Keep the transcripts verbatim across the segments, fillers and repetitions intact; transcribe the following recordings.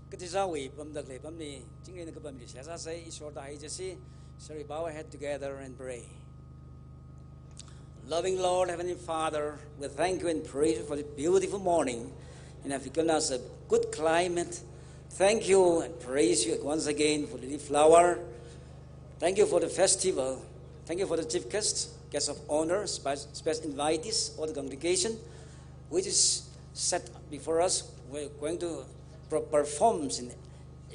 Kachichāwui pamda khalei apamli, chingri eina kapamli seihā sāsa, Ishwarda haijasi. Shall we bow our head together and pray? Loving Lord, Heavenly Father, we thank you and praise you for the beautiful morning and have given us a good climate. Thank you and praise you once again for the flower. Thank you for the festival. Thank you for the chief guests, guests of honor, spe-, special invitees, all the congregation, which is set before us. We're going to pro-, perform in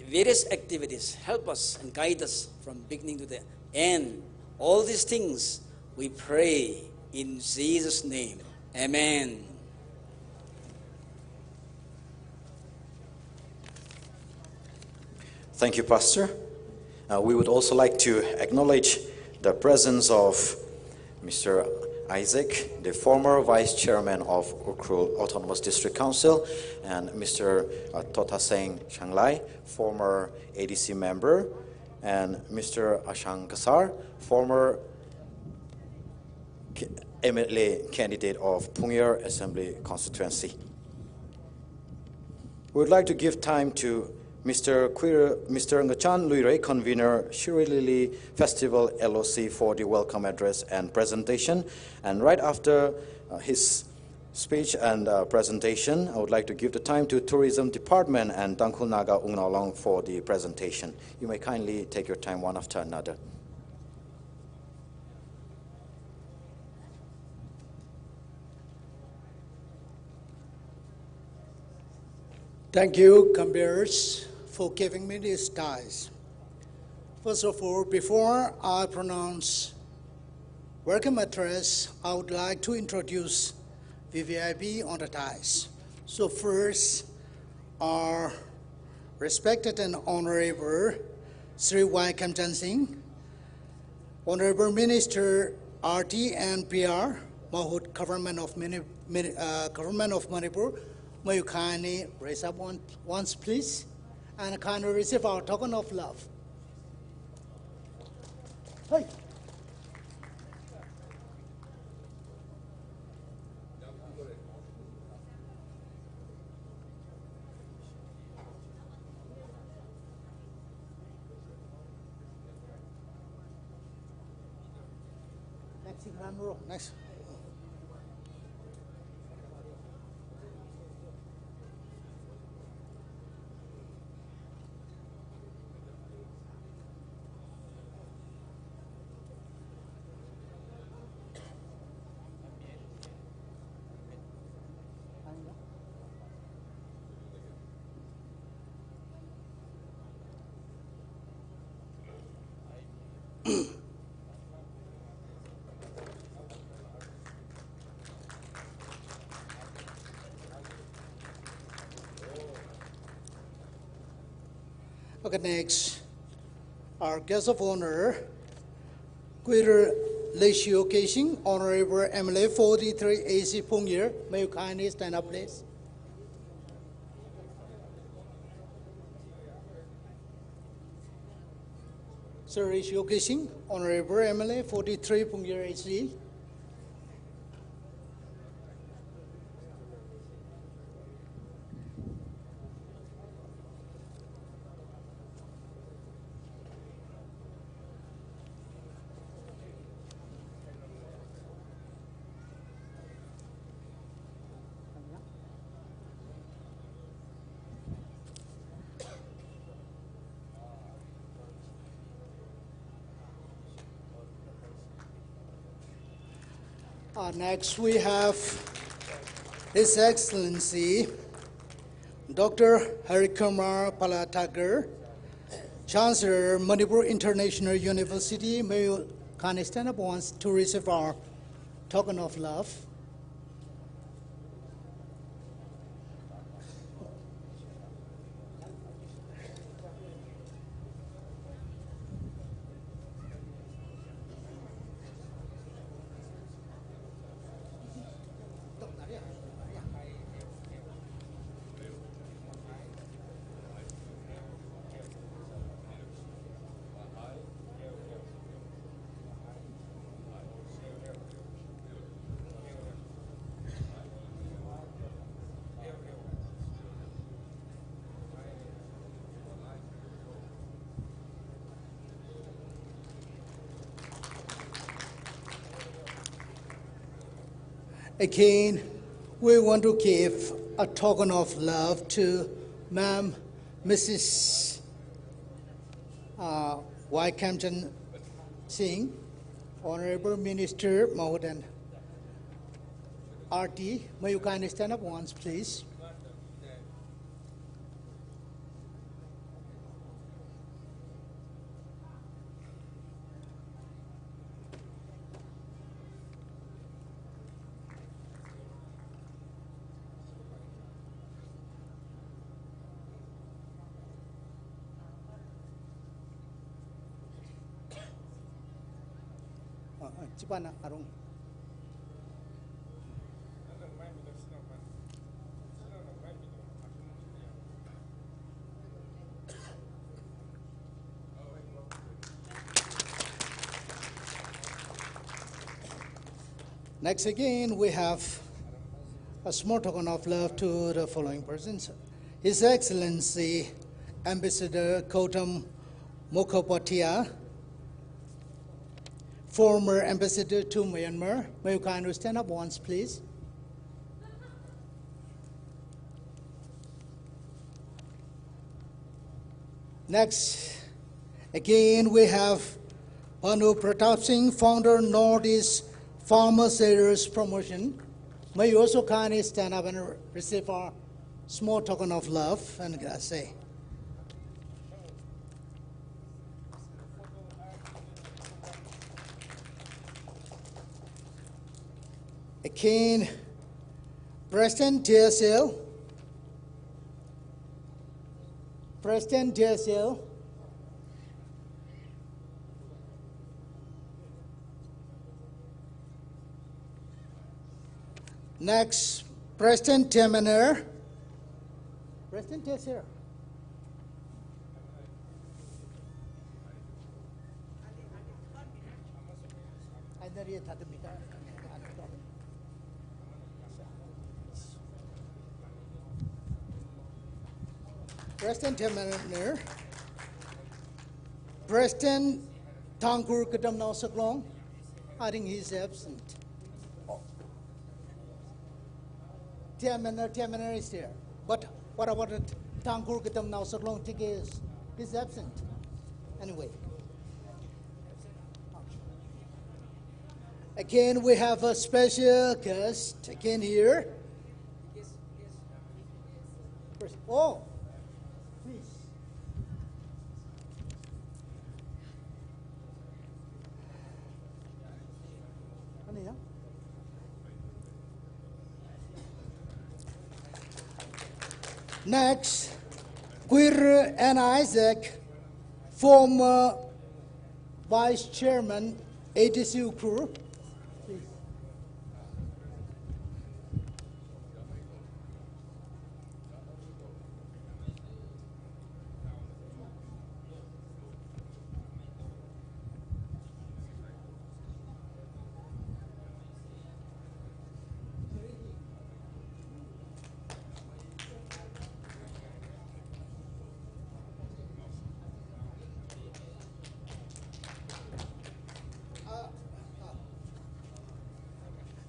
various activities. Help us and guide us from beginning to the end. All these things we pray in Jesus' name. Amen. Thank you, Pastor. Uh, we would also like to acknowledge the presence of Mister Isaac, the former Vice Chairman of Ukhrul Autonomous District Council, and Mister, uh, Thotaseng Shanglai, former A D C member, and Mister Ashang Kasar, former ca-, M L A candidate of Phungyar Assembly Constituency. We would like to give time to Mister Quir-, Mister Ngachan Luirei, convener, Shirui Lily Festival L O C, for the welcome address and presentation. And right after, uh, his speech and, uh, presentation, I would like to give the time to Tourism Department and Tangkhul Naga Wungnaolong for the presentation. You may kindly take your time one after another. Thank you, conveners, for giving me this dais. First of all, before I pronounce welcome address, I would like to introduce V V I P on the dais. So first, our respected and honorable Shri Y Khemchand Singh, Honorable Minister R T and P R, Mahut, Government of Mani-, Mani-, uh, Government of Manipur, may you kindly raise up one, once, please, and kindly receive our token of love. Hey. Next, next. Okay, next, our guest of honor, Kuiru Leishiyo Keishing, Honorable M L A forty-three A C Phungyar. May you kindly stand up, please. Sir Leishiyo Keishing, Honorable M L A forty-three Phungyar A C. Uh, next, we have His Excellency Doctor Harikumar Balathakar, Chancellor, Manipur International University. May you kindly stand up once to receive our token of love. Again, we want to give a token of love to Ma'am Missus uh, Y Kamjan Singh, Honorable Minister Mahudan R D. May you kindly stand up once, please. Ah, ah, chipana arung. Next again, we have a small token of love to the following persons. His Excellency Ambassador Gautam Mukhopadhyay, former ambassador to Myanmar. May you kindly stand up once, please. Next, again, we have Bhanu Pratap Singh, founder Northeast Farmer Sellers Promotion. May you also kindly stand up and receive our small token of love and say. Again, President T S L. President T S L. Next, President T M N R. President T S L. President T M N R, President Tangkhul Katamnao Saklong, I think he's absent. T M N R, T M N R is there. But what about the Tangkhul Katamnao Saklong? T K is, he's absent. Anyway. Again, we have a special guest again here. Oh, please. Next, Kuir N Isaac, former Vice Chairman, A D C Ukhrul.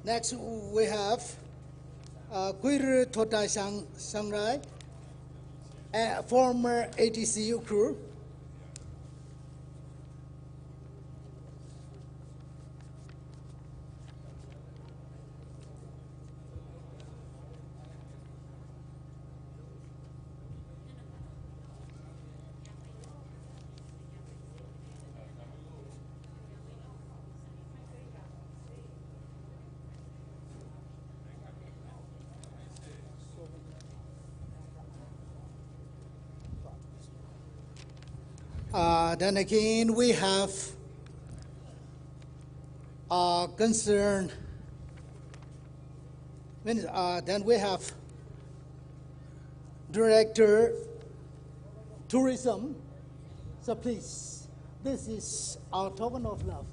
Next, we have, uh, Kuir Thotai Sang-, Sangrai, a former A D C Ukhrul. Uh, then again, we have, uh, concern. When, uh, then we have Director Tourism. So please, this is our token of love.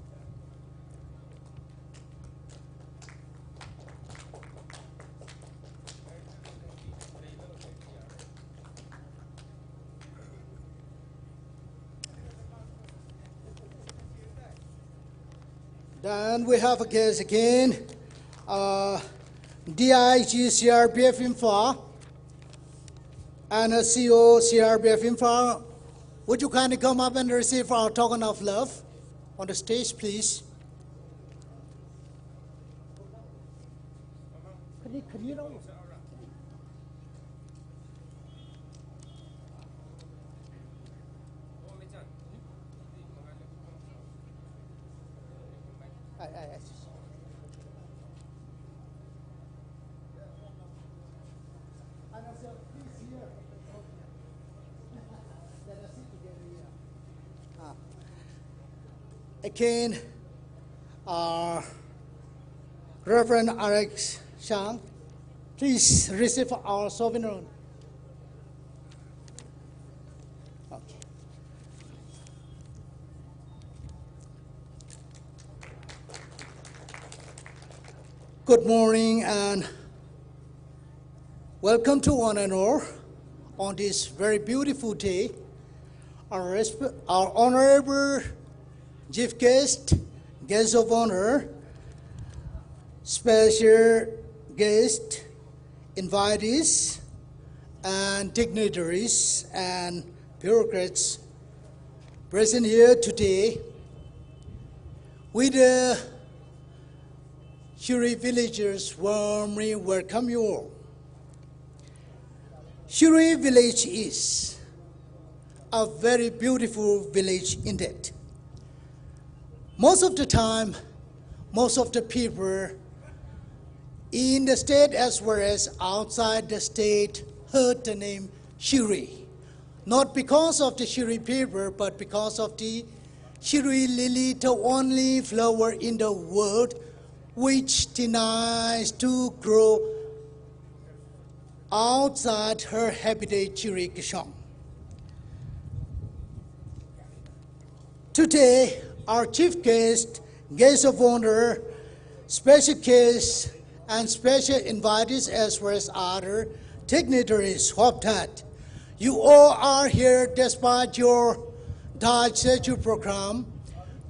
Then we have a guest again, uh, D I G C R P F Imphal and a C O C R P F Imphal, would you kindly come up and receive our token of love on the stage, please? Ah. Again, uh, Reverend Alex Shang, please receive our souvenir. Okay. Good morning and welcome to one and all on this very beautiful day. Our, resp- our honorable chief guest, guest of honor, special guest, invitees, and dignitaries and bureaucrats present here today. We the Shirui villagers warmly welcome you all. Shirui village is a very beautiful village indeed. Most of the time, most of the people in the state as well as outside the state heard the name Shirui. Not because of the Shirui people, but because of the Shirui lily, the only flower in the world which denies to grow outside her habitat, Shirui Kashong. Today, our chief guest, guest of honor, special guests, and special invitees, as well as other dignitaries, hope that you all are here despite your tight schedule program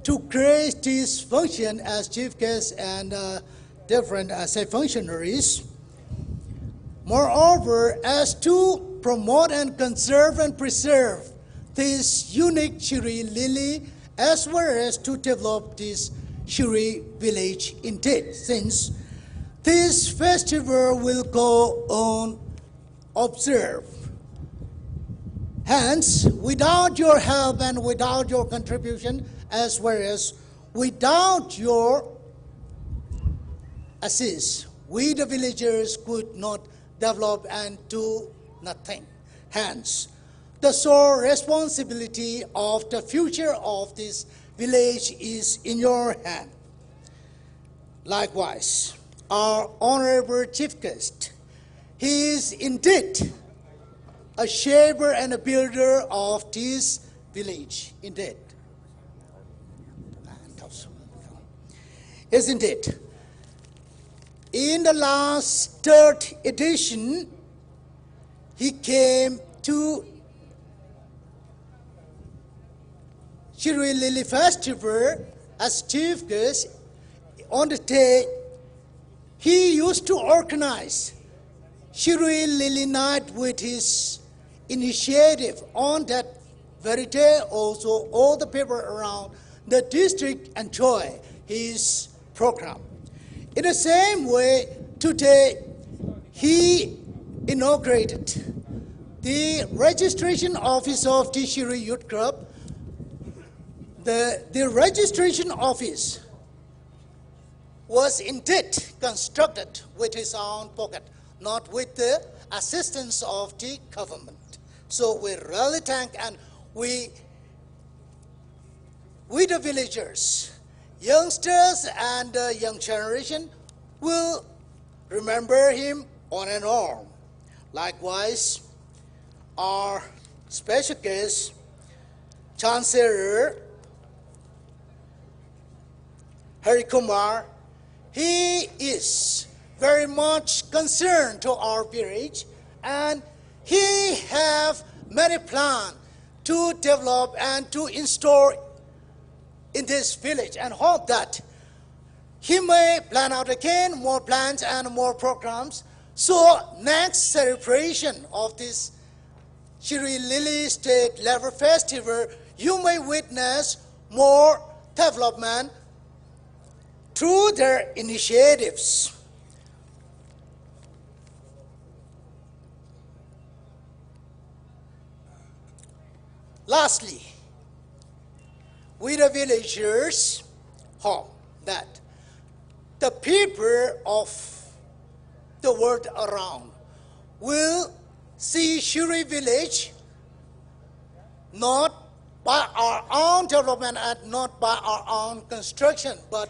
to grace this function as chief guests and, uh, different, uh, say, functionaries. Moreover, as to promote and conserve and preserve this unique Shirui lily, as well as to develop this Shirui village indeed, since this festival will go on observe. Hence, without your help and without your contribution, as well as without your assist, we the villagers could not develop and do nothing. Hence, the sole responsibility of the future of this village is in your hand. Likewise, our honorable chief guest, he is indeed a shaper and a builder of this village, indeed. Isn't it? In the last third edition, he came to Shirui Lily Festival as chief guest. On the day, he used to organize Shirui Lily Night with his initiative. On that very day, also, all the people around the district enjoy his program. In the same way, today, he inaugurated the registration office of the Shirui Youth Club. The, the registration office was indeed constructed with his own pocket, not with the assistance of the government. So we really thank, and we, we the villagers, youngsters and the young generation will remember him on and on. Likewise, our special guest, Chancellor Hari Kumar, he is very much concerned to our village, and he have many plans to develop and to install in this village, and hope that He may plan out again more plans and more programs. So next celebration of this Shirui Lily State Level Festival, you may witness more development through their initiatives. Lastly, we the villagers hope that the people of the world around will see Shirui village not by our own development and not by our own construction, but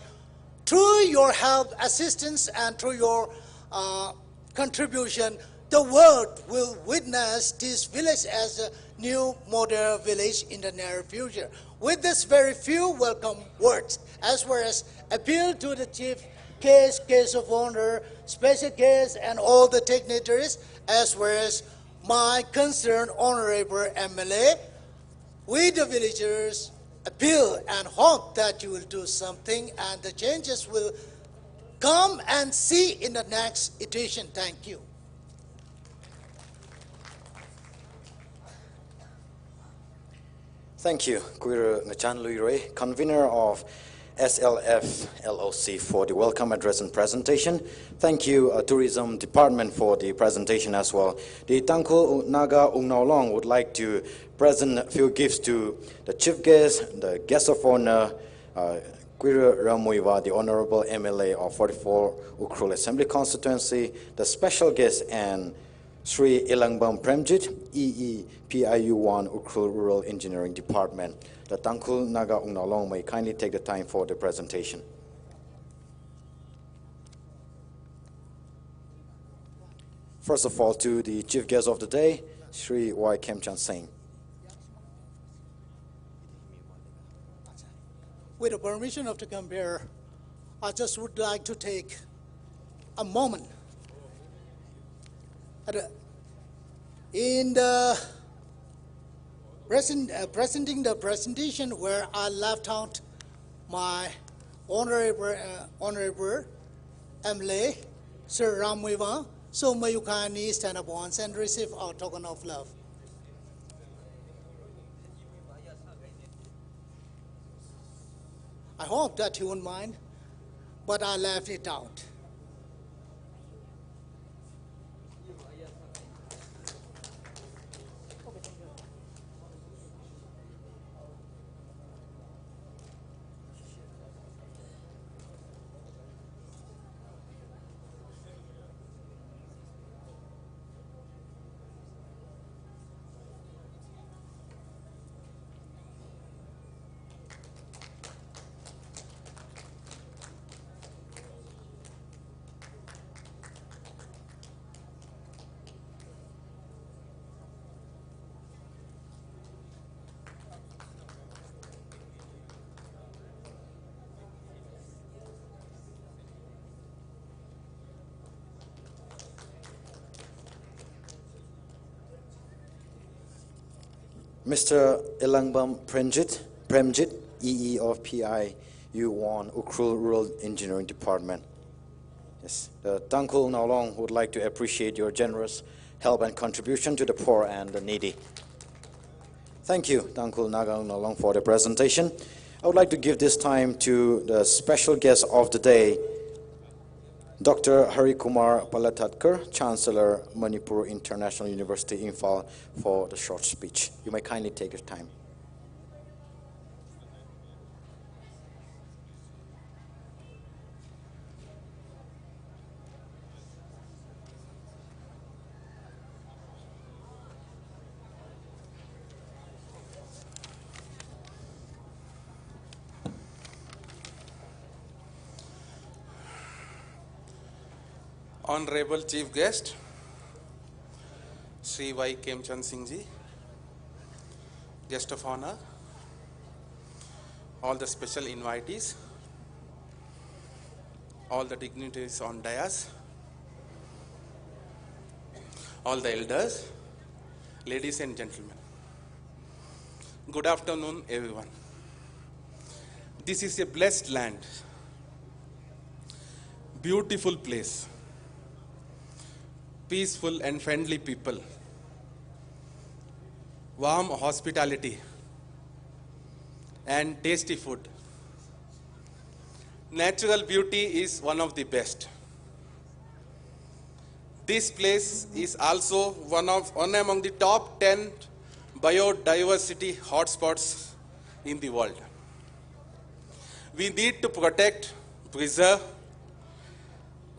through your help, assistance, and through your, uh, contribution, the world will witness this village as a new model village in the near future. With this very few welcome words, as well as appeal to the chief guest, guest of honor, special guests, and all the dignitaries, as well as my concerned honorable M L A, we the villagers appeal and hope that you will do something and the changes will come and see in the next edition. Thank you. Thank you, Kuira Ngachan Luiroi, convener of S L F L O C, for the welcome address and presentation. Thank you, uh, Tourism Department, for the presentation as well. The Tangkhul Naga Wungnao Long would like to present a few gifts to the chief guest, the guest of honor, uh, Kuira Ramwiva, the Honorable M L A of forty-four Ukhrul Assembly Constituency, the special guest, and Shri Elangbam Premjit, E E, P I U one, Ukhrul Rural Engineering Department. The Tangkhul Naga Wungnao Long may kindly take the time for the presentation. First of all, to the chief guest of the day, Shri Y Khemchand Singh. With the permission of the Gambhir, I just would like to take a moment. At, uh, in the present, uh, presenting the presentation where I left out my honorable, uh, honorable M L A, Sir Ramwiva, so may you kindly stand up once and receive our token of love. I hope that he won't mind, but I left it out. Mister Elangbam Premjit, Premjit, E E of P I U one, Ukhrul Rural Engineering Department. Yes, the Tangkhul Wungnao Long would like to appreciate your generous help and contribution to the poor and the needy. Thank you, Tangkhul Naga Wungnao Long, for the presentation. I would like to give this time to the special guest of the day, Doctor Hari Kumar Palathatkar, Chancellor, Manipur International University, Imphal, for the short speech. You may kindly take your time. Honorable Chief Guest, Shri Y Khemchand Singh Ji, Guest of Honor, all the special invitees, all the dignitaries on dais, all the elders, ladies and gentlemen. Good afternoon, everyone. This is a blessed land. Beautiful place, peaceful and friendly people, warm hospitality, and tasty food. Natural beauty is one of the best. This place is also one of, one among the top ten biodiversity hotspots in the world. We need to protect, preserve,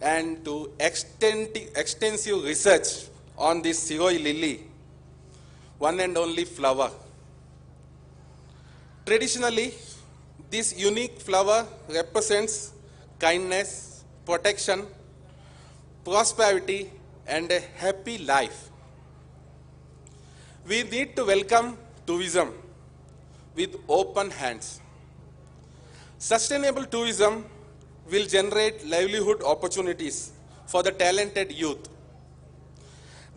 and do extend-, extensive research on this Shirui lily, one and only flower. Traditionally, this unique flower represents kindness, protection, prosperity, and a happy life. We need to welcome tourism with open hands. Sustainable tourism will generate livelihood opportunities for the talented youth.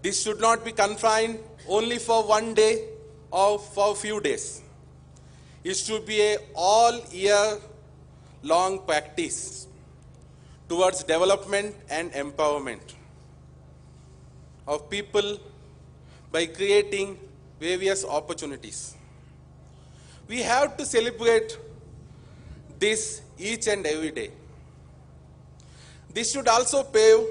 This should not be confined only for one day or for few days. It should be a all year long practice towards development and empowerment of people by creating various opportunities. We have to celebrate this each and every day. This should also pave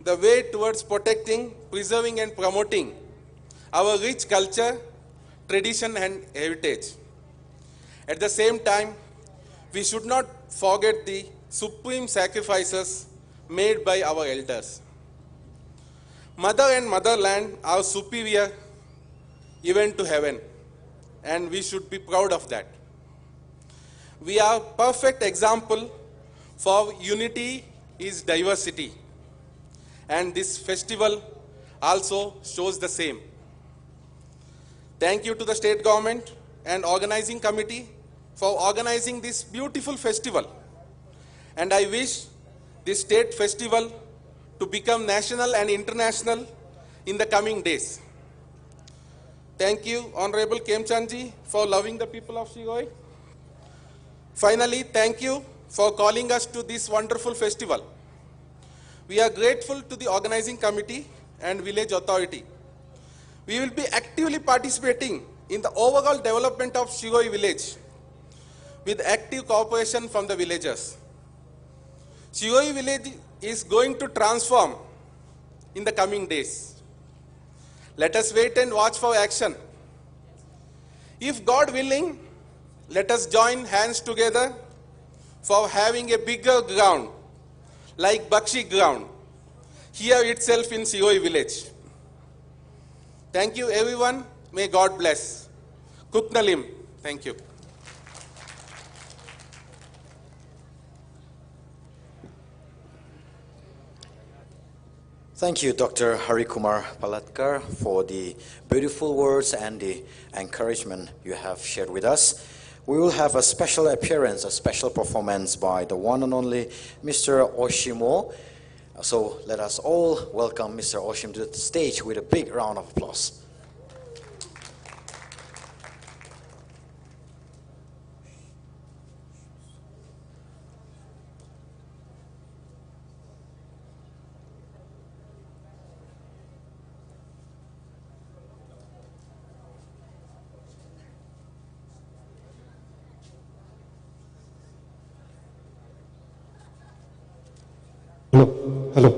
the way towards protecting, preserving, and promoting our rich culture, tradition, and heritage. At the same time, we should not forget the supreme sacrifices made by our elders. Mother and motherland are superior even to heaven, and we should be proud of that. We are perfect example for unity is diversity, and this festival also shows the same. Thank you to the state government and organizing committee for organizing this beautiful festival. And I wish this state festival to become national and international in the coming days. Thank you, Honorable Khemchand ji, for loving the people of Shirui. Finally, thank you for calling us to this wonderful festival. We are grateful to the organizing committee and village authority. We will be actively participating in the overall development of Shirui village with active cooperation from the villagers. Shirui village is going to transform in the coming days. Let us wait and watch for action. If God willing, let us join hands together for having a bigger ground like Bakshi ground here itself in Shirui village. Thank you everyone. May God bless. Kuknalim. Thank you. Thank you, Doctor Hari Kumar Palatkar, for the beautiful words and the encouragement you have shared with us. We will have a special appearance, a special performance by the one and only Mister Oshim Wo. So let us all welcome Mister Oshim to the stage with a big round of applause. Hello, hello.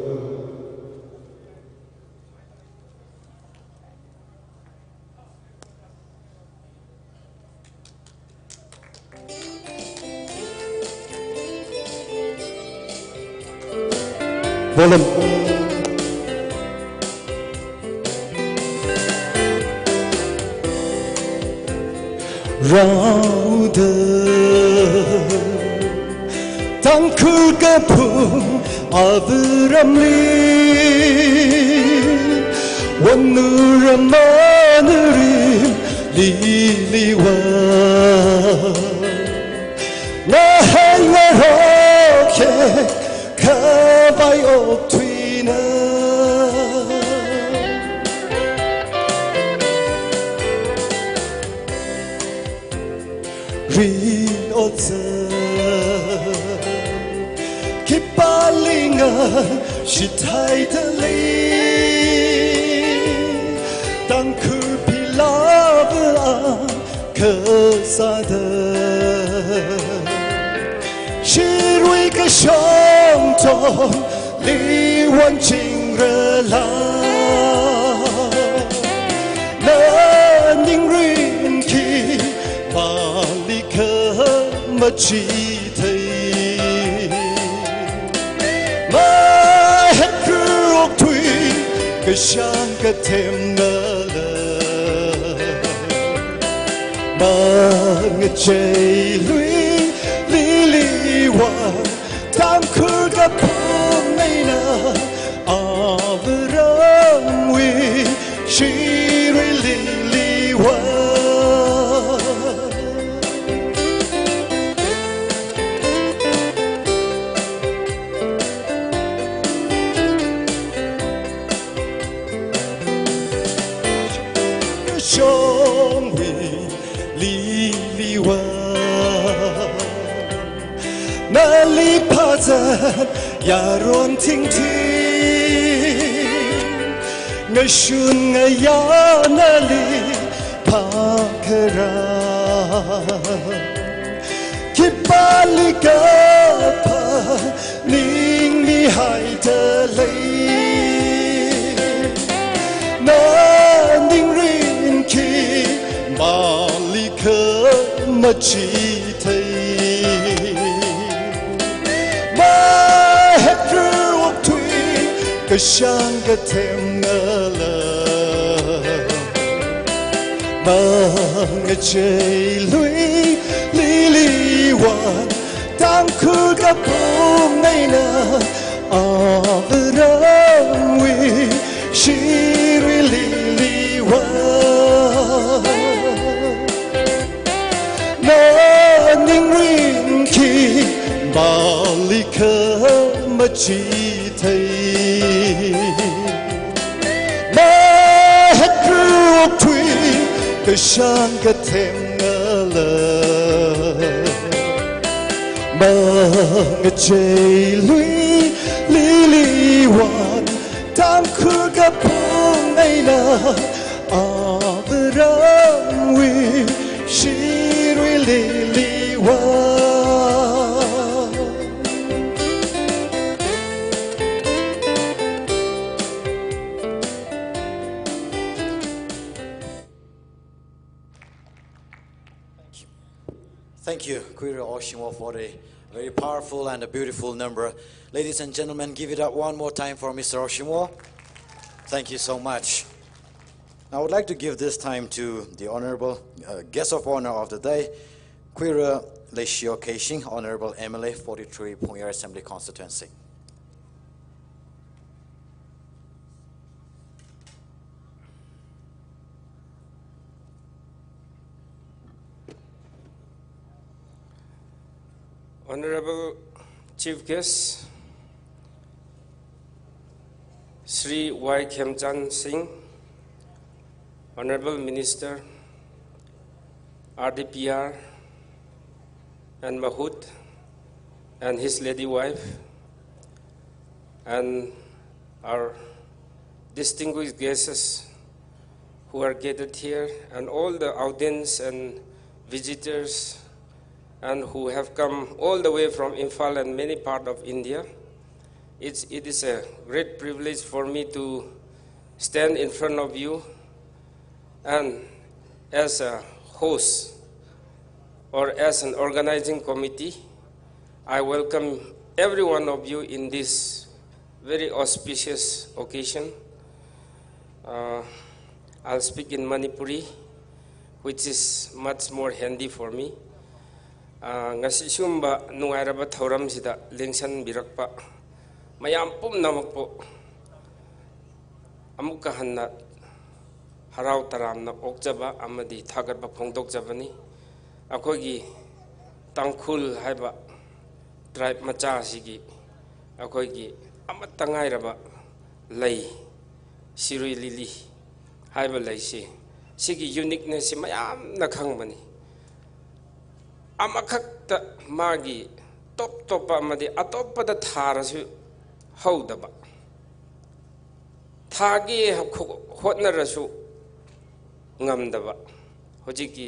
Volume. Rāda Tangkhul kaphung avaramli, wonura manarim liliva, nahai ngarokhe khavai okthuina. Rin otsa, khipā linga Shithaida lei, Tangkhul pilāva kasāda. Shirui kashong tongli vāchingrala, na ningrin khi mali khamachithei. Mahetru okthui kashang kathemnala, mangachei lui liliwui, Tangkhul kaphung eina, Avāramwui shirui liliwui. Shongwui liliwui, nali phazan yaron tingting, ngashun ngayā nali phākharā. Khipālikha phaning mihaida lei, na ningrin khi mali khamachithei. Mahetru okthui kashang kathemnala, mangachei lui liliwui, Tangkhul kaphung eina, Avāramwui shirui liliwui. Na ningrin khi mali khamachithei. Mahetru okthui kashang kathemnala, mangachei lui liliwui, Tangkhul kaphung eina, Avāramwui shirui liliwui. Thank you, Khuira Oshimo, for a very powerful and a beautiful number. Ladies and gentlemen, give it up one more time for Mister Oshimo. Thank you so much. I would like to give this time to the honorable, uh, guest of honor of the day, Khuira Leishio Keishing, Honorable M L A, forty-three Phungyar Assembly Constituency. Honorable Chief Guest, Shri Y Khemchand Singh, Honorable Minister, R D P R, and Mahut, and his lady wife, and our distinguished guests who are gathered here, and all the audience and visitors, and who have come all the way from Imphal and many part of India. It's, it is a great privilege for me to stand in front of you, and as a host or as an organizing committee, I welcome every one of you in this very auspicious occasion. Uh, I'll speak in Manipuri, which is much more handy for me. Uh, ngasi sumba nungairaba thauram sida lengsanbirakpa mayam pumnamakpu amuka hanna harau taramna okchaba amadi thagatba phongdokchabani. Akhoigi Tangkhul haiba tribe macha sigi, akhoigi amata ngairaba lei, shirui lili haiba leisi, sigi uniqueness si mayamna khangmani. Amakhakta magi top toppa amadi atoppada tharasu ꯍꯧꯗꯕ, ꯊꯥꯒꯦ ꯍꯣ-, ꯍꯣꯠꯅꯔꯁꯨ ꯉꯝꯗꯕ, ꯍꯧꯖꯤꯛꯀꯤ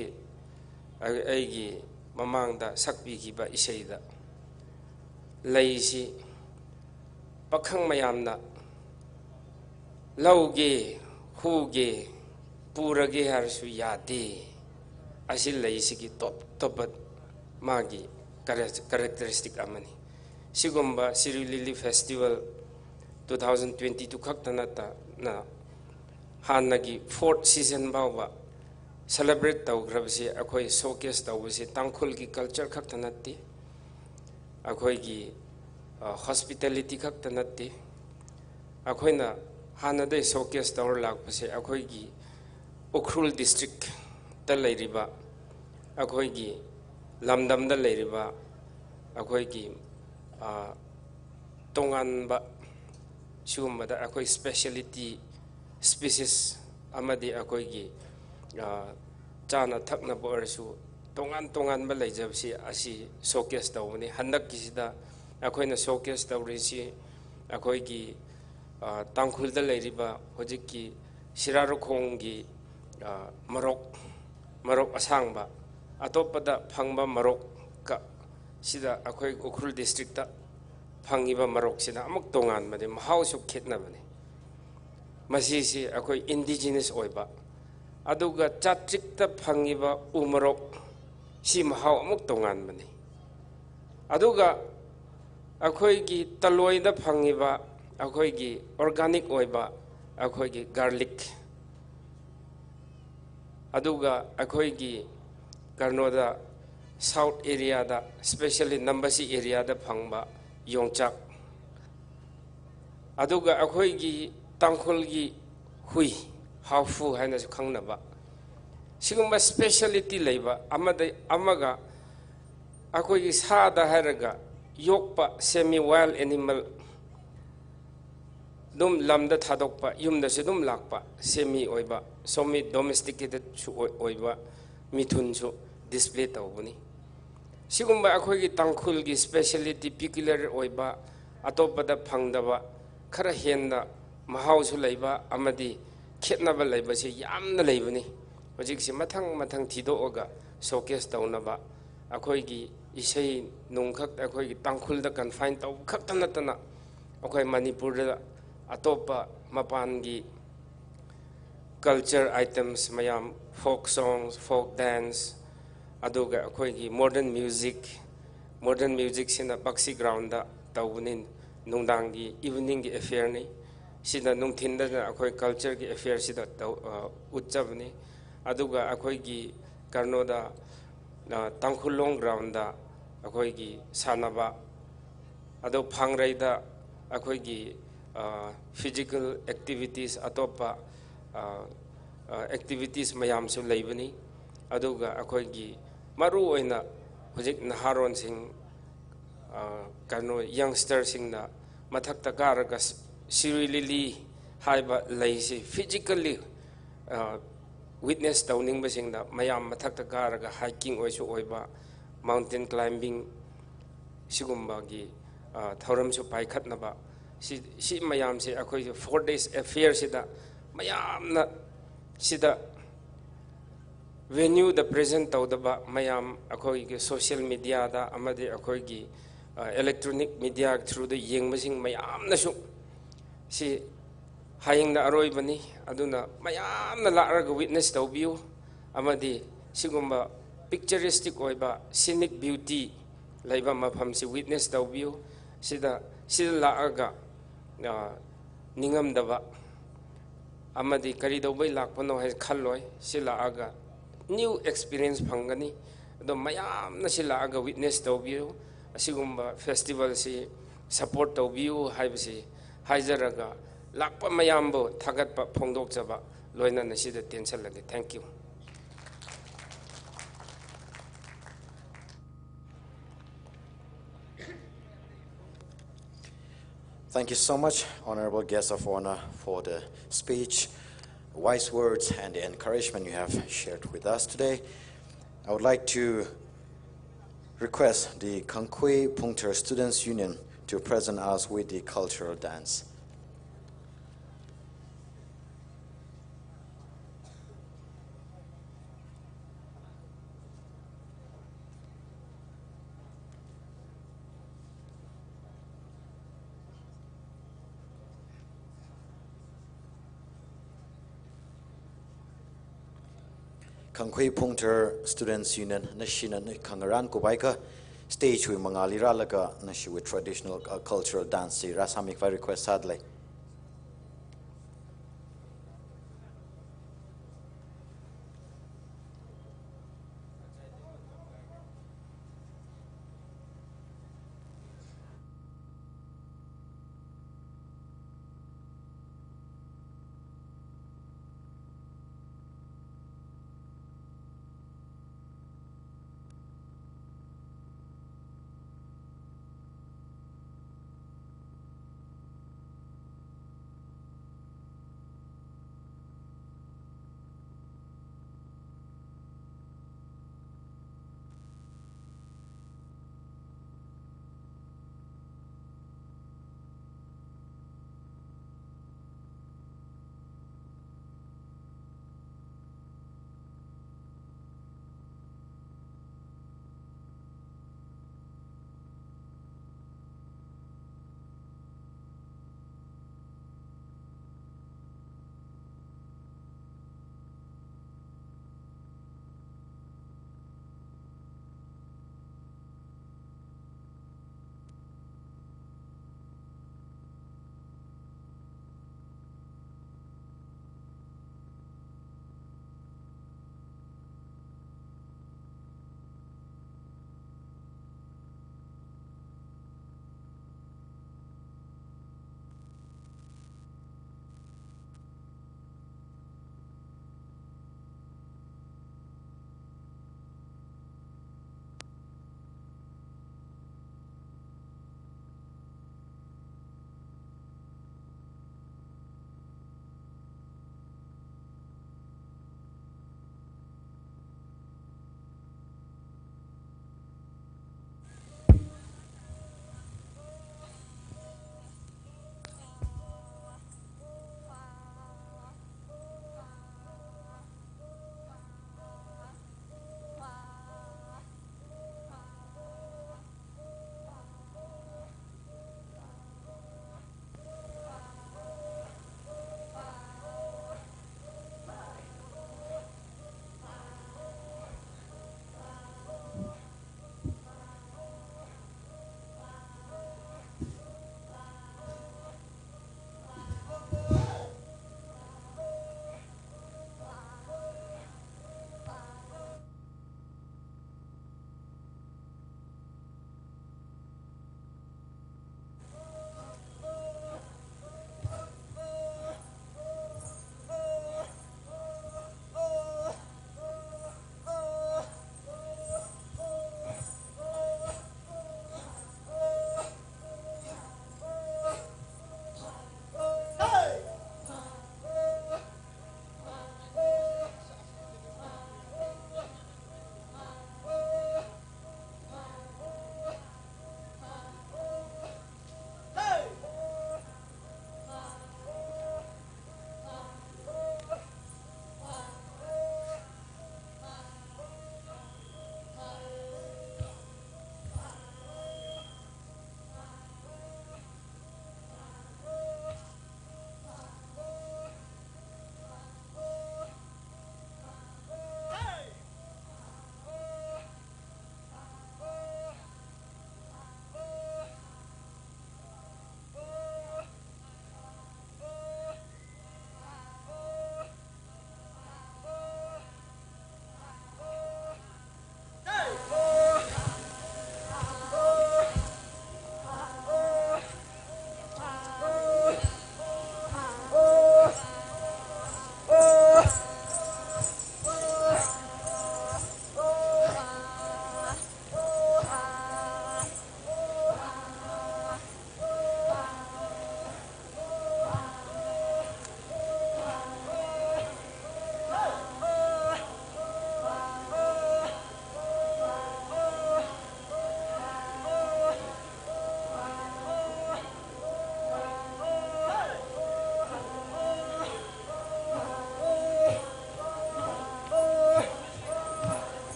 ꯑꯩ-, ꯑꯩꯒꯤ ꯃꯃꯥꯡꯗ ꯁꯛꯄꯤꯈꯤꯕ ꯏꯁꯩꯗ ꯂꯩꯁꯤ ꯄꯥꯈꯪ ꯃꯌꯥꯝꯅ ꯂꯧꯒꯦ, ꯍꯨꯒꯦ, ꯄꯨꯔꯒꯦ ꯍꯥꯏꯔꯁꯨ ꯌꯥꯗꯦ꯫ ꯑꯁꯤ ꯂꯩꯁꯤꯒꯤ top ꯇꯣꯞꯄ ꯃꯥꯒꯤ ꯀꯔꯦ-, characteristic ꯑꯃꯅꯤ꯫ ꯁꯤꯒꯨꯝꯕ ꯁꯤꯔꯨꯏ ꯂꯤꯂꯤ festival two thousand twenty-two ꯈꯛꯇ ꯅꯠꯇꯅ ꯍꯥꯟꯅꯒꯤ fourth season ꯐꯥꯎꯕ celebrate ꯇꯧꯈ꯭ꯔꯕꯁꯤ, ꯑꯩꯈꯣꯏ showcase ꯇꯧꯕꯁꯤ ꯇꯥꯡꯈꯨꯜꯒꯤ culture ꯈꯛꯇ ꯅꯠꯇꯦ, ꯑꯩꯈꯣꯏꯒꯤ, ꯑ, hospitality ꯈꯛꯇ ꯅꯠꯇꯦ꯫ ꯑꯩꯈꯣꯏꯅ ꯍꯥꯟꯅꯗꯩ showcase ꯇꯧꯔ ꯂꯥꯛꯄꯁꯦ ꯑꯩꯈꯣꯏꯒꯤ ꯎꯈ꯭ꯔꯨꯜ districtꯇ ꯂꯩꯔꯤꯕ, ꯑꯩꯈꯣꯏꯒꯤ ꯂꯝꯗꯝꯗ ꯂꯩꯔꯤꯕ, ꯑꯩꯈꯣꯏꯒꯤ, ꯑ, ꯇꯣꯉꯥꯟꯕ ꯁꯤꯒꯨꯝꯕꯗ ꯑꯩꯈꯣꯏ speciality species ꯑꯃꯗꯤ ꯑꯩꯈꯣꯏꯒꯤ, ꯑ, ꯆꯥꯅ ꯊꯛꯅꯕ ꯑꯣꯏꯔꯁꯨ ꯇꯣꯉꯥꯟ ꯇꯣꯉꯥꯟꯕ ꯂꯩꯖꯕꯁꯤ ꯑꯁꯤ showcase ꯇꯧꯕꯅꯤ꯫ ꯍꯟꯗꯛꯀꯤꯁꯤꯗ ꯑꯩꯈꯣꯏꯅ showcase ꯇꯧꯔꯤꯁꯤ ꯑꯩꯈꯣꯏꯒꯤ, ꯑ, ꯇꯥꯡꯈꯨꯜꯗ ꯂꯩꯔꯤꯕ ꯍꯧꯖꯤꯛꯀꯤ ꯁꯤꯔꯥꯔꯈꯣꯡꯒꯤ, ꯑ, ꯃꯔꯣꯛ, ꯃꯔꯣꯛ ꯑꯁꯥꯡꯕ, ꯑꯇꯣꯞꯄꯗ ꯐꯪꯕ ꯃꯔꯣꯛꯀ ꯁꯤꯗ ꯑꯩꯈꯣꯏ ꯎꯈ꯭ꯔꯨꯜ districtꯇ ꯐꯪꯉꯤꯕ ꯃꯔꯣꯛꯁꯤꯅ ꯑꯃꯨꯛ ꯇꯣꯉꯥꯟꯕꯅꯤ, ꯃꯍꯥꯎꯁꯨ ꯈꯦꯠꯅꯕꯅꯤ꯫ ꯃꯁꯤꯁꯤ ꯑꯩꯈꯣꯏ indigenous ꯑꯣꯏꯕ, ꯑꯗꯨꯒ ꯆꯥꯇ꯭ꯔꯤꯛꯇ ꯐꯪꯉꯤꯕ ꯎ ꯃꯔꯣꯛ ꯁꯤ ꯃꯍꯥꯎ ꯑꯃꯨꯛ ꯇꯣꯉꯥꯟꯕꯅꯤ꯫ ꯑꯗꯨꯒ ꯑꯩꯈꯣꯏꯒꯤ ꯇꯂꯣꯏꯗ ꯐꯪꯉꯤꯕ ꯑꯩꯈꯣꯏꯒꯤ organic ꯑꯣꯏꯕ ꯑꯩꯈꯣꯏꯒꯤ garlic, ꯑꯗꯨꯒ ꯑꯩꯈꯣꯏꯒꯤ ꯀꯩꯅꯣꯗ, south areaꯗ, especially ꯅꯝꯕꯁꯤ areaꯗ ꯐꯪꯕ ꯌꯣꯡꯆꯥꯛ, ꯑꯗꯨꯒ ꯑꯩꯈꯣꯏꯒꯤ ꯇꯥꯡꯈꯨꯜꯒꯤ ꯍꯨꯏ, ꯍꯥꯎꯐꯨ ꯍꯥꯏꯅꯁꯨ ꯈꯪꯅꯕ, ꯁꯤꯒꯨꯝꯕ speciality ꯂꯩꯕ ꯑꯃꯗ ꯑꯃꯒ, ꯑꯩꯈꯣꯏꯒꯤ ꯁꯥꯗ ꯍꯥꯏꯔꯒ ꯌꯣꯛꯄ semi wild animal, ꯑꯗꯨꯝ ꯂꯝꯗ ꯊꯥꯗꯣꯛꯄ, ꯌꯨꯝꯗꯁꯨ ꯑꯗꯨꯝ ꯂꯥꯛꯄ, semi ꯑꯣꯏꯕ, semi domesticated ꯁꯨ ꯑꯣꯏ-, ꯑꯣꯏꯕ ꯃꯤꯊꯨꯟꯁꯨ display ꯇꯧꯕꯅꯤ꯫ ꯁꯤꯒꯨꯝꯕ ꯑꯩꯈꯣꯏꯒꯤ ꯇꯥꯡꯈꯨꯜꯒꯤ speciality, peculiar ꯑꯣꯏꯕ, ꯑꯇꯣꯞꯄꯗ ꯐꯪꯗꯕ, ꯈꯔ ꯍꯦꯟꯅ ꯃꯍꯥꯎꯁꯨ ꯂꯩꯕ ꯑꯃꯗꯤ ꯈꯦꯠꯅꯕ ꯂꯩꯕꯁꯤ ꯌꯥꯝꯅ ꯂꯩꯕꯅꯤ꯫ ꯍꯧꯖꯤꯛꯁꯤ ꯃꯊꯪ ꯃꯊꯪ ꯊꯤꯗꯣꯛꯑꯒ showcase ꯇꯧꯅꯕ, ꯑꯩꯈꯣꯏꯒꯤ ꯏꯁꯩ ꯅꯨꯡꯈꯛ ꯑꯩꯈꯣꯏꯒꯤ ꯇꯥꯡꯈꯨꯜꯗ confine ꯇꯧꯕ ꯈꯛꯇ ꯅꯠꯇꯅ, ꯑꯩꯈꯣꯏ ꯃꯅꯤꯄꯨꯔꯗ ꯑꯇꯣꯞꯄ ꯃꯄꯥꯟꯒꯤ culture items ꯃꯌꯥꯝ, folk songs, folk dance, ꯑꯗꯨꯒ ꯑꯩꯈꯣꯏꯒꯤ modern music, modern music ꯁꯤꯅ ꯕꯛꯁꯤ groundꯗ ꯇꯧꯕꯅꯤ, ꯅꯨꯡꯗꯥꯡꯒꯤ eveningꯒꯤ affairꯅꯤ꯫ ꯁꯤꯗ ꯅꯨꯡꯊꯤꯟꯗꯅ ꯑꯩꯈꯣꯏ cultureꯒꯤ affair ꯁꯤꯗ ꯇꯧ-, ꯑ, ꯎꯠꯆꯕꯅꯤ꯫ ꯑꯗꯨꯒ ꯑꯩꯈꯣꯏꯒꯤ ꯀꯩꯅꯣꯗ, ꯑ, ꯇꯥꯡꯈꯨꯜꯂꯣꯡ groundꯗ ꯑꯩꯈꯣꯏꯒꯤ ꯁꯥꯟꯅꯕ, ꯑꯗꯣ ꯐꯥꯡꯔꯩꯗ ꯑꯩꯈꯣꯏꯒꯤ, ꯑ, physical activities ꯑꯇꯣꯞꯄ, ꯑ, ꯑ, activities ꯃꯌꯥꯝꯁꯨ ꯂꯩꯕꯅꯤ꯫ ꯑꯗꯨꯒ ꯑꯩꯈꯣꯏꯒꯤ ꯃꯔꯨꯑꯣꯏꯅ ꯍꯧꯖꯤꯛ ꯅꯍꯥꯔꯣꯟꯁꯤꯡ, ꯑ, ꯀꯩꯅꯣ, youngsterꯁꯤꯡꯅ ꯃꯊꯛꯇ ꯀꯥꯔꯒ ꯁ-, ꯁꯤꯔꯨꯏ ꯂꯤꯂꯤ ꯍꯥꯏꯕ ꯂꯩꯁꯤ physically, ꯑ, witness ꯇꯧꯅꯤꯡꯕꯁꯤꯡꯅ ꯃꯌꯥꯝ ꯃꯊꯛꯇ ꯀꯥꯔꯒ hiking ꯑꯣꯏꯁꯨ ꯑꯣꯏꯕ, mountain climbing ꯁꯤꯒꯨꯝꯕꯒꯤ, ꯑ, ꯊꯧꯔꯝꯁꯨ ꯄꯥꯏꯈꯠꯅꯕ, ꯁꯤ, ꯁꯤ ꯃꯌꯥꯝꯁꯦ ꯑꯩꯈꯣꯏꯒꯤ four days affairꯁꯤꯗ ꯃꯌꯥꯝꯅ ꯁꯤꯗ venueꯗ present ꯇꯧꯗꯕ ꯃꯌꯥꯝ ꯑꯩꯈꯣꯏꯒꯤ social mediaꯗ ꯑꯃꯗꯤ ꯑꯩꯈꯣꯏꯒꯤ, ꯑ, electronic media throughꯗ ꯌꯦꯡꯕꯁꯤꯡ ꯃꯌꯥꯝꯅꯁꯨ ꯁꯤ ꯍꯌꯦꯡꯅ ꯑꯔꯣꯏꯕꯅꯤ, ꯑꯗꯨꯅ ꯃꯌꯥꯝꯅ ꯂꯥꯛꯂꯒ witness ꯇꯧꯕꯤꯌꯨ, ꯑꯃꯗꯤ ꯁꯤꯒꯨꯝꯕ picturesque ꯑꯣꯏꯕ scenic beauty ꯂꯩꯕ ꯃꯐꯝꯁꯤ witness ꯇꯧꯕꯤꯌꯨ꯫ ꯁꯤꯗ, ꯁꯤꯗ ꯂꯥꯛꯂꯒ, ꯑ, ꯅꯤꯡꯉꯝꯗꯕ ꯑꯃꯗꯤ ꯀꯔꯤ ꯇꯧꯕꯩ ꯂꯥꯛꯄꯅꯣ ꯍꯥꯏꯅ ꯈꯜꯂꯣꯏ꯫ ꯁꯤ ꯂꯥꯛꯂꯒ new experience ꯐꯪꯒꯅꯤ꯫ ꯑꯗꯣ ꯃꯌꯥꯝꯅ ꯁꯤ ꯂꯥꯛꯂꯒ witness ꯇꯧꯕꯤꯌꯨ꯫ ꯑꯁꯤꯒꯨꯝꯕ festivalꯁꯤ support ꯇꯧꯕꯤꯌꯨ ꯍꯥꯏꯕꯁꯤ ꯍꯥꯏꯖꯔꯒ, ꯂꯥꯛꯄ ꯃꯌꯥꯝꯕꯨ ꯊꯥꯒꯠꯄ ꯐꯣꯡꯗꯣꯛꯆꯕ ꯂꯣꯏꯅꯅ ꯁꯤꯗ ꯇꯦꯟꯁꯜꯂꯒꯦ꯫ Thank you. Thank you so much, Honorable Guest of Honor, for the speech, wise words, and the encouragement you have shared with us today. I would like to request the Khangkhui Phungthar Students' Union to present us with the cultural dance. Khangkhui Phungthar Students Union, nashina khangarān kuphaikha, stage wui mangāli rālaga nashiwui traditional, uh, cultural dance chi rāsāmi khavai request sādalei.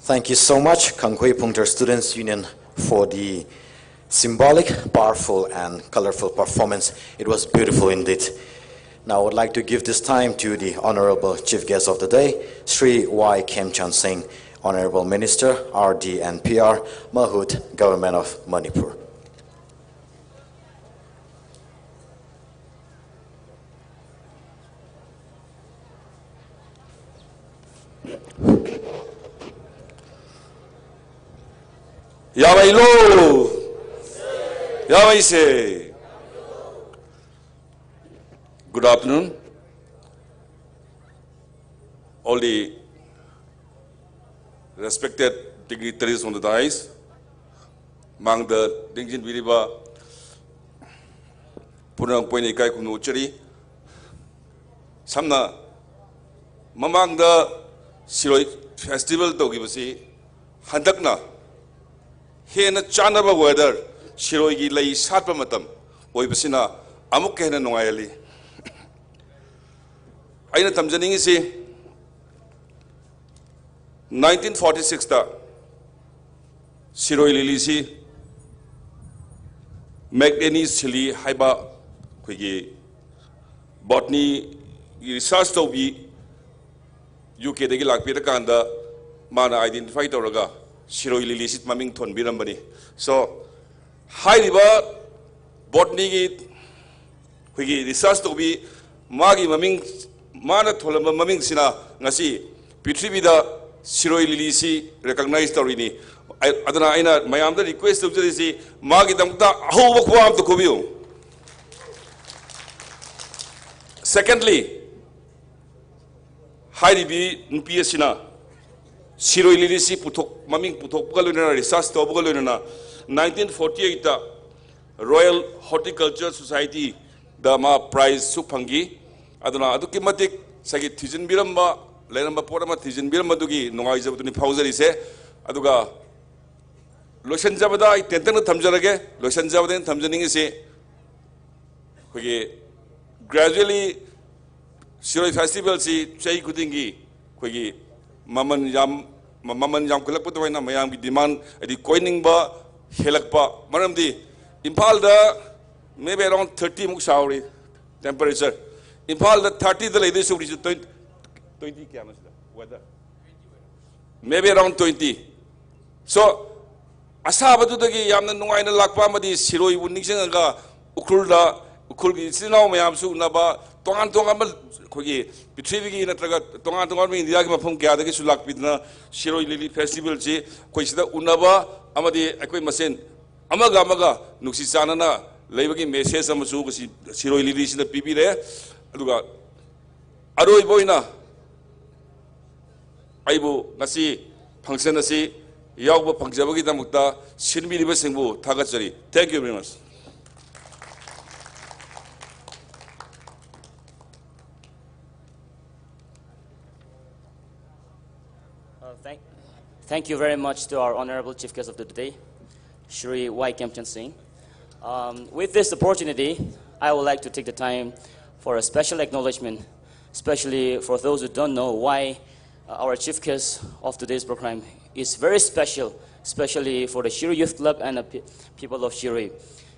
Thank you so much, Kangkhui Phungthar Students Union, for the symbolic, powerful, and colorful performance. It was beautiful indeed. Now, I would like to give this time to the Honorable Chief Guest of the Day, Shri Y Khemchand Singh, Honorable Minister, R D and P R, Mahut, Government of Manipur. Yāmeilu! Yāmeise! Good afternoon. All the respected dignitaries on the dais, māngda ringchinbiriba purang poini kaikhumnu chari, samna mamāngda Shirui Festival tokibasi, handakna hena chānaba weather, Shiruigi lei sātpa matam oibasina amuk hena nungaili. Aina tamjaningisi, nineteen forty-six ta Shirui Lily si McNeely Shelley haiba, akhoi botany research taubi U K dagi lakpida kanda, mana identify tauraga Shirui Lily si maming thonbirambani. So, hairiba botany gi akhoi research taubi, magi maming, mana thonlamba maming sina ngasi prithibi da Shirui Lily si recognize taurini. Ai, adana aina mayamda request taujari si, magi dangta ahoba khuam tu khubiu. Secondly, hairibi nupi asina Shirui Lily si puthok, maming puthokpaga loinana, research taupaga loinana, nineteen forty-eight ta Royal Horticulture Society da ma prize su phangki. Aduna aduki matik sagi thijin biramba, leiramba pora ma thijin biramba duki nungai jab tuni phaujarise. Aduga loishan jabada ai tentang na thamjarage, loishan jabada thamjaningise. Akhoi gradually Shirui Festival si chai khudingki akhoi maman yam, ma-, maman yamkhalakpa tuaina mayamki demand, adi koiningba helakpa. Maramdi Imphal da maybe around thirty muk shauri temperature. Imphal da thirty da leida suri twenty, twenty kayana sida weather. Maybe around twenty. So, asābadudagi yamna nungaina lakpa madi Shiruiwui ningshinglaga Ukhrulda, Ukhrulgi shinao mayamsu unaba, tongan tongan ma, akhoi prithibigi natraga tongan tongan ma India gi mafam kayadagi sulakpidana Shirui Lily Festival chi akhoi sida unaba, amadi akhoi masen amaga amaga nuksi chanana leibaki message amachuk kachi Shirui Lily china pipira. Aduga aroiba oina aibu ngasi function asi yaoba phangchabagidamkta sinmiliba singbu thagatchari. Thank you very much. Uh, thank, thank you very much to our honorable chief guest of the day, Shri Y Khemchand Singh. Um, with this opportunity, I would like to take the time for a special acknowledgement, especially for those who don't know why, uh, our chief guest of today's program is very special, especially for the Shirui Youth Club and the pe-, people of Shirui.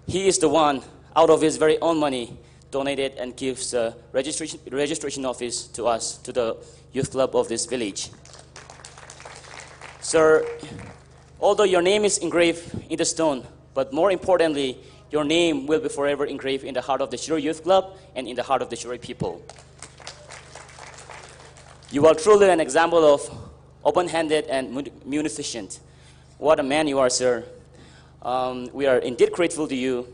He is the one, out of his very own money, donated and gives a registration, registration office to us, to the youth club of this village. Sir, although your name is engraved in the stone, but more importantly, your name will be forever engraved in the heart of the Shirui Youth Club and in the heart of the Shirui people. You are truly an example of open-handed and mu-, munificent. What a man you are, sir. Um, we are indeed grateful to you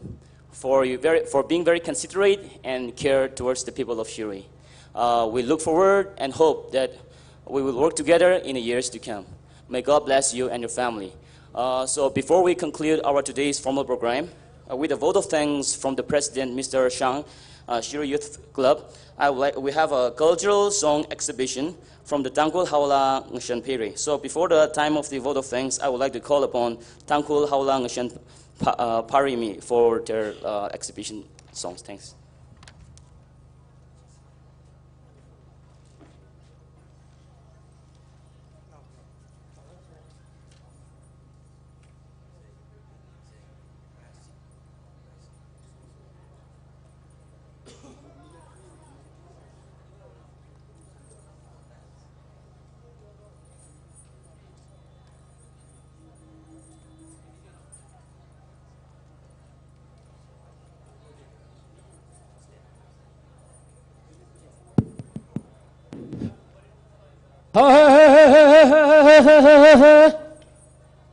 for you very, for being very considerate and care towards the people of Shirui. Uh, we look forward and hope that we will work together in the years to come. May God bless you and your family. Uh, so before we conclude our today's formal program, uh, with a vote of thanks from the President, Mister Shang, uh, Shirui Youth Club, I would like, we have a cultural song exhibition from the Tangkhul Haola Ngashan Pheri. So before the time of the vote of thanks, I would like to call upon Tangkhul Haola Ngashan Pa-, uh, Pharimi for their, uh, exhibition songs. Thanks.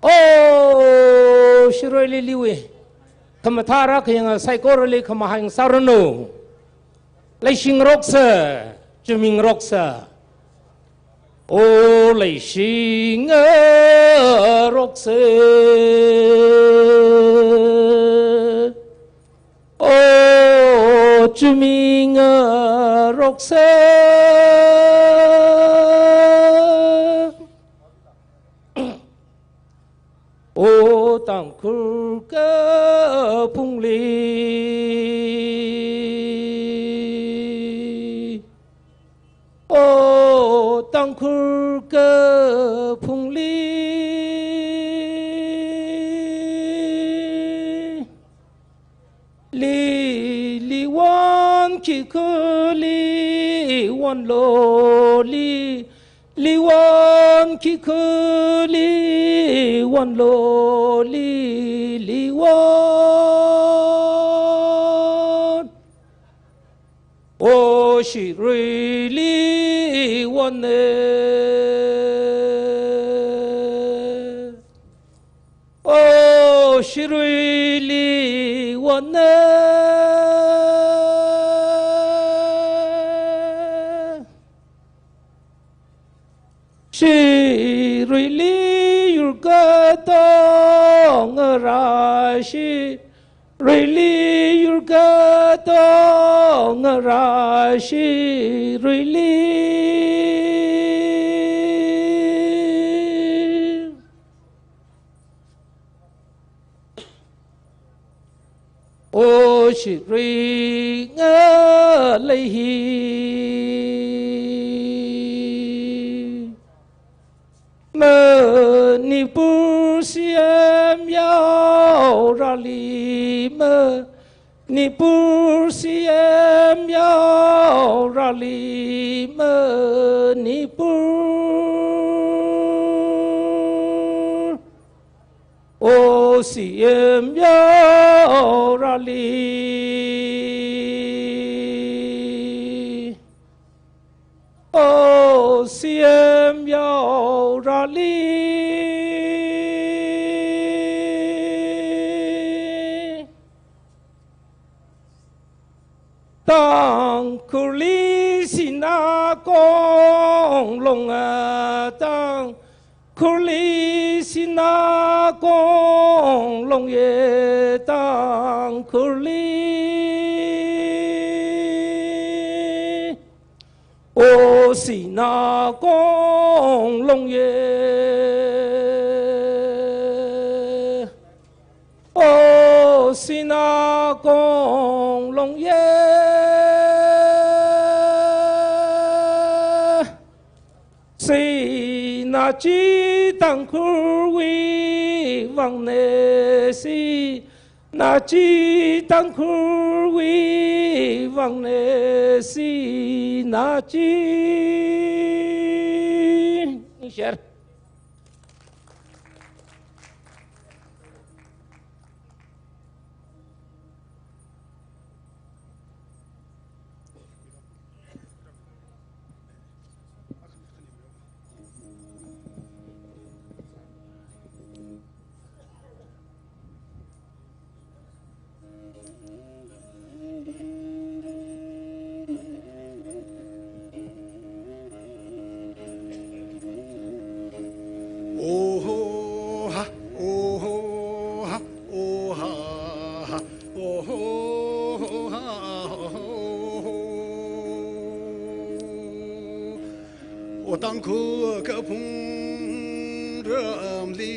Oh, Shirui Lily wui khamathāra khayang saikorali khamahai ngasāranu. Leishingaroksa, chumingaroksa. Oh, leishingaroksa. Oh, chumingaroksa. Oh, Tangkhul kaphungli. Oh, Tangkhul kaphungli. Li, li wan khikha li wanlo li, li wan khikha li wanlo li, li wan. Oh, Shirui li wanna. Oh, Shirui li wanna. Shirui li yur katonga ra, Shirui li yur katonga ra, Shirui li. Oh, Shirui ngalei hi. Manipur C M yaorali, Manipur C M yaorali, Manipur. Oh, C M yaorali. Oh, C M yaorali. Tangkhulli sinā konglong a, Tangkhulli sinā konglong ye, Tangkhulli. O sinā konglong ye. O sinā konglong ye. Sinā chi Tangkhulwui vang ne, sinā chi Tangkhulwui vang ne, sinā chi. Share. Oho ha, oho ha, oha ha, oho ha, oho. O Tangkhul kaphung ramli,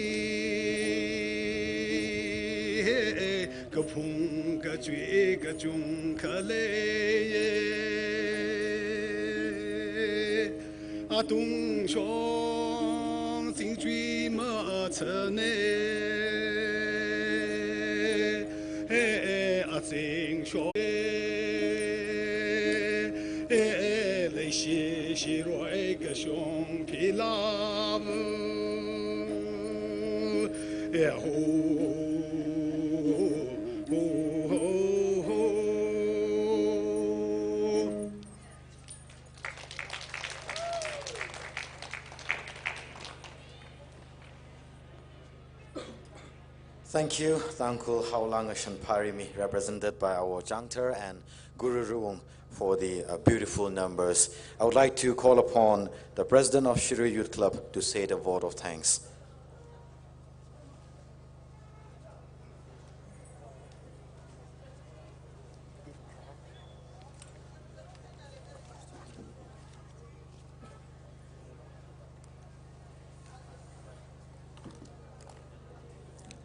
kaphung kachui kachungkha leiye. Atungshong zingchui machane, azingshong leishi shiroi kashong philāva. Thank you, Tangkhul Haolang Ashan Pharimi, represented by our Jangthar and Guru Ruwung, for the, uh, beautiful numbers. I would like to call upon the president of Shirui Youth Club to say the vote of thanks.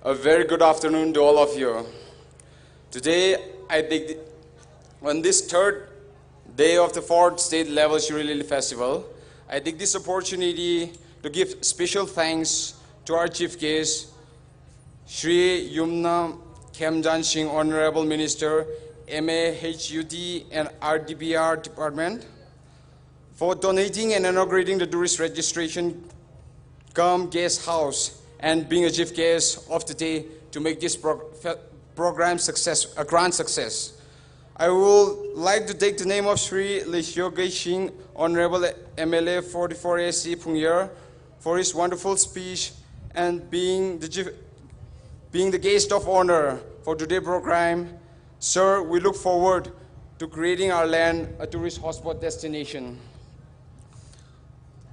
A very good afternoon to all of you. Today, I dig-, on this third day of the fourth state level Shirui Lily Festival, I take this opportunity to give special thanks to our chief guest, Shri Yumnam Khemchand Singh, Honorable Minister, M A H U D and R D P R Department, for donating and inaugurating the tourist registration cum guest house and being a chief guest of the day to make this pro-, fe-, program success, a grand success. I would like to take the name of Shri Leishio Keishing, Honorable M L A forty-four A C Phungyar, for his wonderful speech and being the chief, being the guest of honor for today's program. Sir, we look forward to creating our land a tourist hotspot destination.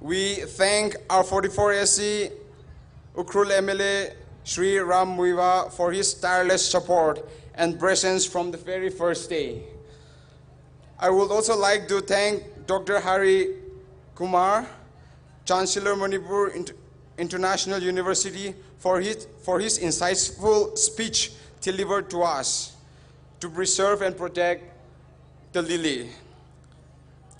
We thank our forty-four A C Ukhrul M L A Shri Ram Muivah for his tireless support and presence from the very first day. I would also like to thank Doctor Hari Kumar, Chancellor Manipur Inter-, International University, for his, for his insightful speech delivered to us to preserve and protect the lily.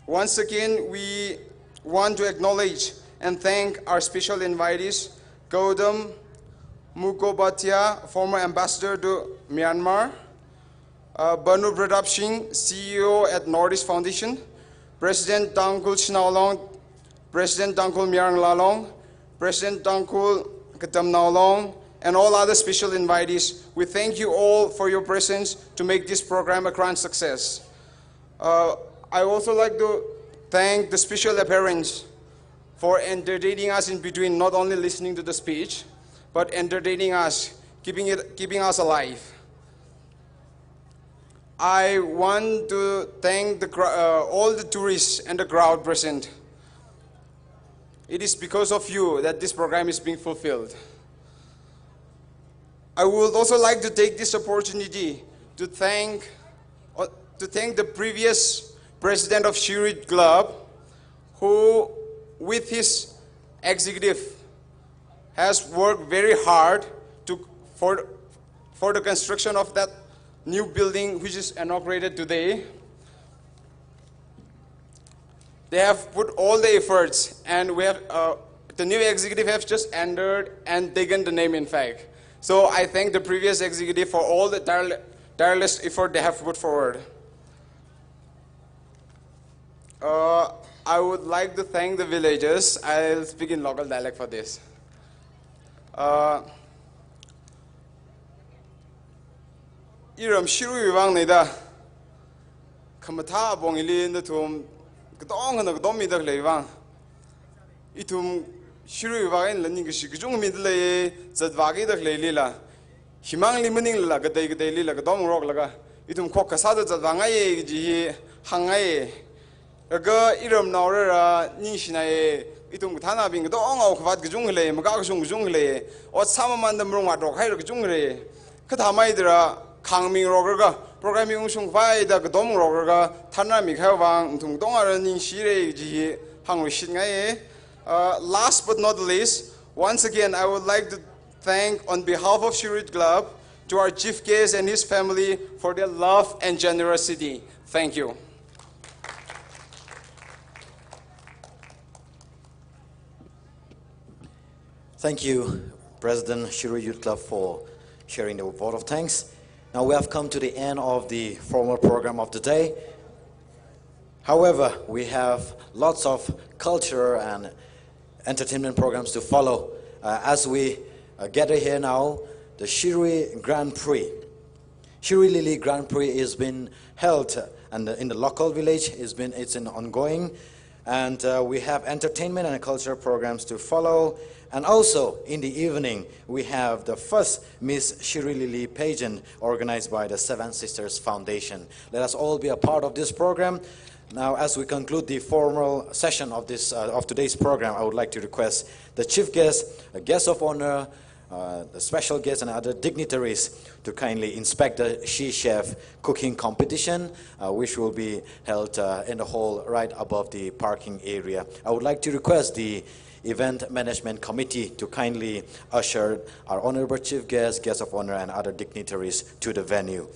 Once again, we want to acknowledge and thank our special invitees, Gautam Mukhopadhyay, former ambassador to Myanmar, uh, Bhanu Pratap Singh, C E O at Northeast Foundation, President Tangkhul Shanao Long, President Tangkhul Mayar Ngala Long, President Tangkhul Katamnao Long, and all other special invitees. We thank you all for your presence to make this program a grand success. Uh, I also like to thank the special appearance for entertaining us in between, not only listening to the speech, but entertaining us, keeping it, keeping us alive. I want to thank the, cr- uh, all the tourists and the crowd present. It is because of you that this program is being fulfilled. I would also like to take this opportunity to thank, uh, to thank the previous president of Shirui Club, who, with his executive, has worked very hard to, for, for the construction of that new building, which is inaugurated today. They have put all the efforts, and we have, uh, the new executive have just entered and taken the name, in fact. So I thank the previous executive for all the tire- tireless effort they have put forward. Uh, I would like to thank the villagers. I'll speak in local dialect for this. Uh, iram Shirui vang nei da. Khamathā apong ili nathum katonga na katom mida khalei vang. Ithum Shirui vang eina ningkashi kachungkha mida lei, zatvāki da khalei lila. Himangli maningla, katei kateilila katom ngaroklaga, ithum khokkha sāda zatvā ngaiya kaji hi hāngngai. Laga iramnao rara ningshinai, ithum kathānabing katonga khavāt kachungkha lei, makakashung kachungkha lei, ot sāmamānda marung atrok haira kachungkha lei. Kathāmeida ra khangmingaroklaga, program hi ungshung khavai da katom ngaroklaga, thanrāmi kahai vang, nathum katonga rara ningshira kaji hi hāngluishitngai. Uh, last but not least, once again, I would like to thank, on behalf of Shirui Club, to our chief guest and his family for their love and generosity. Thank you. Thank you, President Shirui Youth Club, for sharing the vote of thanks. Now we have come to the end of the formal program of the day. However, we have lots of culture and entertainment programs to follow, uh, as we, uh, gather here now, the Shirui Grand Prix. Shirui Lily Grand Prix has been held, uh, and in the local village, it's been, it's an ongoing, and, uh, we have entertainment and cultural programs to follow. And also, in the evening, we have the first Miss Shirui Lily pageant organized by the Seven Sisters Foundation. Let us all be a part of this program. Now, as we conclude the formal session of this, uh, of today's program, I would like to request the chief guest, a guest of honor, uh, the special guests and other dignitaries to kindly inspect the She Chef cooking competition, uh, which will be held, uh, in the hall right above the parking area. I would like to request the Event Management Committee to kindly usher our honorable chief guest, guest of honor, and other dignitaries to the venue.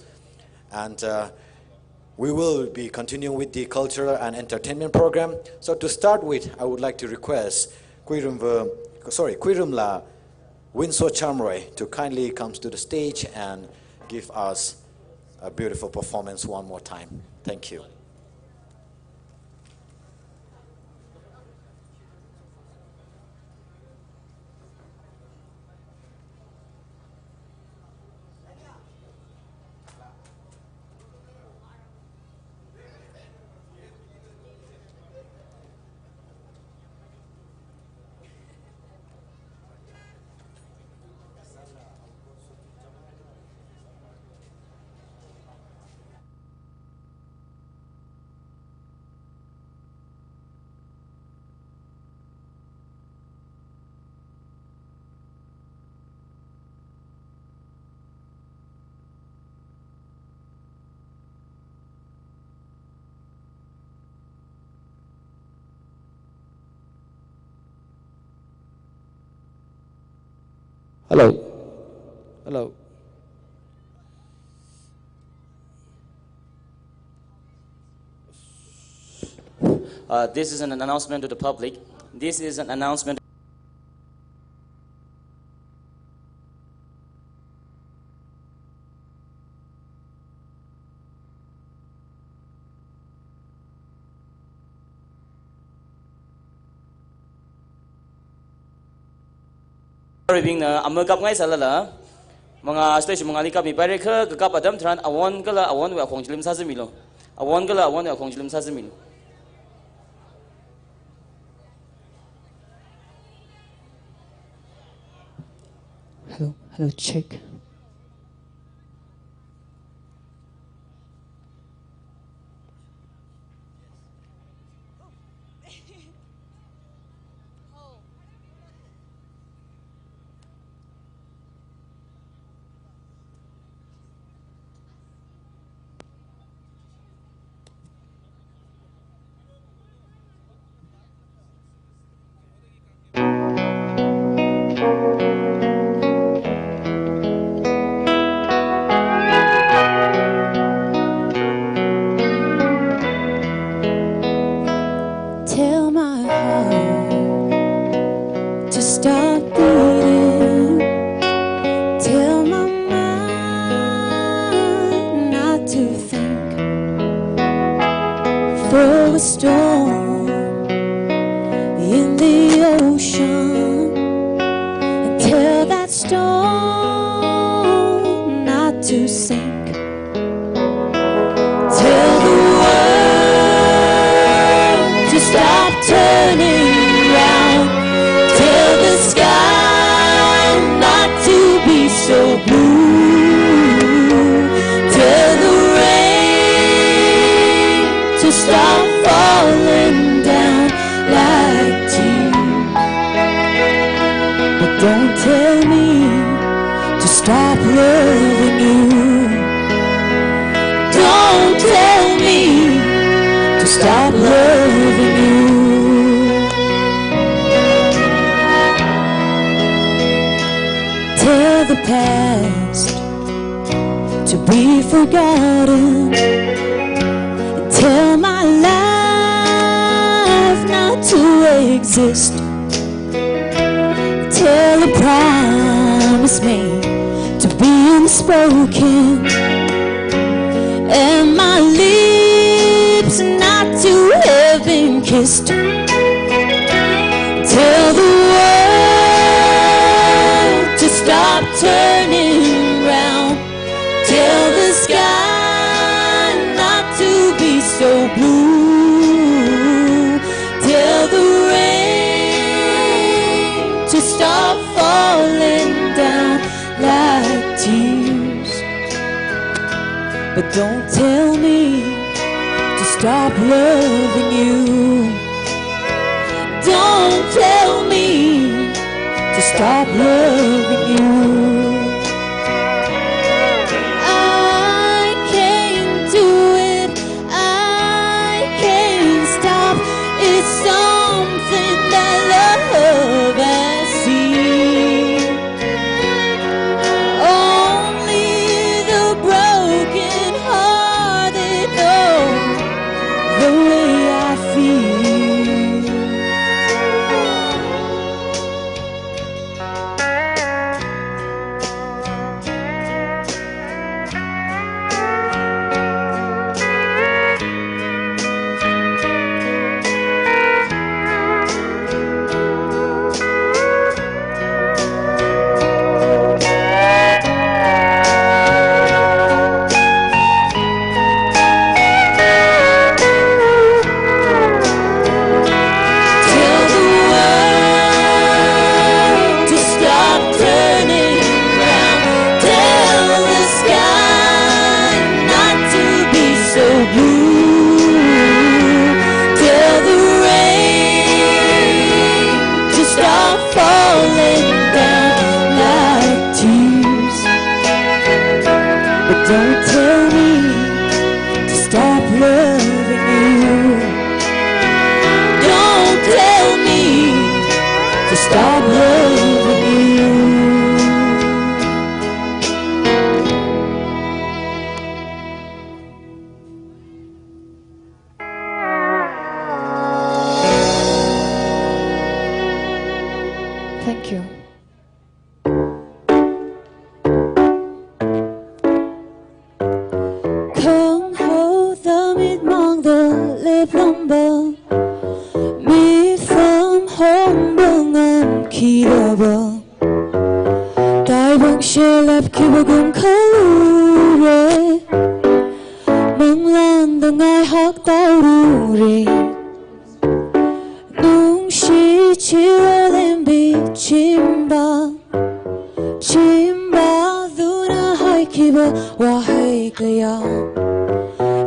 And, uh, we will be continuing with the cultural and entertainment program. So to start with, I would like to request Kuirumva, sorry, Kuirumla Winso Chamroy to kindly come to the stage and give us a beautiful performance one more time. Thank you. Hello. Hello. Uh, this is an announcement to the public. This is an announcement. Arui bingna ama kapngai sālala, manga stage mangāli kapmipaira kha, kakap atam tharan awon kala awonwui akhong chilim sāzamilo. Awon kala awonwui akhong chilim sāzamilo. Hello, hello, check. Throw a stone in the ocean and tell that stone not to sink. Tell the world to stop turning round. Tell the sky not to be so blue. Tell the rain to stop falling down like tears. But don't tell me to stop loving you. Don't tell me to stop loving you. Tell the past to be forgotten. And tell my life not to exist. Tell a promise made to be unspoken, and my lips not to have been kissed. Tell the world to stop turning round. Tell the sky not to be so blue. Tell the rain to stop falling down like tears. But don't tell me to stop loving you. Don't tell me to stop loving you. I can't do it. I can't stop. It's something that love has seen. Only the broken hearted know the way I feel. Tell the world to stop turning round. Tell the sky not to be so blue. Tell the rain to stop falling down like tears. But don't tell me to stop loving you. Don't tell me to stop loving you. Thank you. Khangahānda mik mangda leplāmba, mifam hongba ngamkida ba, taibang shelap khipākha khalure, manglānda ngai haktārure. Nungshi chira lembi chimba, chimba duna haikhiba wahai kayā.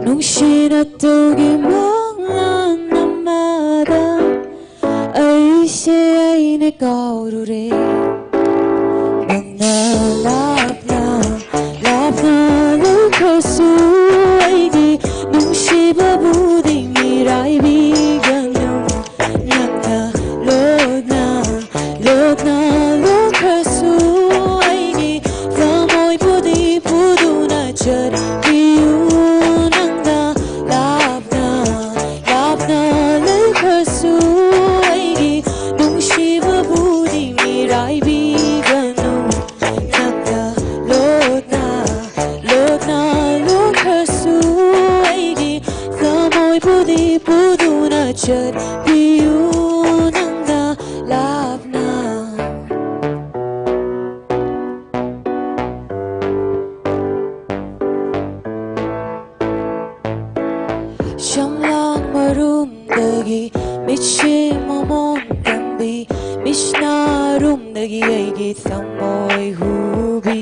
Nungshina togi manglāna mada, aise aine kaorure. Nangna lapna, lapna lukhasu aidi, nungshiba budi miraibi ganang. Nangna lotna, lotna lukhasu aidi, thamoi budi buduna chatpiu. Nangna lap puduna chatpiyu nangna lapna. Shamlang marumdagi, mitshim momon tambi, mishna rumdagi aigi thamoi hubi.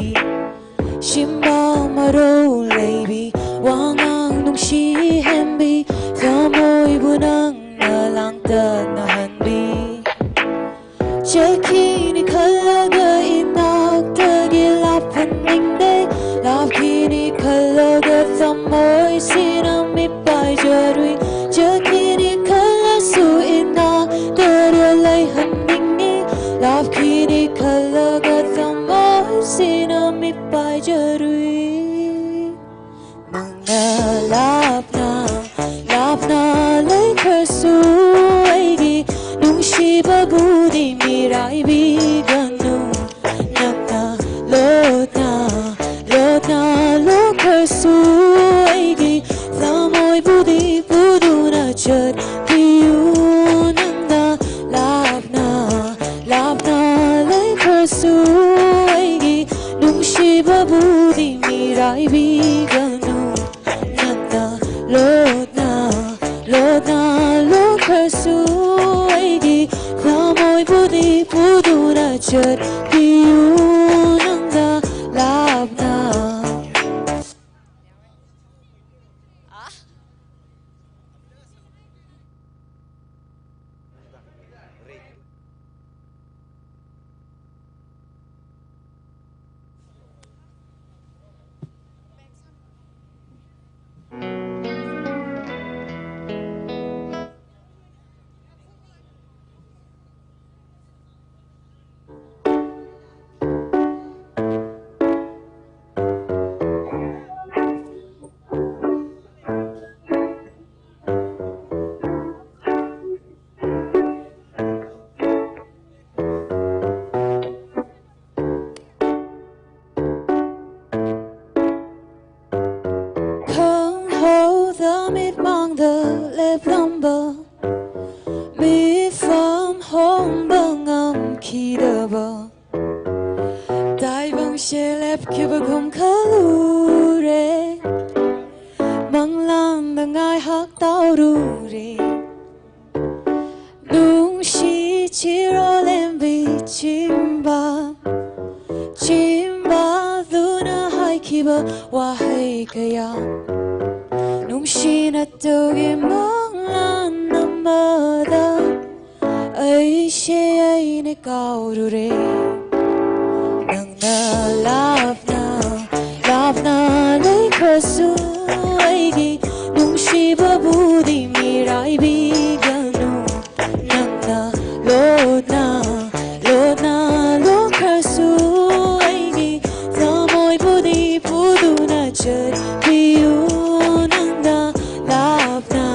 Shimba maro leibi, wangang nungshi hembi, thamoibu nangna langtana hanbi. Chekini khalaga inakdagi laphan ningde, lapkini khalaga thamoi sina mipai jarui. Chekini khalasu inakdara leihan ningi, lapkini khalaga thamoi sina mipai jarui. Nangna lapna, lapna leikharsu aigi, nungshiba budi miraibi ganu. Nangna lotna, lotna lokharsu aigi, thamoi budi puduna chatpiyu nangna lapna. Lapna leikharsu aigi, nungshiba budi miraibi ganu. Nangna lotna, lotna lokharsu aigi, thamoi budi puduna chatpiyu nangna lapna. Khanghaoda mitmangda leplamba, mifam hongba ngamkidaba. Taibang shelep kiba kumkhalure, manglangda ngaihak taorure. Nungshi chiro lembi chimba, chimba duna haikhiba wahai kaya. Nungshina togi manglan namada, aishe aine kaorure. Nangna lapna, lapna leikharsu aigi, nungshiba budi miraibi ganu. Nangna lotna, lotna lokharsu aigi, thamoi budi puduna chatpiyu nangna lapna.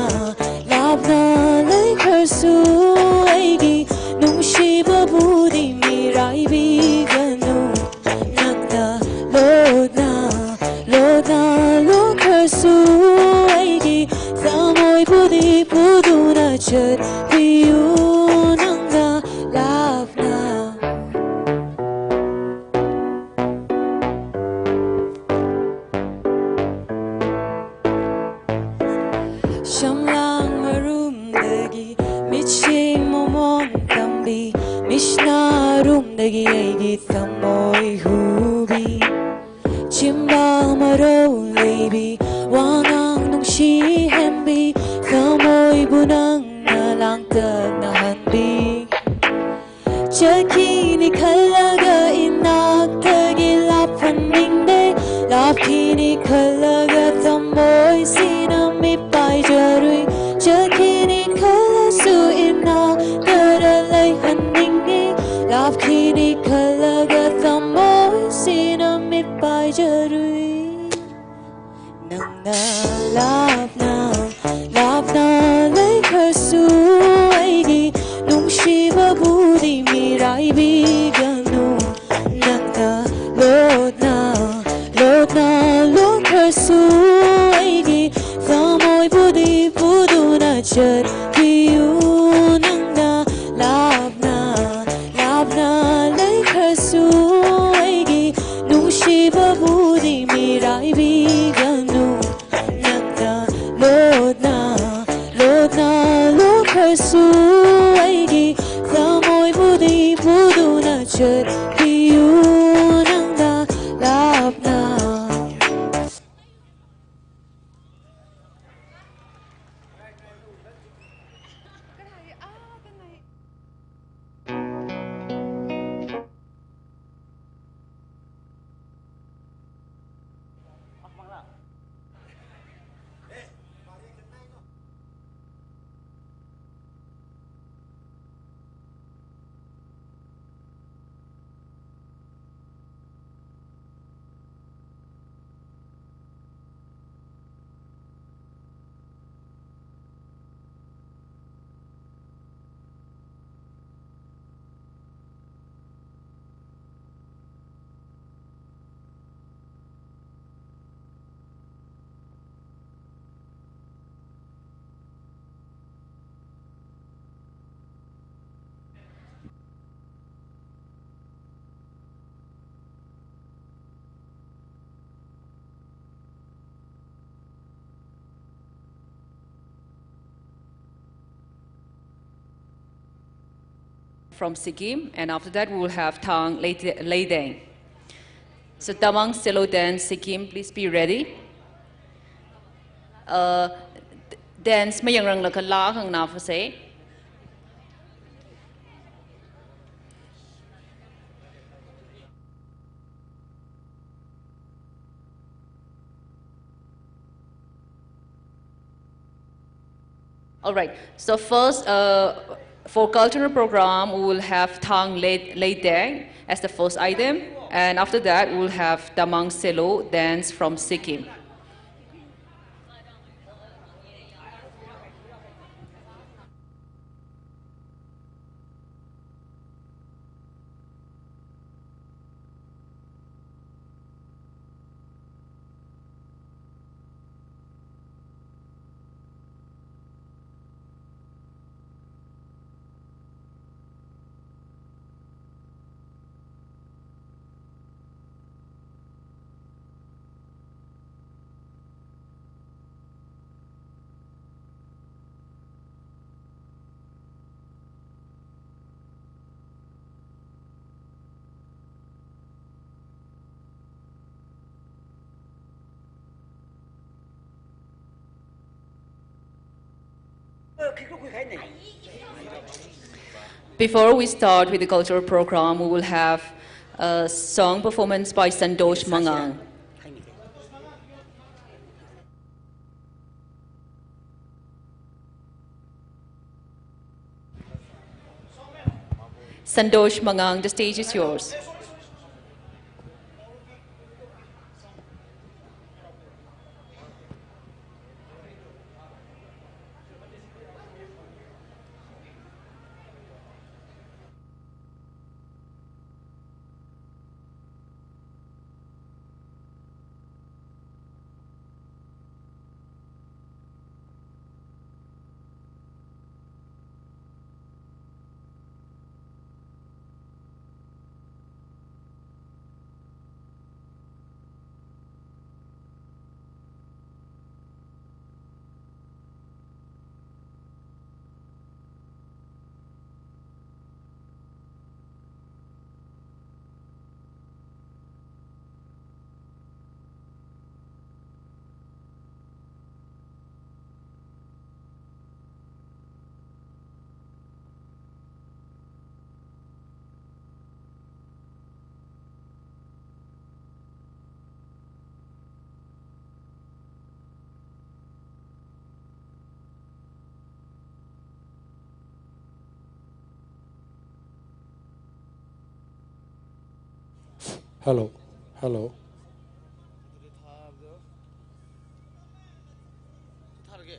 Lapna leikharsu aigi, nungshiba budi miraibi ganu. Nangna lotna, lotna lokharsu aigi, thamoi budi puduna chatpiyu nangna lapna. Shamlang marumdagi, mitshim momon tambi, mishna rumdagi aigi thamoi hubi. Chimba maro leibi, wangang nungshi hembi, thamoibu nangna langtana hanbi. Chakini khalaga inakdagi laphan ningde, lapkini khalaga thamoi sina mipai jarui. Chakini khalasu inakdara leihan ningi, lapkini khalaga thamoi sina mipai jarui. Nangna lapna, lapna leikharsu aigi, nungshiba budi miraibi ganu. Nangna lotna, lotna lokharsu aigi, thamoi budi puduna Su aidi, thamoibudi putuna chatpiyu nangda lapna. From Sikkim, and after that we will have Thang Leite-, Leideng. So Tamang Selo Dance Sikkim, please be ready. Uh, d-, dance mayangranglaga laa khanganā phāsei. All right. So first, uh, for cultural program, we will have Thang Lei-, Leideng as the first item, and after that, we will have Tamang Selo dance from Sikkim. Before we start with the cultural program, we will have a song performance by Santosh Mangang. Santosh Mangang, the stage is yours. Hello. Hello.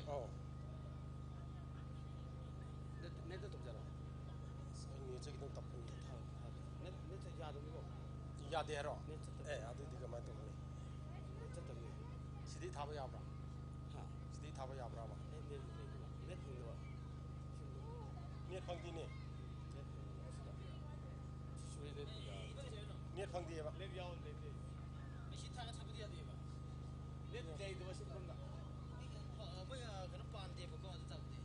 ꯑꯣ꯫ ꯅꯦꯠ, ꯅꯦꯠꯇ ꯇꯧꯖꯔꯣ꯫ ꯑꯁ, ꯑꯩ ꯅꯦꯠꯁꯦ ꯈꯤꯇꯪ ꯇꯞꯄꯅꯤ꯫ ꯊꯥꯔꯣ, ꯊꯥꯔꯣ꯫ ꯅꯦꯠ, ꯅꯦꯠꯁꯦ ꯌꯥꯗꯕꯅꯤꯀꯣ? ꯌꯥꯗꯦ ꯍꯥꯏꯔꯣ? ꯅꯦꯠ ꯆꯠꯇꯕꯅꯤ꯫ ꯑꯦ, ꯑꯗꯨꯗꯤ ꯀꯃꯥꯏꯅ ꯇꯧꯒꯅꯤ? ꯅꯦꯠ ꯆꯠꯇꯕꯅꯤ꯫ ꯁꯤꯗꯤ ꯊꯥꯕ ꯌꯥꯕ꯭ꯔꯥ? ꯍꯥ? ꯁꯤꯗꯤ ꯊꯥꯕ ꯌꯥꯕ꯭ꯔꯥꯕ? ꯅꯦꯠ, ꯅꯦꯠ ꯂꯩꯇꯕ꯫ ꯅꯦꯠ ꯐꯪꯗꯕ꯫ ꯅꯦꯠ ꯐꯪꯗꯦꯅꯦ꯫ ꯅꯦꯠ ꯐꯪꯗꯕ ꯑꯁꯤꯗ꯫ ꯁꯤ ꯁꯣꯏꯗ ꯌꯥꯗꯦ꯫ ꯅꯦꯠ ꯐꯪꯗꯦꯕ꯫ ꯂꯦꯞ ꯌꯥꯎ ꯂꯩꯇꯦ꯫ ꯑꯁꯤ ꯊꯥꯔꯒ ꯊꯥꯕꯗꯤ ꯌꯥꯗꯦꯕ꯫ ꯅꯦꯠ ꯂꯩꯇꯕ ꯁꯤ ꯃꯐꯝꯗ꯫ ꯃꯣꯏ, ꯑ, ꯀꯩꯅꯣ ꯄꯥꯟꯗꯦꯕꯀꯣ ꯑꯗꯨ ꯇꯧꯕꯗꯤ꯫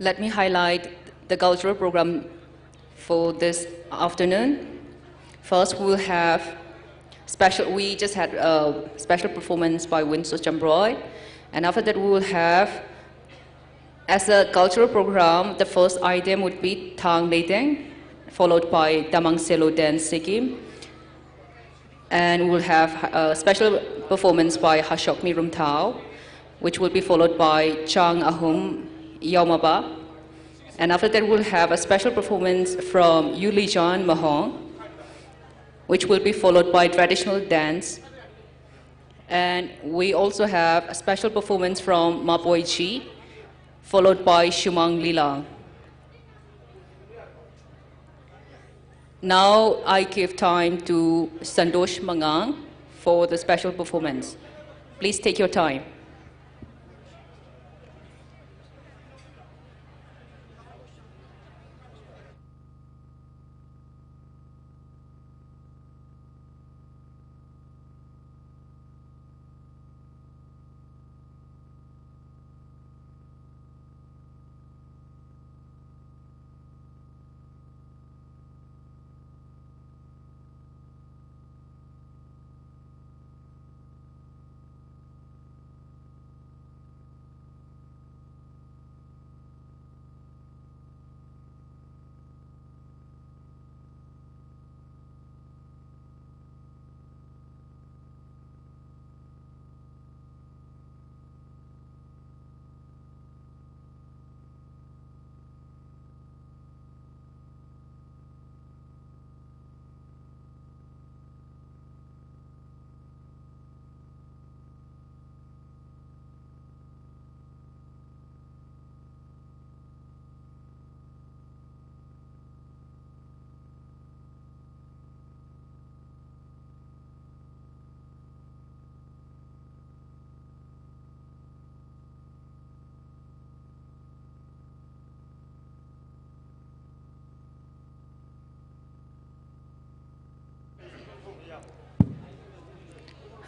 Let me highlight the cultural program for this afternoon. First, we'll have special, we just had a special performance by Winslow Chambroi. And after that, we will have, as a cultural program, the first item would be Thang Leideng, followed by Tamang Selo Dance Sikim. And we'll have a special performance by Hashokmi Rumthao, which will be followed by Chang Ahum Yaomaba. And after that, we'll have a special performance from Yulijan Mahong, which will be followed by traditional dance. And we also have a special performance from Maboi G, followed by Shumang Lila. Now I give time to Santosh Mangang for the special performance. Please take your time.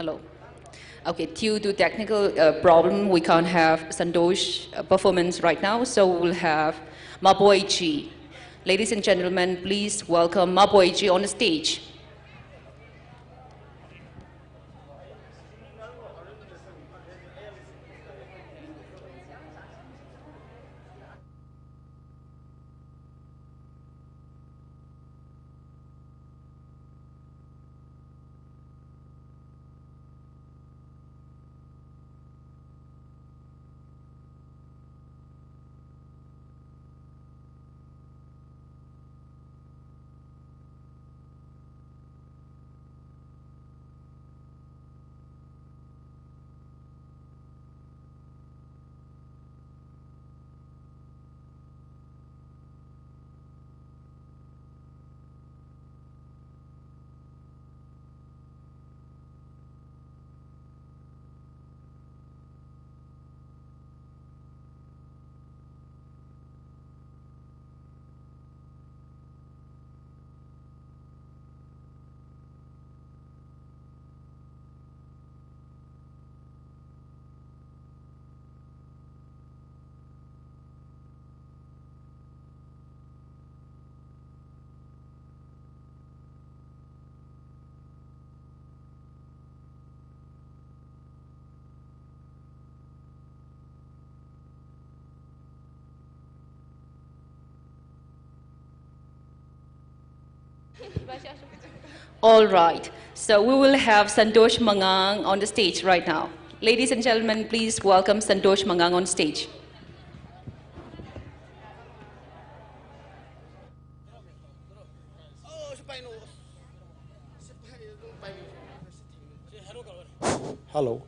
Hello. Okay, due to technical, uh, problem, we can't have Santosh, uh, performance right now, so we'll have Maboi G. Ladies and gentlemen, please welcome Maboi G on the stage. All right. So we will have Santosh Mangang on the stage right now. Ladies and gentlemen, please welcome Santosh Mangang on stage. Hello.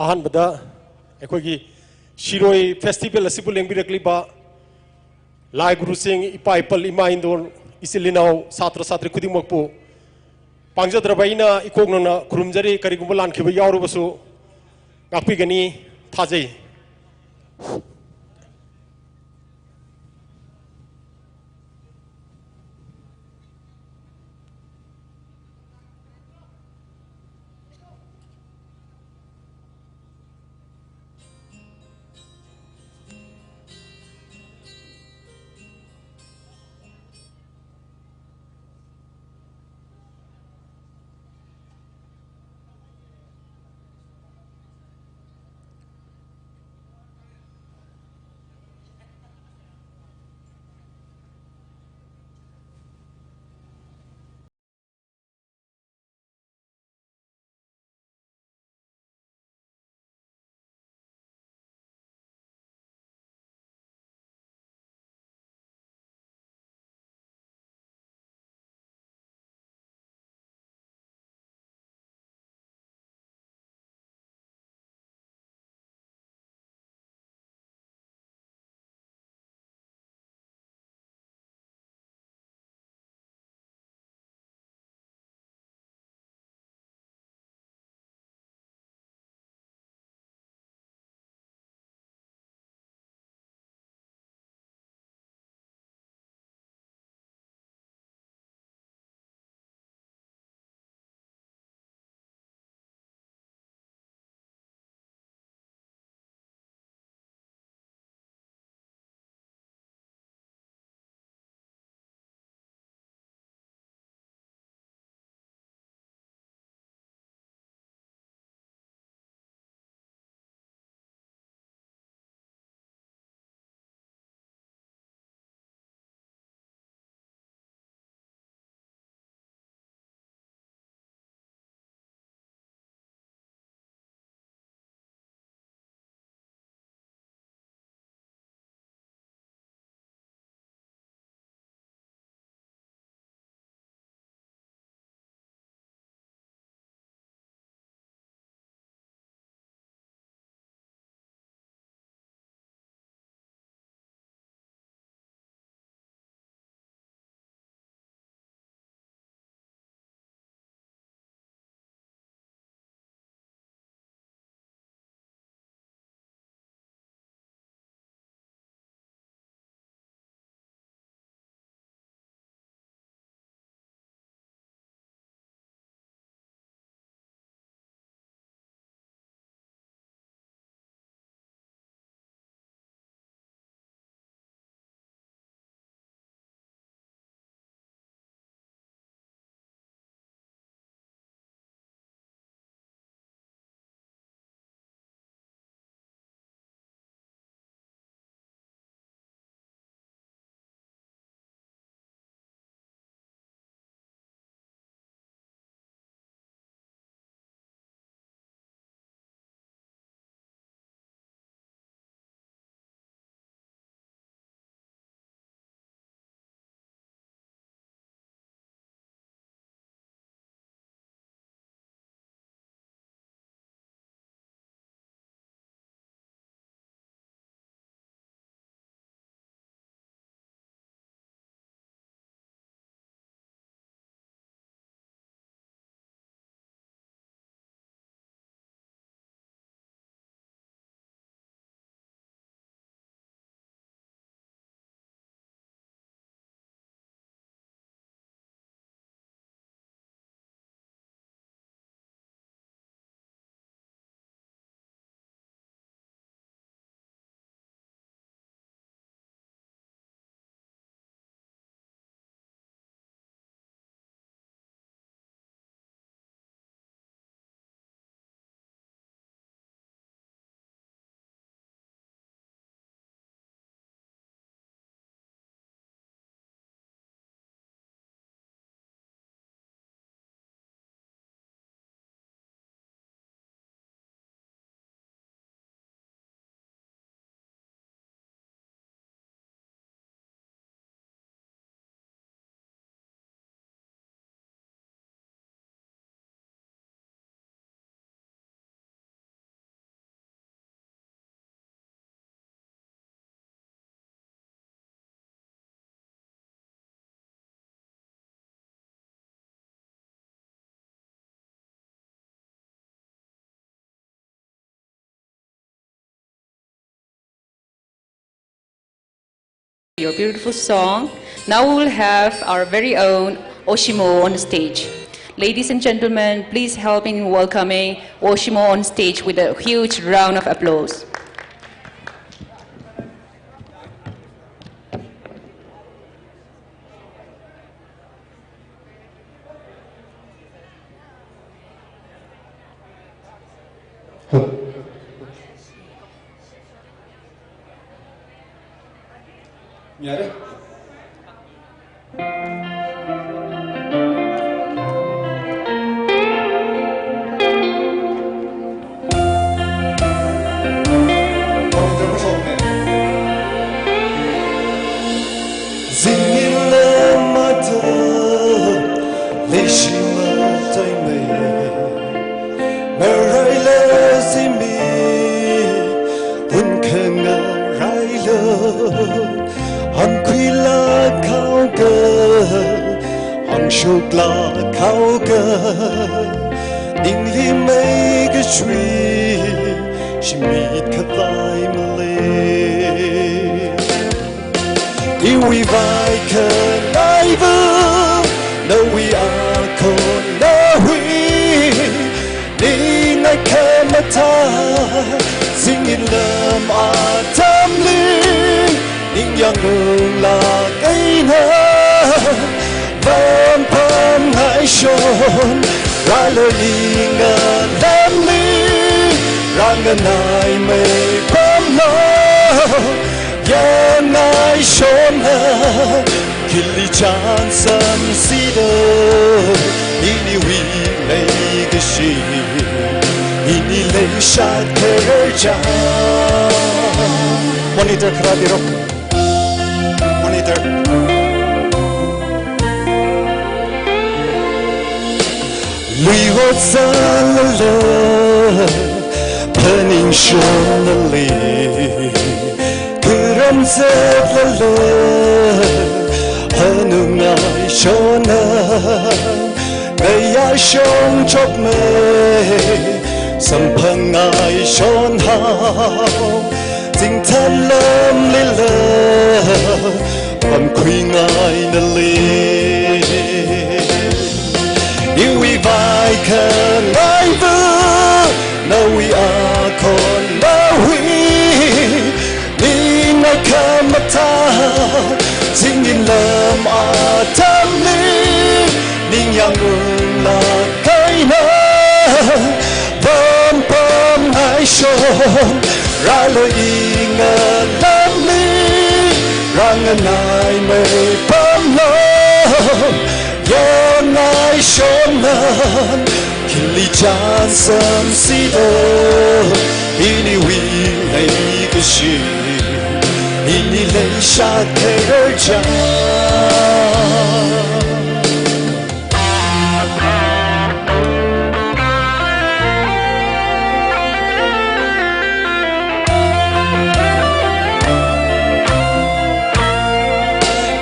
ꯑꯍꯥꯟꯕꯗ ꯑꯩꯈꯣꯏꯒꯤ ꯁꯤꯔꯣꯏ festival ꯑꯁꯤꯕꯨ ꯂꯦꯡꯕꯤꯔꯛꯂꯤꯕ ꯂꯥꯏ ꯒꯨꯔꯨꯁꯤꯡ, ꯏꯄꯥ ꯏꯄꯜ, ꯏꯃꯥ ꯏꯟꯗꯣꯜ, ꯏꯆꯤꯜ ꯏꯅꯥꯎ, ꯁꯥꯇ꯭ꯔ ꯁꯥꯇ꯭ꯔꯤ ꯈꯨꯗꯤꯡꯃꯛꯄꯨ Pāngzatrabei eina ikoknana khurumzari, karigumba lankhiva yaorabasū ngākpikani, thāzai. your beautiful song. Now we will have our very own Oshimo on stage. Ladies and gentlemen, please help in welcoming Oshimo on stage with a huge round of applause. Yare. Zingin lam atam, leishi mataimei. Ngaraila zimik, unkhangarailu. Hāngkhuilāk haoga, hāngshoklāk haoga, ningli meikashui shimit khavai malei. Iwui vaikhangaiva, nawui akhon nawui ningai khamathā, zingin lam atamli ningyāng unglāk eina, vāmpam ngaishon, rālu ninga lamli, rānganaimei pamlo, yāngngaishonna, khili chānsam sida, iniwui leikashi, ini leishat khararchān. Monitor kharā diro. Monitor. Lui ot sālala, phaningshonali. Kharam zatlala, hanungngaishonna. Ngayā shongchokmei, samphangngaishon hao. Zingthat lamlila, pamkhuingai nali. Iwui vaikhangaiva, nawui akhon nawui ningai khamathā, zingin lam atamli, ningyāng unglāk eina, vāmpam ngaishon, rālu ninga lamli, rānganaimei pamlo, yāngngaishonna, khili chānsam sida, iniwui leikashi, ini leishat khararchān.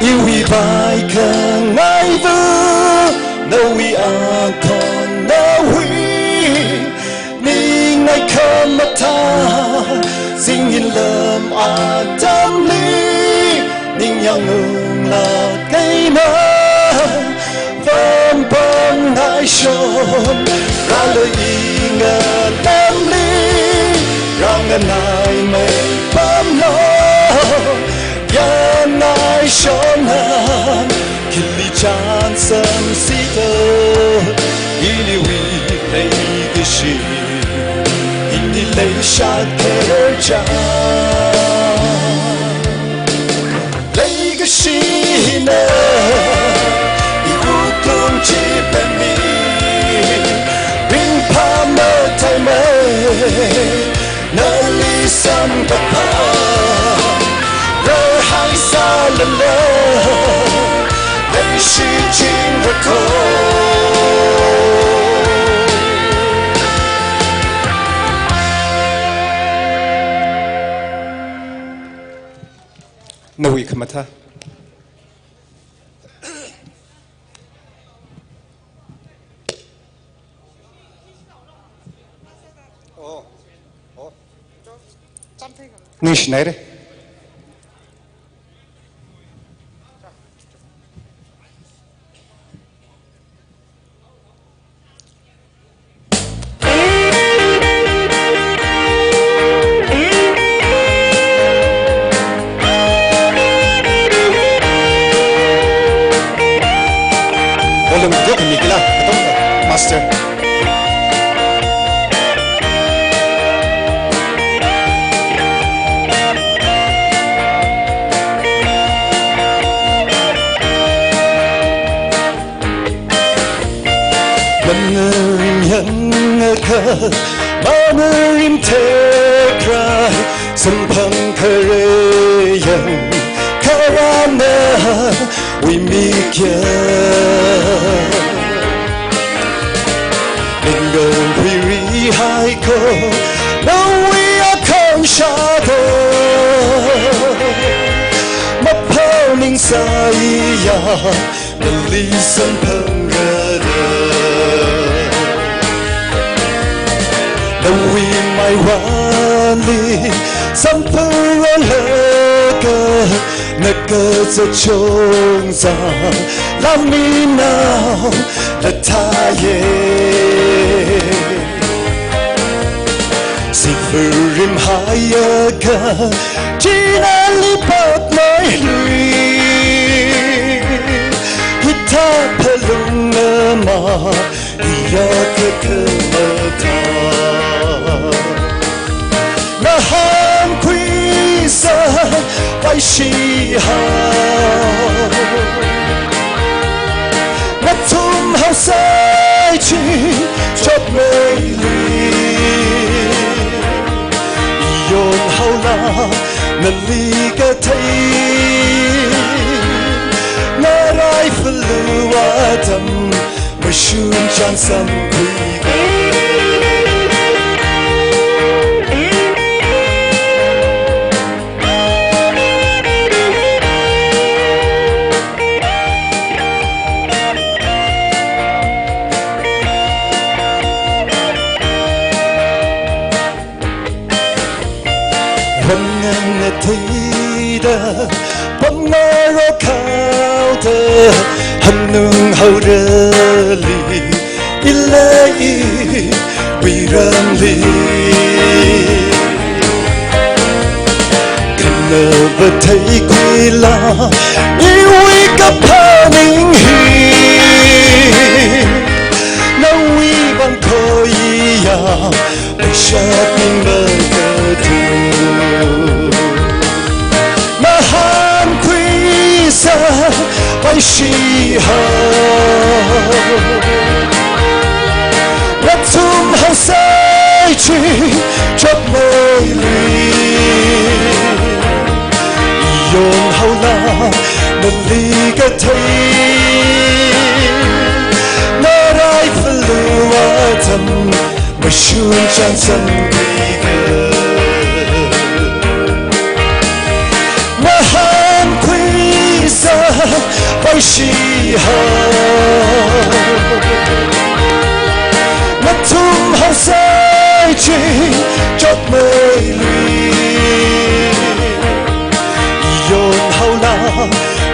Iwui vaikhangaiva, nawui akhon nawui ningai khamathā, zingin lam atamli, ningyāng unglāk eina, vāmpam ngaishon, rālu ninga lamli, rānganaimei pamlo, yāngngaishonna, khili chānsam sida, iniwui leikashi, ini leishat khararchān. Leikashina, iwuklung chipemmi, ringphā mataimei, nali samkaphā, rarhai sālala, leishi chingrakho. Nawui khamathā. Ningshinaire. Ngakha manarim tekrai samphang khareyang kharana wimikya. Ningau huiri haiko nawui akhang shāda maphao ningsāya. Nali samphangrada, nawui maiwanli samphangralaga, nakazā chungzāla minao nathāya. Sifurim haiakha china lipap mailui, hithā phalung ama iyakha khamatā. Ngahānkhuisa paishihao, ngathumhao saichi chotmeili. Yonhaola nali kathei, ngarai phalu atam mashun chān samkhuiga. Ramngathei da pamngarok haoda hanunghaorali, ila iwui ramli. Khanava theikhuila iwui kaphaning hi, nawui vang khoiya paishap ning makatu. Ngahānkhuisa paishihao, ngathumhao saichi chotmeili. Yonhaola nali kathei, ngarai phalu atam mashun chān samkhuiga. Ngahānkhuisa paishihao, ngathumhao saichi chotmeili. Yonhaola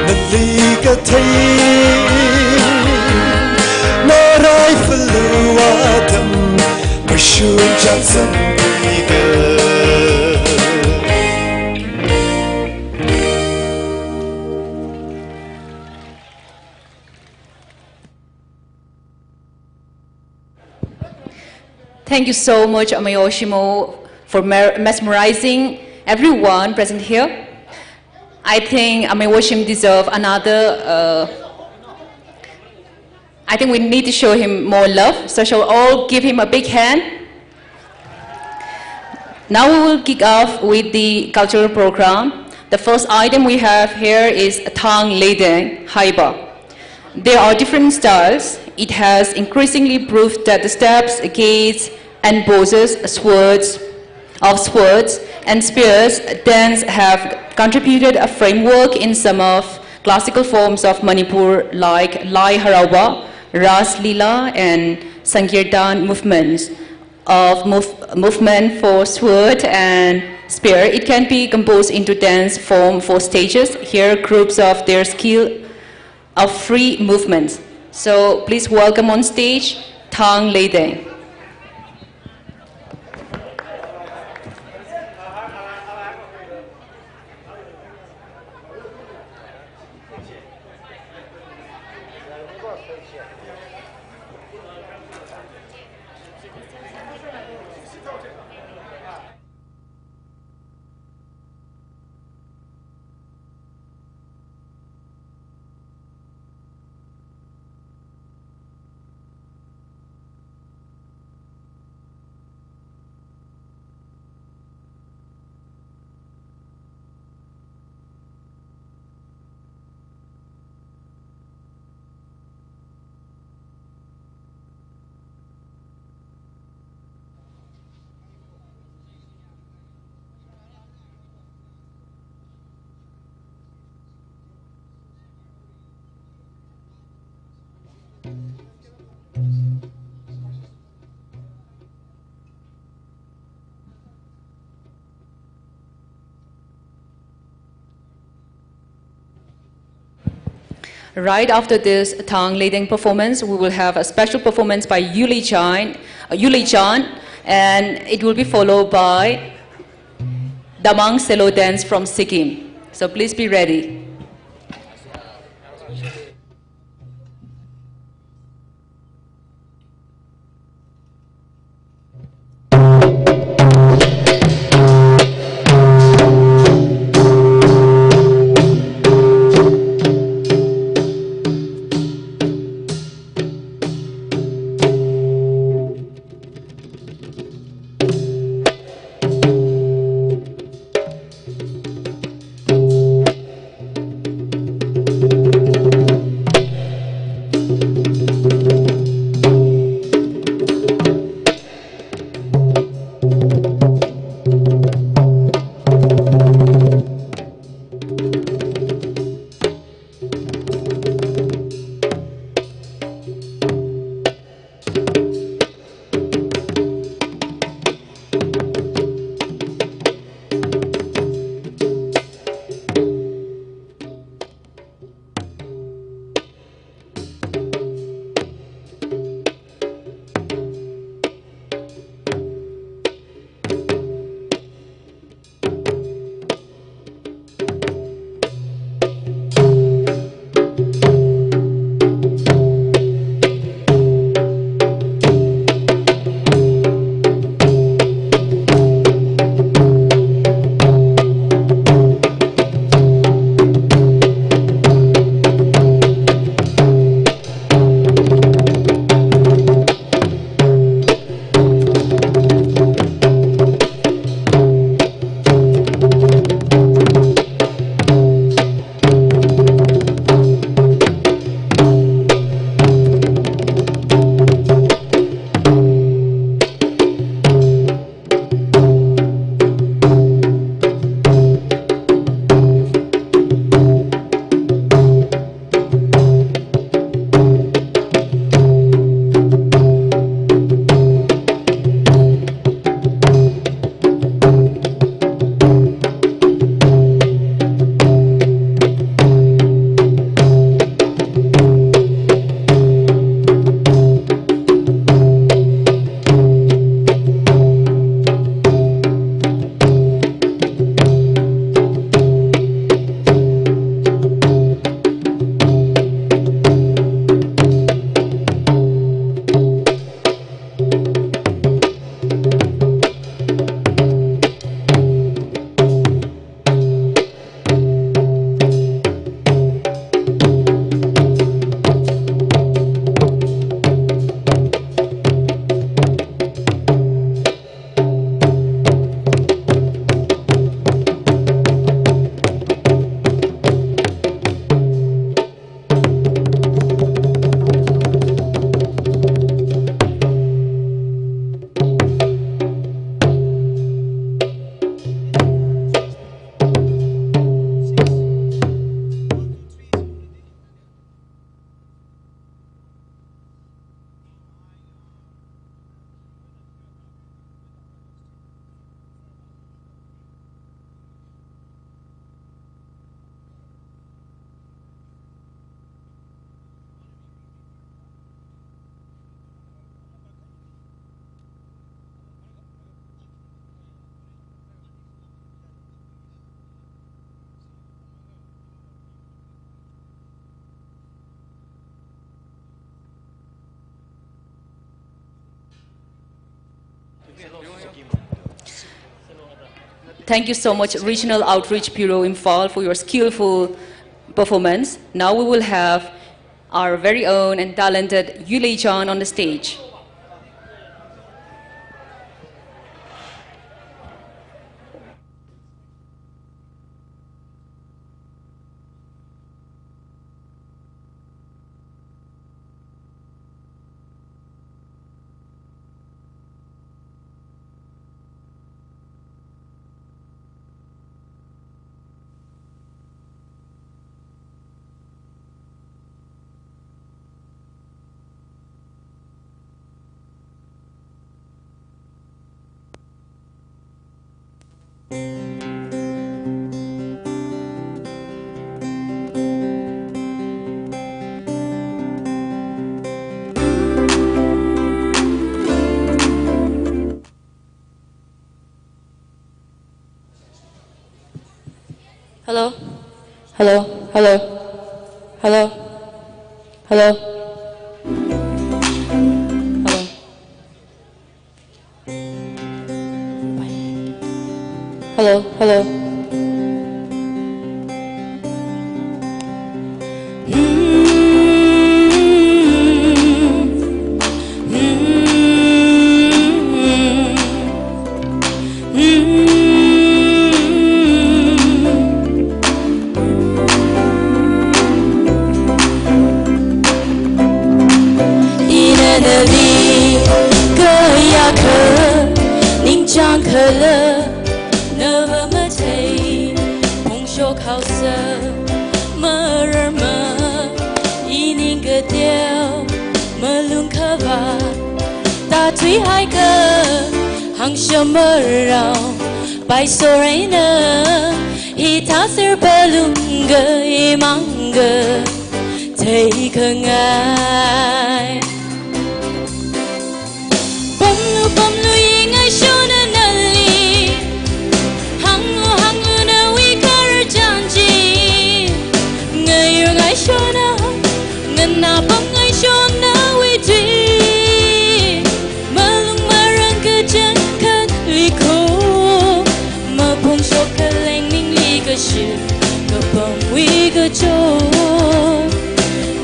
nali kathei, ngarai phalu atam mashun chān samkhuiga. Thank you so much, Amei Oshim-o, for mer-, mesmerizing everyone present here. I think Amei Oshim deserve another, uh, I think we need to show him more love. So shall we all give him a big hand? Now we will kick off with the cultural program. The first item we have here is Thang Leideng Haiba. There are different styles. It has increasingly proved that the steps, gaits, and poses, swords, of swords and spears dance have contributed a framework in some of classical forms of Manipur like Lai Haraoba, Ras Leela, and Sankirtan movements of mov-, movement for sword and spear. It can be composed into dance form for stages. Here, groups of their skill of free movements. So please welcome on stage Thang Leideng. Right after this Thang Leiding performance, we will have a special performance by Yuli Chan, uh, Yuli Chan, and it will be followed by Damang Selo dance from Sikkim. So please be ready. Thank you so much, Regional Outreach Bureau Imphal, for your skillful performance. Now we will have our very own and talented Yuli Chan on the stage. Hello? Hello? Hello? Hello? Hello? Hello? Hello? Hello? Ina nali kayākha ningchāng khala, nava mathei, phongshok haosa, mararma, ining kateo, malung khavāt, tāthui haikha, hāngsham marao, paiso eina, hithā ser palung kaimang kathei khangai. Pamlu, pamlu, i ngaishona nali. Hānglu, hānglu, nawui khararchan chi. Ngayur ngaishona, nganāpam ngaishona nawui tui. Malung marān kachangkhat likho. Maphongshok khaleng ningli kashir, kapamwui kachot.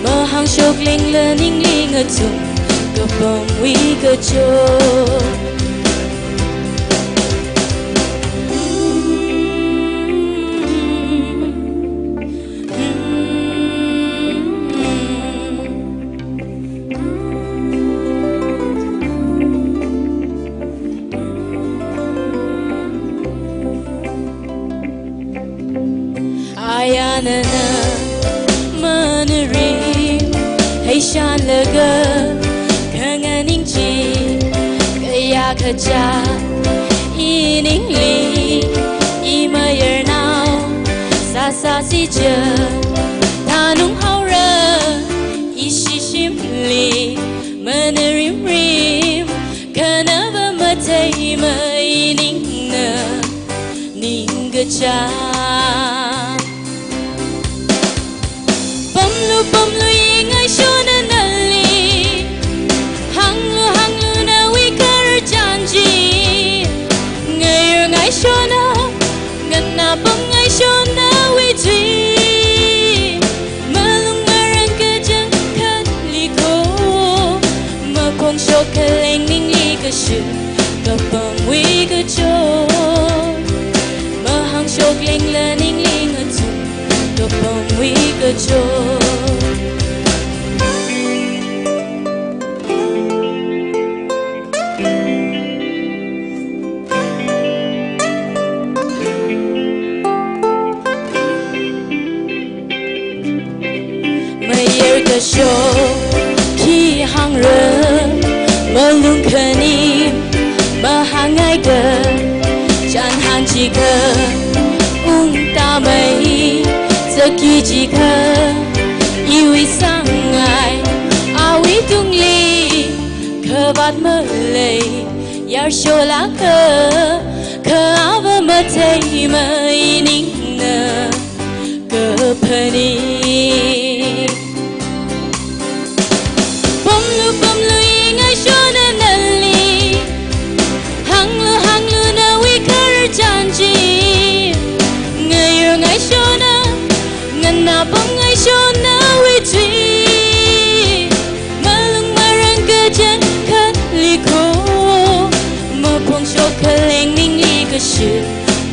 Mahāngshok lengla ningli ngathum, kapamwui kachot. Ayāna na manarim, heishanlaga, khanganing chi, kayākha cha, iningli, imayarnao, sāsāsi cha, thanung haora, ishi shimli, manarimrim, khanava matheima iningna, ningkachāng. Pamlu, pamlu, i ngaishona nali. Hānglu, hānglu, nawui khararchan chi. Ngayur ngaishona, nganāpam ngaishona nawui tui. Malung marān kachangkhat likho. Maphongshok khaleng ningli kashir, kapamwui kachot. Mahāngshok lengla ningli ngathum, kapamwui kachot. Mayar kashok khi hāngra, malung khani mahāngngai kha, chānhān chikha, ungta mai, sāki chikha, iwui sāngai, awui tungli, khavāt malei, yarshola kha, kha ava matheima iningna, kaphani. Pamlu, pamlu, i ngaishona nali. Hānglu, hānglu, nawui khararchan chi. Ngayur ngaishona, nganāpam ngaishona nawui tui. Malung marān kachangkhat likho. Maphongshok khaleng ningli kashir,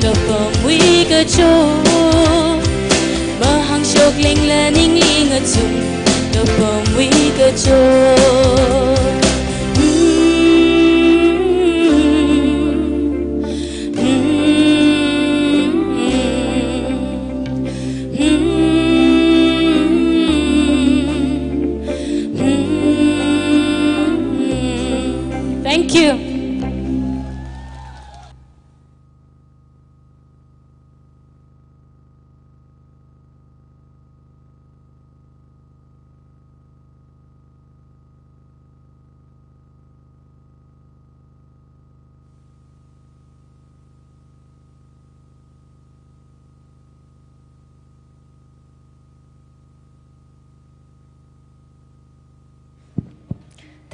kapamwui kachot. Mahāngshok lengla ningli ngathum, kapamwui kachot. Thank you.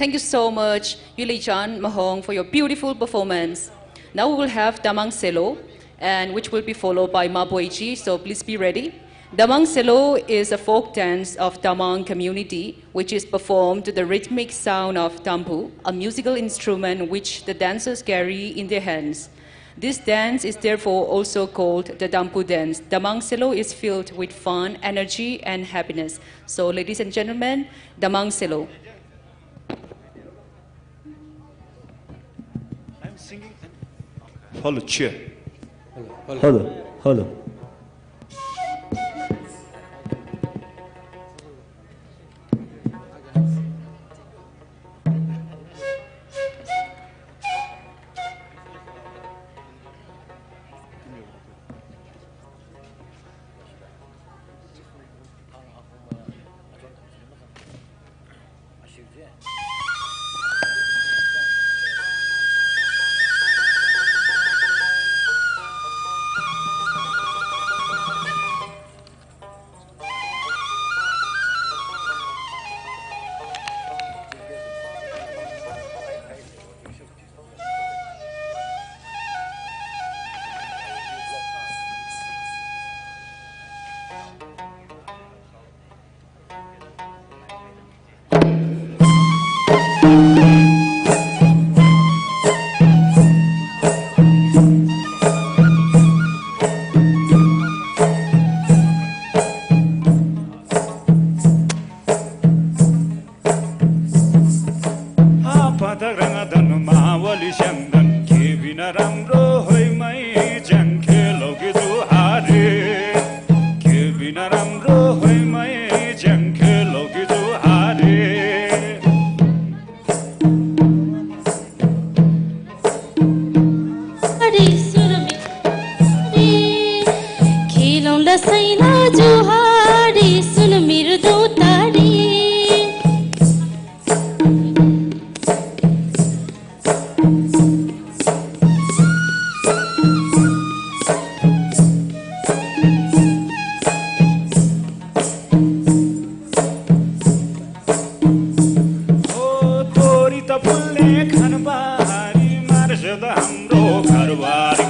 Thank you so much, Yulichan Mahong, for your beautiful performance. Now we will have Tamang Selo, and which will be followed by Maboiji, so please be ready. Tamang Selo is a folk dance of Tamang community, which is performed to the rhythmic sound of tampu, a musical instrument which the dancers carry in their hands. This dance is therefore also called the Tampu dance. Tamang Selo is filled with fun, energy, and happiness. So, ladies and gentlemen, Tamang Selo. I'm singing. Hello, cheer. Hello, hello. Hello, hello. Apa takrang adan mawali shangdan, khibina ramro hoimai chang khelo ki juhari. Khibina ramro hoimai chang khelo ki juhari. Hari sunami, hari. Khilongla saila juhari, sunami rudo tari. ओ तोरी त फुल्ने खनबारी, मार्सद हाम्रो घरबारी।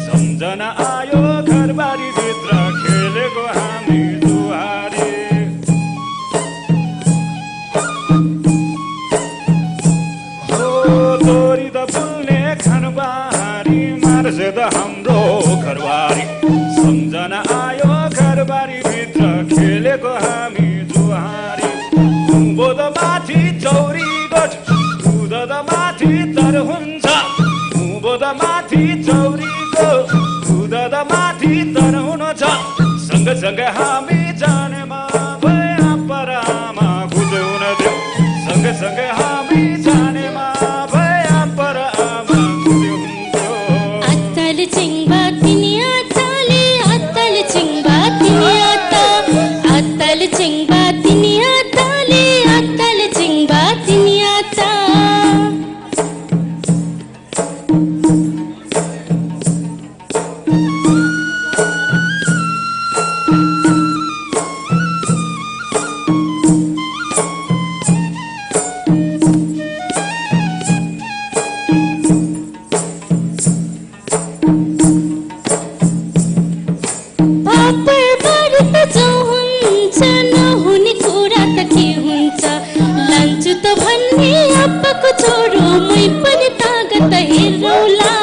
सम्झना आयो घरबारीभित्र खेलेको हामी जुहरी। ओ तोरी त फुल्ने खनबारी, मार्सद हाम्रो घरबारी। सम्झना आयो घरबारीभित्र खेलेको हामी जुहरी। उँभो त माथि चौरीको, कुद त माथि तर हुन्छ। उँभो त माथि चौरीको, कुद त माथि तर हुन्छ। सँगसँगै हामी जानेमा भए आप्पा र आमा खुसी हुन्थ्यो। सँगसँगै हामी जानेमा भए आप्पा र आमा खुसी हुन्थ्यो। अत्तल चिङबा तिनी अत्तल, अत्तल चिङबा तिनी अत्ता, अत्तल चिङबा तिनी अत्तल, अत्तल चिङबा तिनी अत्ता। पापर बारी त जो हुन्छ, नहुने कुरा त के हुन्छ? लान्छु त भन्ने आप्पाको छोरो, मै पनि तागत हेरौँला।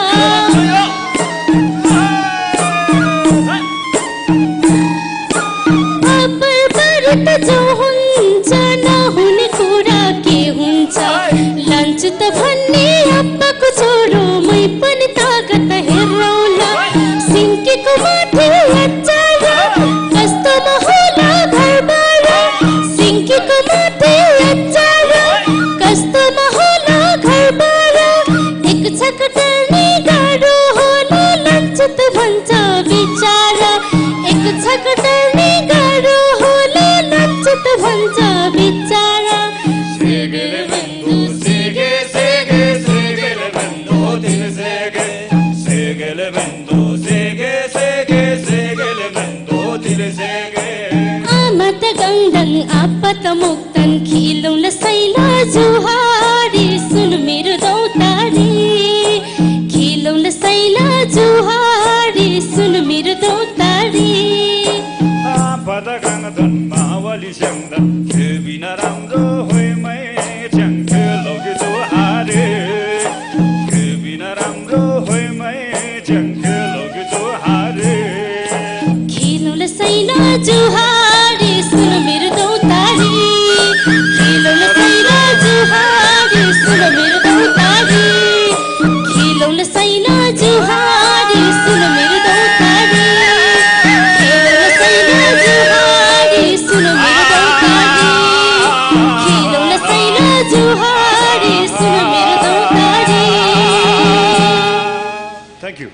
पापर बारी त जो हुन्छ, नहुने कुरा के हुन्छ? लान्छु त भन्ने आप्पाको छोरो, मै पनि तागत हेरौँला। सिन्कीको माथि अचार, कस्तोमा होला घरबार। सिन्कीको माथि अचार, कस्तोमा होला घरबार। एक छाक टर्ने गाह्रो होला, लान्छु त भन्छ बिचारा। एक छाक टर्ने गाह्रो होला, लान्छु त भन्छ बिचारा। सेगेले बन्दो, सेगे, सेगे, सेगेले बन्दो, तिल सेगे। सेगेले बन्दो, सेगे, सेगे, सेगेले बन्दो, तिल सेगे। आमा त गाङदाङ, आप्पा त मोक्ताङ, खिलोङ ल सैला Zuha. Changda, khibina ramro hoimei chang, khilo ki tu hare. Khibina ramro hoimei chang, khilo ki tu hare. Khilo la sailo juhari, sulo miro dotari. Khilo la sailo juhari, sulo miro dotari. Khilo la sailo juhari, sulo miro dotari. Khilo la sailo juhari, sulo miro dotari. Khilo la sailo juhari, sulo miro dotari. Thank you.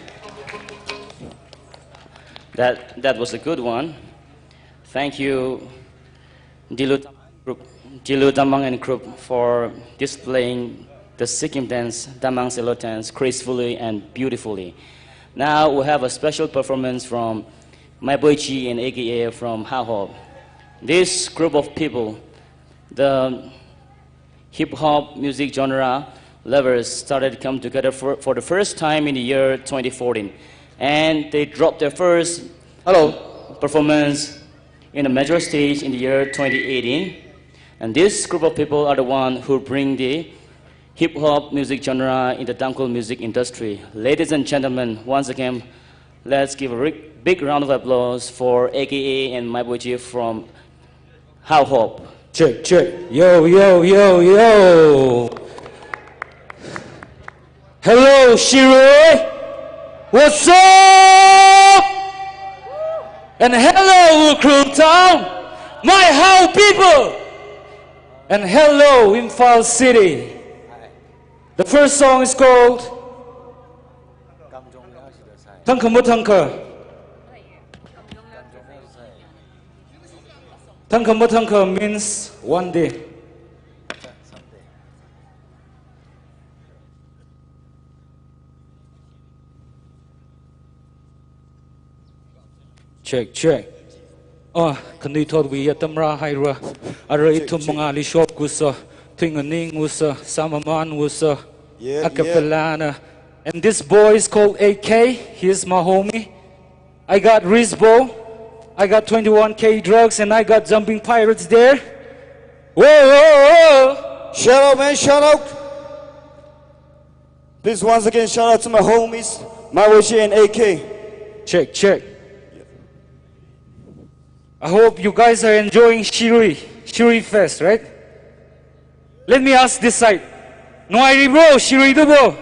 That, that was a good one. Thank you, Dilu group, Dilu Tamang and group for displaying the Sikkim dance, Tamang Selo dance, gracefully and beautifully. Now we have a special performance from Maiboichi and A K A from Haohop. This group of people, the hip hop music genre lovers started to come together for, for the first time in the year twenty fourteen. And they dropped their first Hello. performance in a major stage in the year twenty eighteen. And this group of people are the one who bring the hip hop music genre in the Tangkhul music industry. Ladies and gentlemen, once again, let's give a ri-, big round of applause for A K A and Maiboichi from Haohop. Check, check. Yo, yo, yo, yo. Hello, Shirui. What's up? And hello, Ukhrul Town, my Hao people. And hello, Imphal City. The first song is called Thangkha Mathangkha. Thangkha Mathangkha means one day. Check, check. Ah, khanuithotwui atam rāhaira. Arui ithum mangāli shop kusa, thuinganing usa, samaman usa. Yeah, a cappella na. And this boy is called A K. He is my homie. I got Rizbo. I got twenty-one K drugs, and I got jumping pirates there. Whoa, whoa, whoa. Shout out, man, shout out. Please, once again, shout out to my homies, Maiboichi and A K. Check, check. I hope you guys are enjoying Shirui, Shirui Fest, right? Let me ask this side. Nungairibro, Shirui tubo?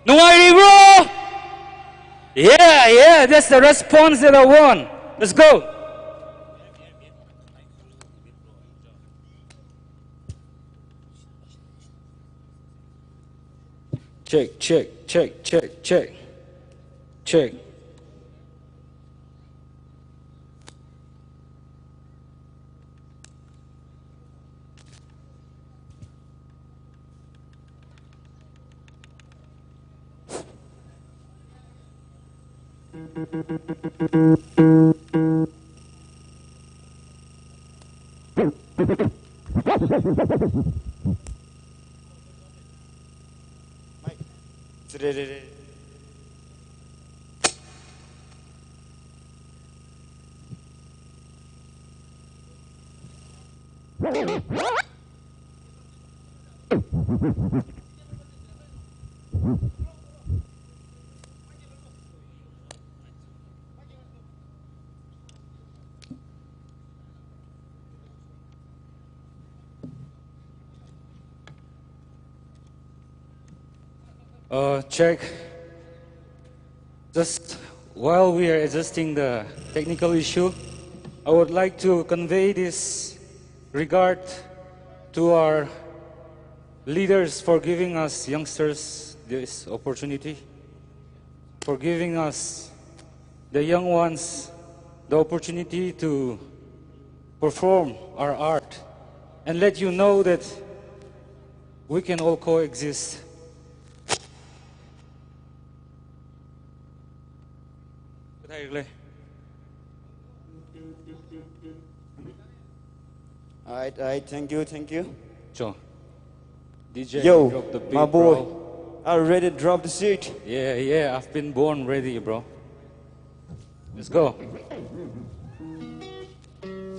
Nungairibro? Yeah, yeah, that's the response that I want. Let's go. Check, check, check, check, check. Check. Uh, check. Just while we are adjusting the technical issue, I would like to convey this regard to our leaders for giving us youngsters this opportunity, for giving us, the young ones, the opportunity to perform our art and let you know that we can all coexist. All right, all right, thank you, thank you. Sure. D J, yo, drop the beat, my boy, bro. Are you ready to drop the shit? Yeah, yeah, I've been born ready, bro. Let's go.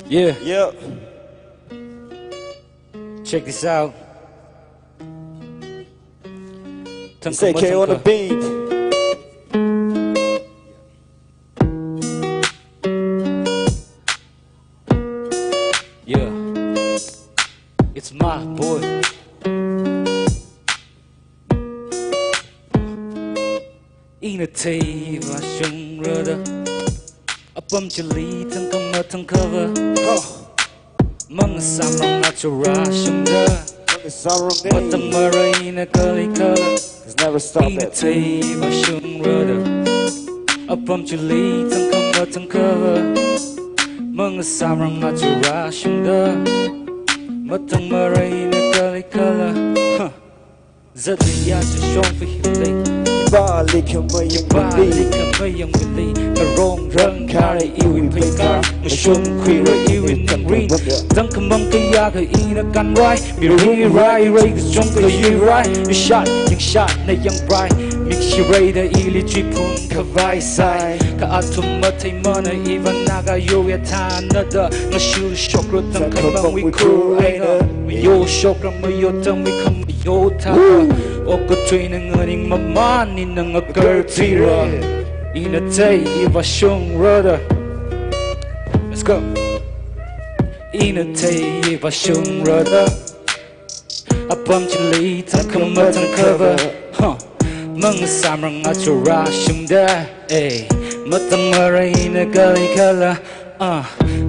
Yeah. Yeah. Check this out. Say K on the beat. Yeah. It's my boy. Ina theiva shungrada. Apam chili thangkam mathangkhava. Huh. Mangasamrang achura shungda. Mangasamrang eh. Matang maraina kali kala. It's never stop. Ina it. Theiva shungrada. Apam chili thangkam mathangkhava. Mangasamrang achura shungda. Matang maraina kali kala. Huh. Zatliya shongfa himlei. Bali khamayang bali. Bali khamayang bali. Karong rang kare iwui phaikar. Mashung khuira iwui ningrin. Dang khamang kayākha ina kanrai. Miri rai rai kachungkha yirai. Mishat yangshat na yangrai. Mikshi raida ili chiphung khavai sai. Kha athum matheimana iva Naga yoya thanada. Ngashu shokra dang khamangwui khur eina. Mayo shokra mayo dangwui kham Yotha, okathuina nganingmamān ina ngakarthuira. Ina theiva shungrada. Let's go. Ina theiva shungrada. Apam chili thangkam mathangkhava. Huh. Mangasamrang achura shungda. Eh. Matang maraina kali kala. Ah,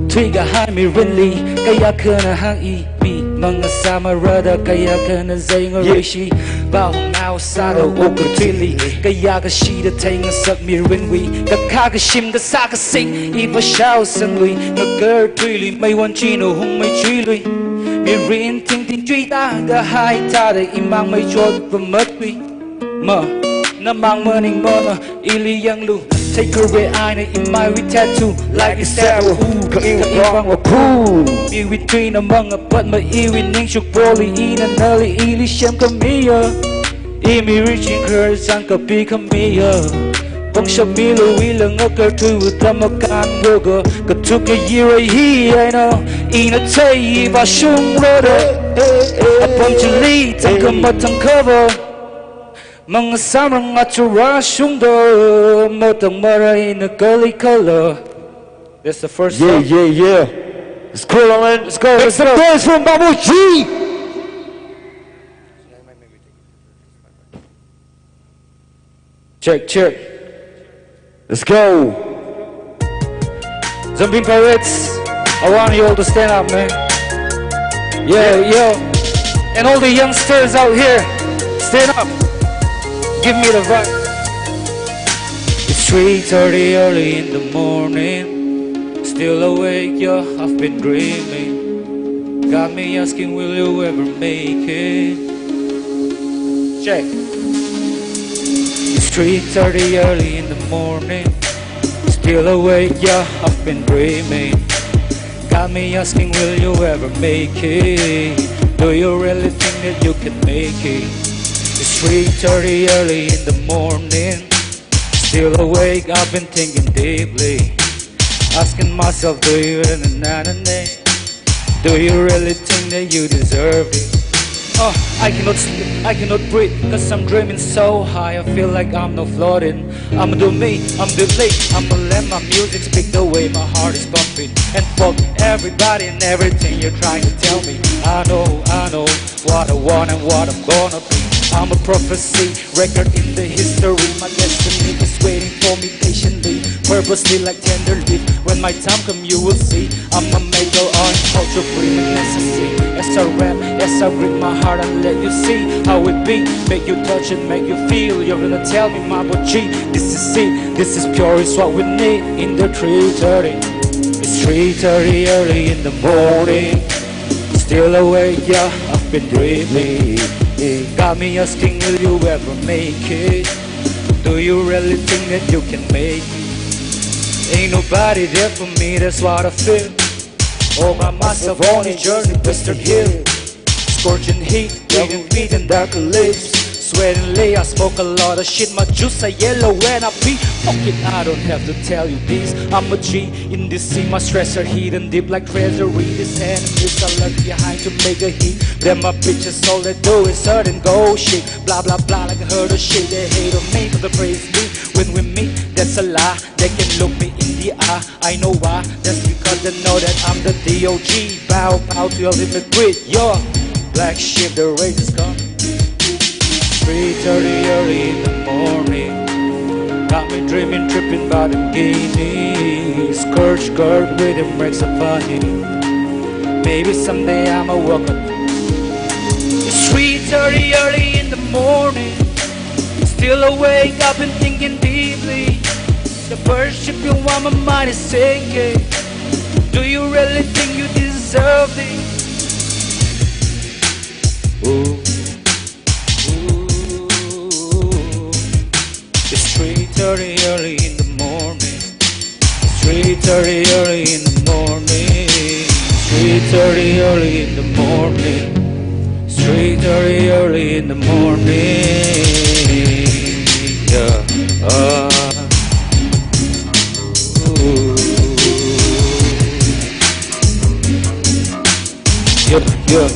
thuikahai mirinli, kayākhana hāngi mi, mangasamarada kayākhana zai ngareishi, bahung nao sāda okathuili, kayākha shida theingasak mirinwui, kakhā kashim kasā kasing, iva shaosangwui, ngakarthuili, meiwan china hungmei chuilui, mirin tingting chuita kahai thāda imang meichot pamatwui, ma, namang maningmana, ili yanglu, take away aina imaiwui tattoo, like a statue, ooh, ka iwui vang wa cool. Iwui tuina mangapatma iwui ningshuk poli ina nali ili shemkhamiya. Imi reaching her zang kapikhamiya. Pangshap milu ila ngakarthui utam akan goga, katuk kayirai hi eina, ina theiva shungrada. Apam chili thangkam mathangkhava. Mangasamrang achura shungda, matang maraina kali kala. That's the first song. Yeah, yeah, yeah. Let's go, Alan. Let's go. Let's go. Make some noise for Babuji. Check, check. Let's go. Jumping Pirates, I want you all to stand up, man. Yeah, yo. And all the youngsters out here, stand up. Give me the vibe. It's three thirty early in the morning. Still awake, yeah, I've been dreaming. Got me asking, will you ever make it? Check. It's three thirty early in the morning. Still awake, yeah, I've been dreaming. Got me asking, will you ever make it? Do you really think that you can make it? It's three thirty early in the morning. Still awake, I've been thinking deeply. Asking myself, do you really, na, na, na, do you really think that you deserve it? Uh, I cannot sleep, I cannot breathe, cause I'm dreaming so high, I feel like I'm not floating. I'ma do me, I'm the lead, I'ma let my music speak the way my heart is pumping. And fuck everybody and everything you're trying to tell me. I know, I know what I want and what I'm gonna be. I'm a prophecy, record in the history. My destiny is waiting for me patiently, purposely like tender leaf. When my time come, you will see. I'ma make your own culture free and necessary. As I rap, as I read my heart and let you see how it be. Make you touch it, make you feel. You're gonna tell me, my boy G, this is it. This is pure, it's what we need in the three thirty. It's three thirty early in the morning. Still awake, yeah, I've been dreaming. Got me asking, will you ever make it? Do you really think that you can make it? Ain't nobody there for me, that's what I feel. All by myself on a journey, Western Hill. Scorching heat, breathing feet and dark lips. Sweating lay, I smoke a lot of shit. My juice are yellow and I pee. Fuck it, I don't have to tell you this. I'm a G in this scene. My stress are hidden deep like treasury. These enemies are left behind to make a hit. Then my bitches, all they do is hurt and go shit. Blah blah blah, like a herd of shit. They hate on me, but they praise me when we meet. That's a lie. They can look me in the eye. I know why. That's because they know that I'm the D O G. Bow bow to your limit, quit. Yo, black sheep, the race is coming. Three thirty early in the morning. Got me dreaming, tripping about them guineas. Scourge guard with them racks of honey. Maybe someday I'ma wake up. It's three thirty early in the morning. Still awake, I've been thinking deeply. The birds chirping while my mind is sinking. Do you really think you deserve this? Ooh, ooh. It's three thirty early in the morning. It's three thirty early in the morning. Three thirty early in the morning. It's three thirty early in the morning. Yeah. Uh. Ooh. Yeah, yeah.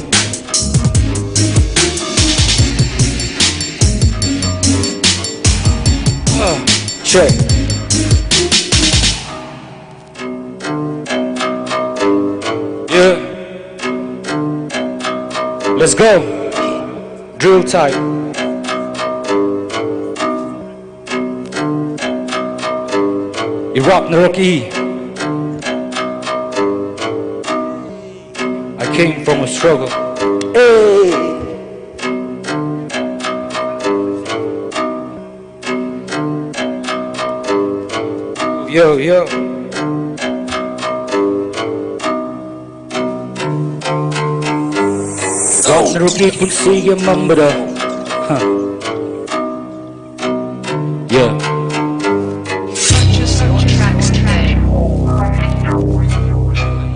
Uh, check. Yeah. Let's go. Drill time. Iraq na raki. I came from a struggle. Hey. Yo, yo. Iraq na raki punsiki amamada. Huh. Yeah.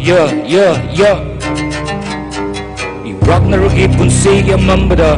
Yeah, yeah, yeah. Iraq na raki punsiki amamada.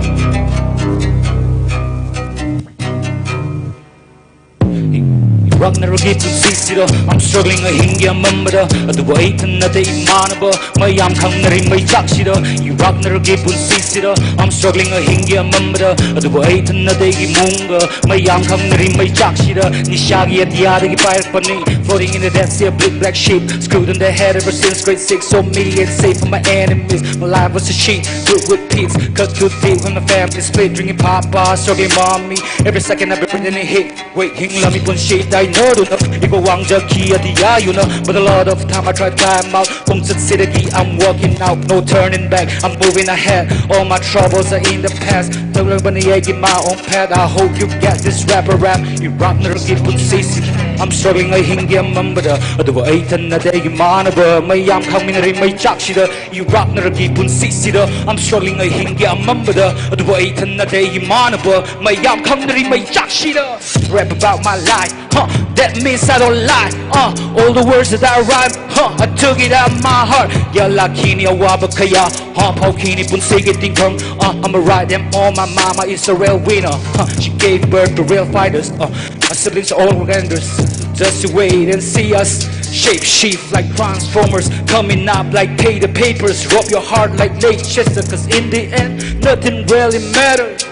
Iraq na raki punsisida, I'm struggling a hingya amamada. Atuwa ithana te imanaba, mayam khang nari mai chakshida. Iraq na raki punsisida, I'm struggling a hingya amamada. Atuwa ithana te imunga, mayam khang nari mai chakshida. Nishagi atiyada ki pirate pani, floating in the dead sea, big black sheep. Screwed in the head ever since grade six. So me and safe from my enemies. My life was a shit, filled with pits. Cut too deep when my family split. Drinking papa, struggling mommy. Every second I've been breathing a hit. Wait, hingla mi punshi dai no do no. Ibo wang ja ki ati ya, you know. But a lot of time I try time out. Kong sit sit again, I'm walking out, no turning back. I'm moving ahead. All my troubles are in the past. Tawla bani ya ki my own path. I hope you get this rap a rap. Iraq na raki punsisi. I'm struggling a hingya amamada. Atuwa ithana te imanaba, mayam khang nari mai chakshida. Iraq na raki punsisida, I'm struggling a hingya amamada. Atuwa ithana te imanaba, mayam khang nari mai chakshida. Rap about my life, huh? That means I don't lie, uh. All the words that I rhyme, huh? I took it out my heart. Yala khini awaba kaya, huh? Phao khini punsiki tingkhang, uh. I'ma write them all. My mama is a real winner, huh? She gave birth to real fighters, uh. My siblings are all surrenders, just you wait and see us. Shape shift like transformers, coming up like pay the papers. Rob your heart like Leicester, 'cause in the end, nothing really matters.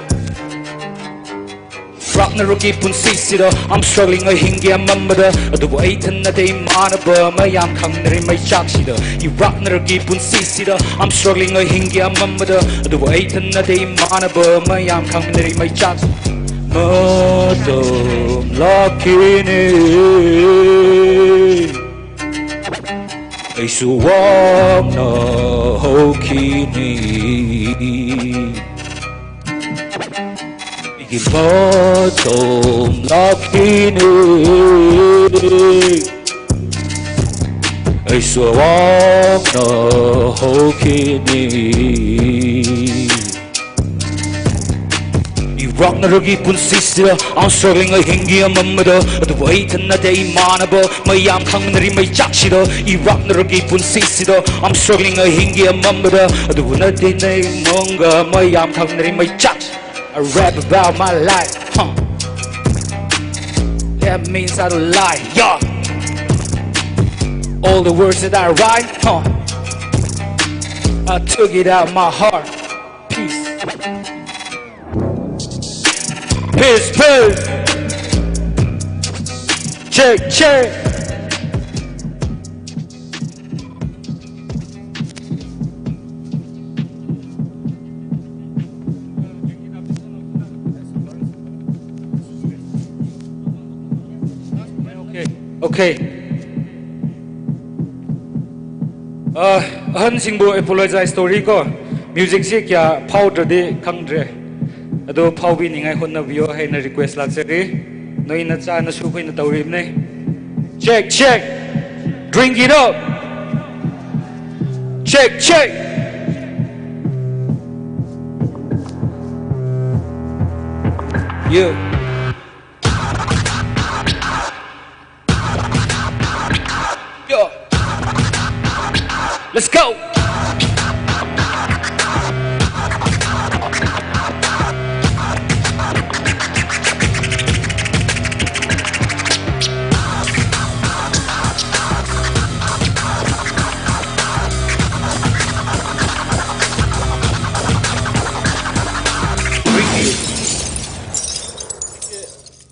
Iraq na raki punsisida, I'm struggling a hingya amamada. Atuwa ithana te imanaba, mayam khang nari mai chakshida. Iraq na raki punsisida, I'm struggling a hingya amamada. Atuwa ithana te imanaba, mayam khang nari mai chak. Matam lākini, asu vang na haokhini. Ki matam lākini, asu vang na haokhini. Iraq na raki punsisida, I'm struggling a hingya amamada. Atuwa ithana te imanaba, mayam khang nari mai chakshida. Iraq na raki punsisida, I'm struggling a hingya amamada. Atuwa ithana te imunga, mayam khang nari mai chak. I rap about my life, huh? That means I don't lie, yeah. All the words that I write, huh? I took it out my heart. Peace. Peace, peace. Check, check. Okay. Okay. Uh, ahansingbu apologize tawri ko. Music chi kayā phaotradi khangdre. Ado phaobiningai hotnabiyo haina request lākzari. Noina chāna sukhuina tawribne. Check, check. Drink it up. Check, check. Yeah. Yo. Let's go.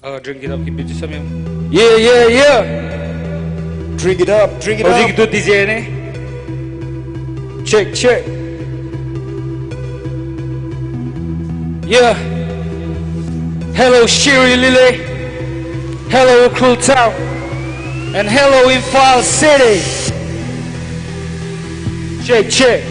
Uh, drink it up, keep it samyang. Yeah, yeah, yeah. Drink it up, drink it up. How's it, D J ne? Check, check. Yeah. Hello, Shirui Lily. Hello, Ukhrul Town. And hello, Imphal City. Check, check.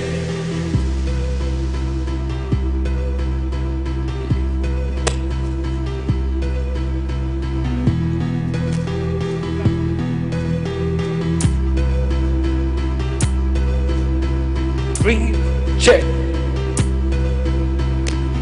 Drink, check.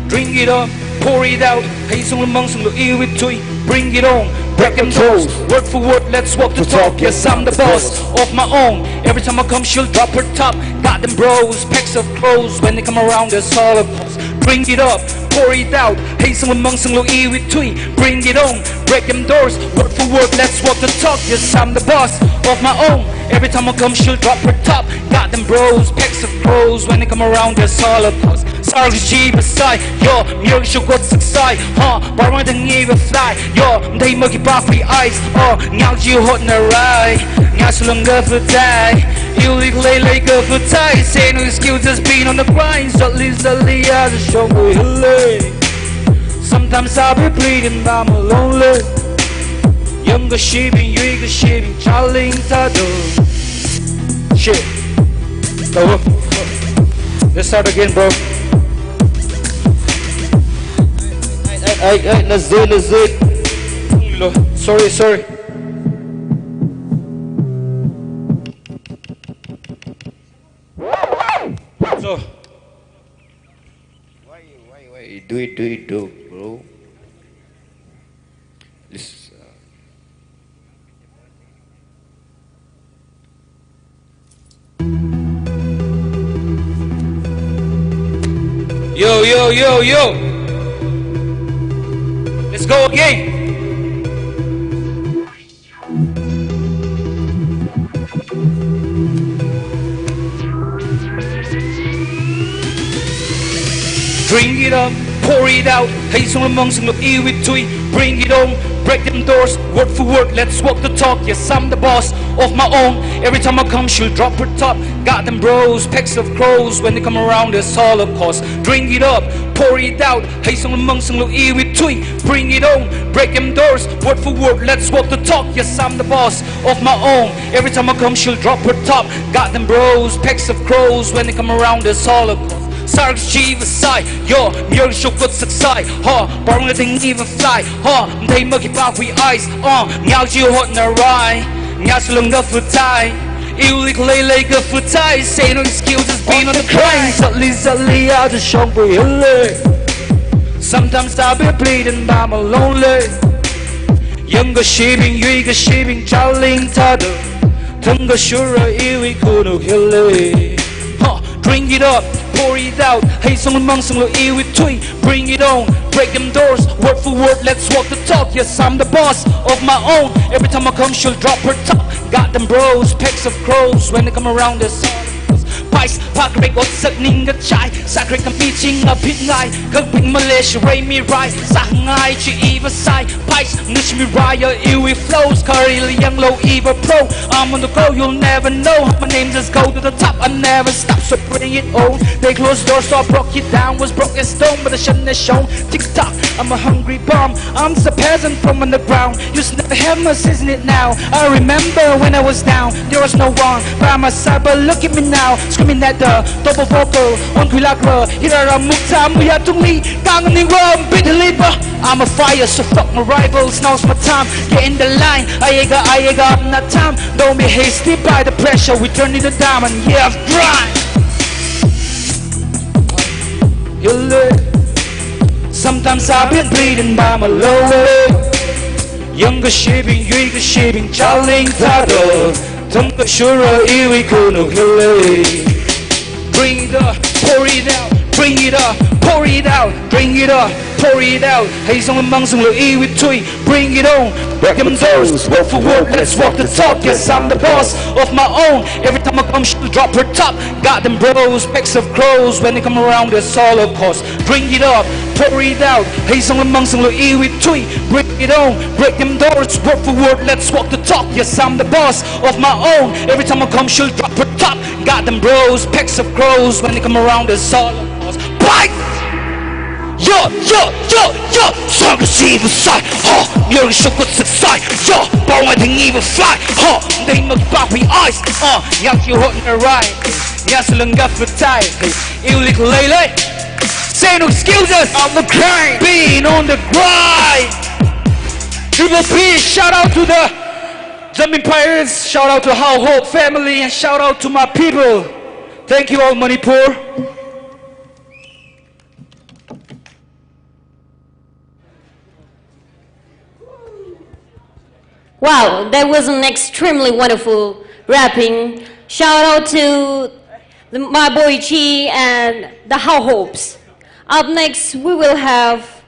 Drink it up, pour it out. Heisunglu mangsunglu iwui tui. Bring it on, break them toast. Word for word, let's walk the talk. Yes, I'm the boss of my own. Every time I come, she'll drop her top. Got them bros, packs of clothes. When they come around, there's all a pause. Drink it up, pour it out. Heisunglu mangsunglu iwui tui. Bring it on, break them doors. Word for word, let's walk the talk. Yes, I'm the boss of my own. Every time I come, she'll drop her top. Got them bros, packs of clothes. When they come around, there's all a pause. Sargi jiba sai, yo, myok shukot saksai, ha, barang dang ngiva fly, yo, they moki buffy eyes, oh, nyao ji hot na rai, nyao sulung ga futai, you lick lay lay ga futai, say no excuse, just been on the grind, suddenly, suddenly, I just show me hilly. Sometimes I'll be bleeding, but I'm lonely. Younger shipping, you shipping, challenge, I do. Shit. Go. Let's start again, bro. Ay, ay, ay, let's do it, let's do it. Lo, sorry, sorry. So. Why, why, why? Do it, do it, do, bro. This, uh, Yo, yo, yo, yo. Let's go again. Drink it up, pour it out. Heisunglu mangsunglu iwui tui. Bring it on, break them doors. Word for word, let's walk the talk. Yes, I'm the boss of my own. Every time I come, she'll drop her top. Got them bros, packs of clothes. When they come around, there's all a cause. Drink it up, pour it out. Heisunglu mangsunglu iwui tui. Bring it on, break them doors. Word for word, let's walk the talk. Yes, I'm the boss of my own. Every time I come, she'll drop her top. Got them bros, packs of clothes. When they come around, there's all a cause. Sargi jiva sai, yo, myok shukot saksai, ha, barang dang ngiva fly, ha, they moki buffy eyes, uh, nyao ji hot na rai, nyao sulung ga futai, you lick lay lay ga futai, say no excuses, been on the grind, suddenly, suddenly, I just show me hilly. Sometimes I'll be bleeding, but I'm lonely. Younger shipping, you shipping, challenge, tado. Tunga shura iwui kunu hilly. Ha, drink it up, pour it out. Heisunglu mangsunglu iwui tui. Bring it on, Break them doors, word for word, let's walk the talk. Yes, I'm the boss of my own. Every time I come, she'll drop her top. Got them bros, packs of crows. When they come around, there's Pais, pakrik ot sak ning kachai. Sakrik kami ching a pit ngai. Kak bing Malaysia, ray mi rai. Sah ngai chi eva sai. Pais, nish mi raya, iwi flows. Kari liang lo eva pro. I'm on the go, you'll never know. My name just go to the top, I never stop, so bring it on. They close doors, so I broke it down. Was broke as stone, but I shouldn't have shown. Tick tock, I'm a hungry bum. I'm just a peasant from underground. Used to never have much, isn't it now? I remember when I was down, there was no one by my side, but look at me now. Screaming at the double vocal, one kulakra, hirara mukta muya tungli, kang ni ram, bit liba. I'm a fire, so fuck my rivals, now's my time. Get in the line, ayega, ayega, I'm not time. Don't be hasty by the pressure, we turn it to diamond, yeah, grind. Yole. Sometimes I've been bleeding by my low way. Younger shipping, younger shipping, challenge title. Tumka shura iwi kunu hile. Bring it up, pour it out, bring it up, pour it out, bring it up, pour it out. Hey, song mang song lo iwi tui. Bring it on, break them doors, word for word, let's walk the talk. Yes, I'm the boss of my own. Every time I come, she'll drop her top. Got them bros, packs of crows. When they come around, there's all of course. Bring it up, pour it out. Hey, song mang song lo iwi tui. Bring it on, break them doors, word for word, let's walk the talk. Yes, I'm the boss of my own. Every time I come, she'll drop her top. Got them bros, packs of crows. When they come around, there's all of course. Bye! Yo, yo, yo, yo, sangkasiva sai, ha, nyarishokot sai, yo, bawai thing eva fly, ha, they must back we eyes, uh, yak you hot in the right, yak sulunga fatai, hey, you little lele. Say no excuses, I'm the grind, being on the grind. Triple P, shout out to the Zamin Pirates, shout out to How Hope family, and shout out to my people. Thank you all, Manipur. Wow, that was an extremely wonderful rapping. Shout out to the, my boy Chi and the How Hopes. Up next, we will have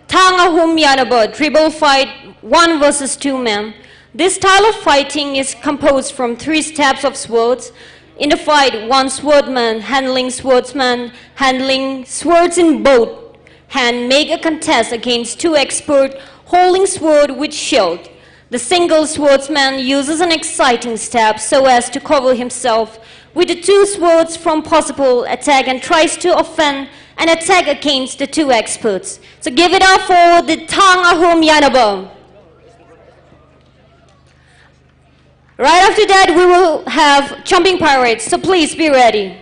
Thang Ahum Yanaba, tribal fight, one versus two men. This style of fighting is composed from three steps of swords. In the fight, one swordman handling swordsman, handling swords in both hand make a contest against two expert holding sword with shield. The single swordsman uses an exciting step so as to cover himself with the two swords from possible attack and tries to offend an attack against the two experts. So give it up for the Thang Ahum Yanaba. Right after that, we will have Jumping Pirates, so please be ready.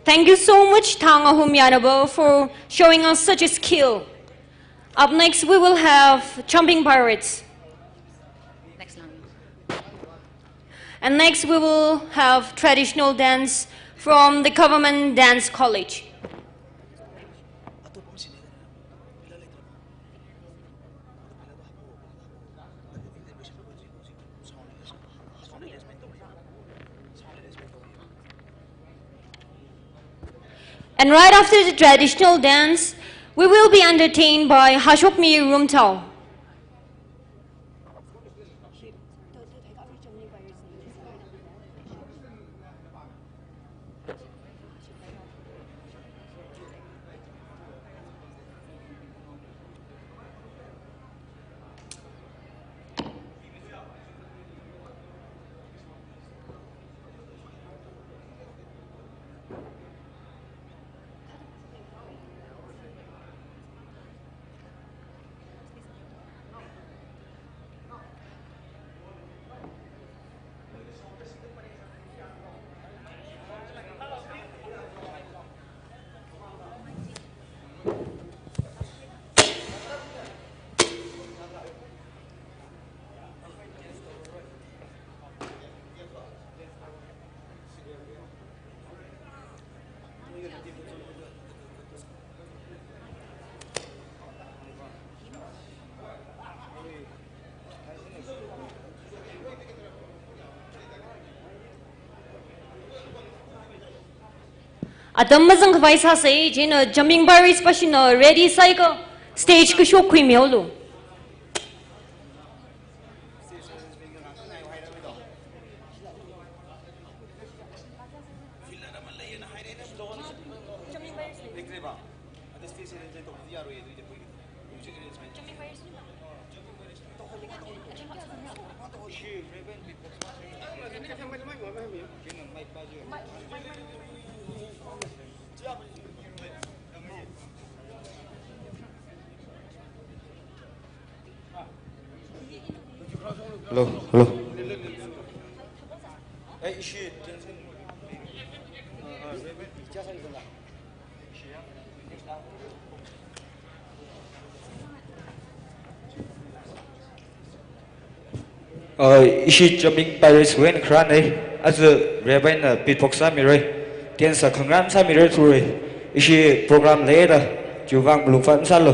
Thank you so much, Thang Ahum Yanabo, for showing us such a skill. Up next, we will have Jumping Pirates. Next line. And next, we will have traditional dance from the Government Dance College. And right after the traditional dance, we will be entertained by Hashokmi Rumtao. Atam mazangkhavai sāsa, chieina Jumping Pirates pāshina ready sāakha stage kashok khuimihaolu. Hello, hello. Uh, ishi Jumping Pirates wui eina kharāna, aja Reverend na beatbox sāmira, dance khangarān sāmira thura, ishi program leida, chiwuivang malung fun sālu.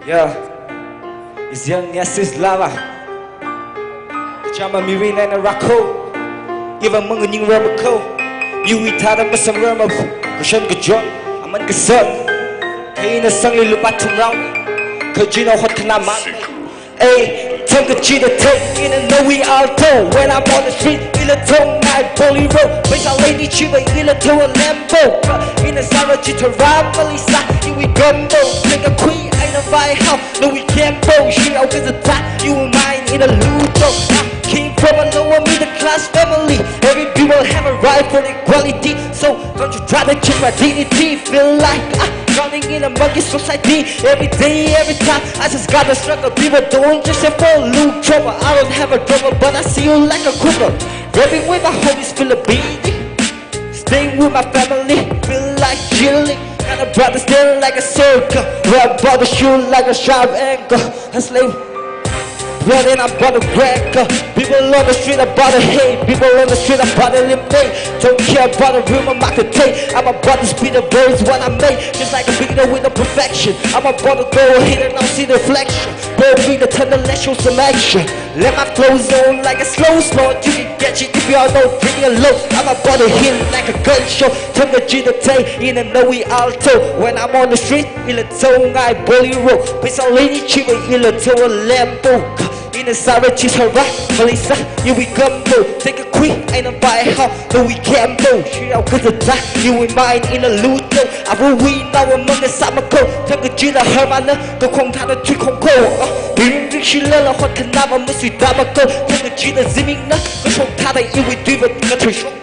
Yeah. It's young, yes, it's lava. Kachama miwui eina rako. Iva manganing ramako. Miwui thāda masangrama. Kashan kachon. Aman kasot. Kaina sangli lupa thumrao. Kachina hot kana ma. Ay, thangkachida thei, ina nawui alto. When I'm on the street, ila thong ngai bolero. Pheisā leini chiva, ila thong Lambo. Ina sāra chithara malisa, iwui gumbo. Thangkakhui, eina vai hao, nawui kempo. Shirao kazata, iwui mind, ina ludo. I came from a lower middle class family. Every people have a right for equality. So don't you try to check my dignity. Feel like, ah, drowning in a monkey society. Every day, every time, I just gotta struggle. People don't just have for look trouble. I don't have a trouble, but I see you like a cripple. Rapping with my homies, feel a beat. Staying with my family, feel like chilling. Got a brother staring like a circle. Run by the shoe like a sharp angle. Hustling. Running, I'm about to crack. Uh, people on the street, about to hate. People on the street, about to eliminate. Don't care about the rumor, my contain. I'm about to speak the words what I make. Just like a beginner with no perfection. I'm about to go ahead and I'll see the reflection. Go be the thunder, let's show some action. Let my flow zone like a slow slow. You can catch it if you all know, bring it low. I'm about to hit it like a gun show. Thangkachida thei, ina nawui alto. When I'm on the street, ila thong ngai bolero. Pheisā leini chiva, ila thong Lambo. Ina sāra chithara malisa, iwui gumbo. Thangkakhui, eina vai hao, nawui kempo. Shirao kazata, iwui mind, ina ludo. Avawui nawa manga sāmako. Thangkachida harmana, kakhong thāda thui khongko. Ah, biring ring shilala hot kanava masui tamako. Thangkachida zimingna, kashok thāda iwui tuiva kathui shok.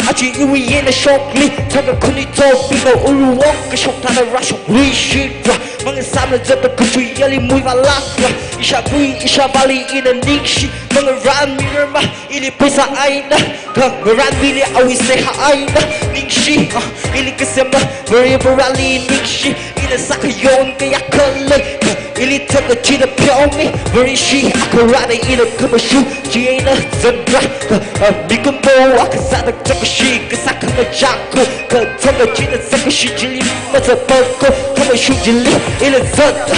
Achi iwui eina shokli, thangkakhuni topina uluwok, kashok thāda rāshok lui shira. Mangasāmla zatda kachuiyali muivālākra. Ishāvā ishāvāli ina ningshi. Mangarān mirarma ili pheisā eina, khangarān mili awui seihā eina ningshi. Ah, ili kasemla Varivarāli ningshi. Ina sākhayon kayākha lei, ili thākachida pheomi. Vareshi akharāda ina khamashung chieina zangra. Ah, mikumo akha sāda thākashi kasā khangachāko, kathāngkachida sākashi chili mazatpako. Khamashung chili ila zat,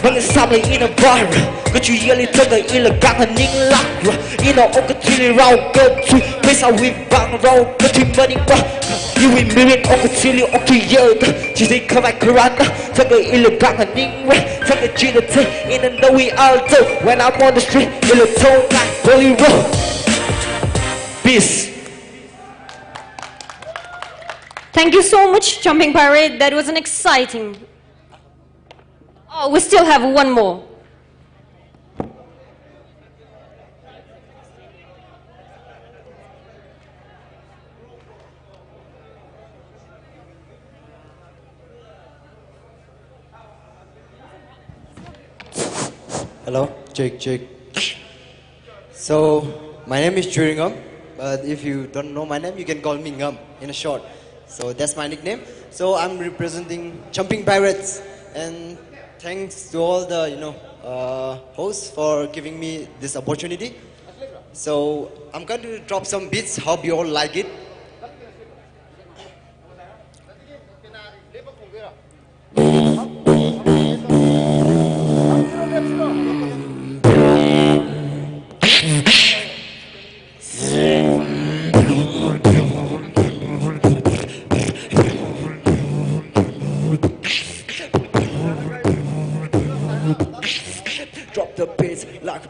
mangasāmla ina vāra. Kachuiyali thākha ila kanganinglākra. Ina okathuili rao kathui, pheisāwui vang rao kathui maningva. Iwui mirin okathuili okthuiyada, chithei khavai kharāna. Thākha ila kanganingra, thākachida thei ina nawui alto. When I'm on the street, ila thong like Bolero. Peace. Thank you so much, Jumping Pirate. That was an exciting. Oh, we still have one more. Hello, check, check. So, my name is Churingam, but if you don't know my name, you can call me Ngam in a short. So that's my nickname. So I'm representing Jumping Pirates, and thanks to all the, you know, uh, hosts for giving me this opportunity. So I'm going to drop some beats. Hope you all like it. Drop the bass like.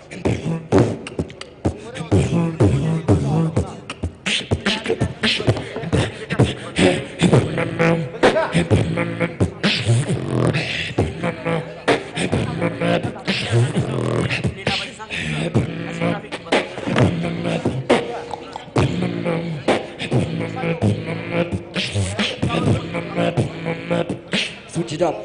Switch it up.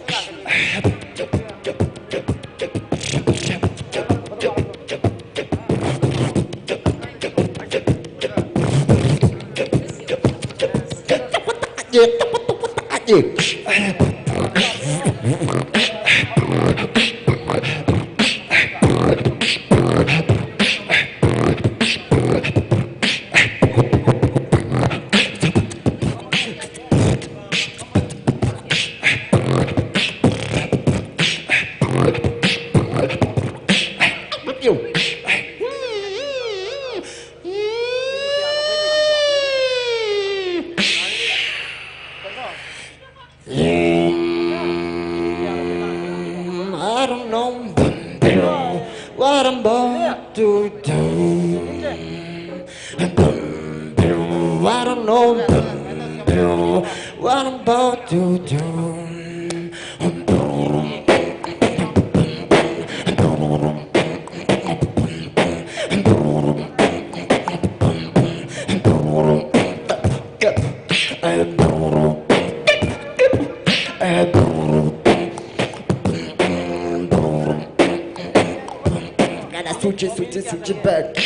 I don't know what I'm about to do. I don't know what I'm about to do. Gotta switch it, switch it, switch it back.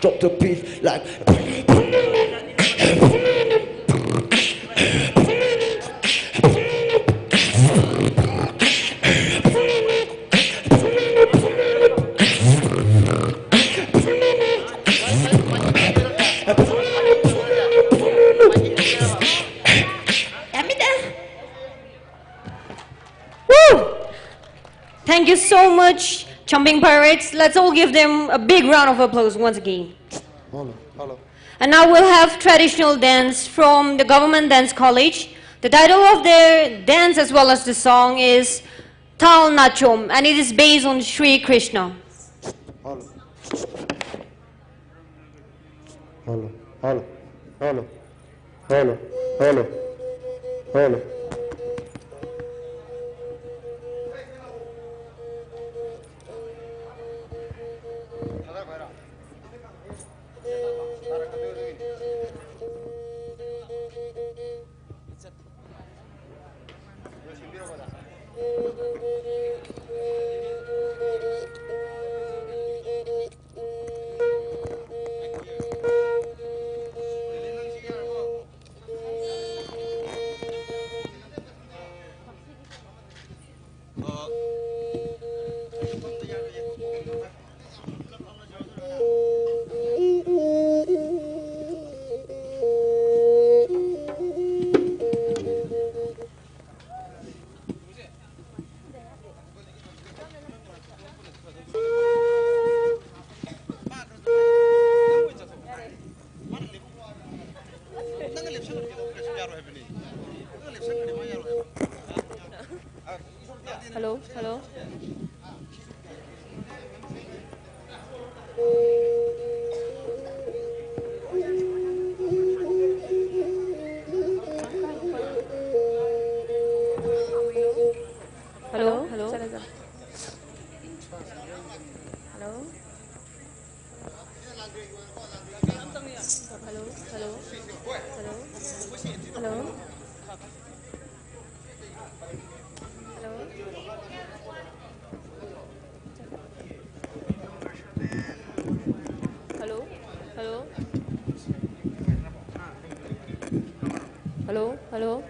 Drop the beat like. Woo! Thank you so much, Chomping Pirates. Let's all give them a big round of applause once again. Hello, hello. And now we'll have traditional dance from the Government Dance College. The title of their dance as well as the song is Thal Nachom, and it is based on Shri Krishna. Hello. Hello, hello, hello, hello, hello, hello. Hello, hello. Hello, hello. Hello. Hello, hello. Hello. Hello. Hello, hello. Hello, hello. Hello.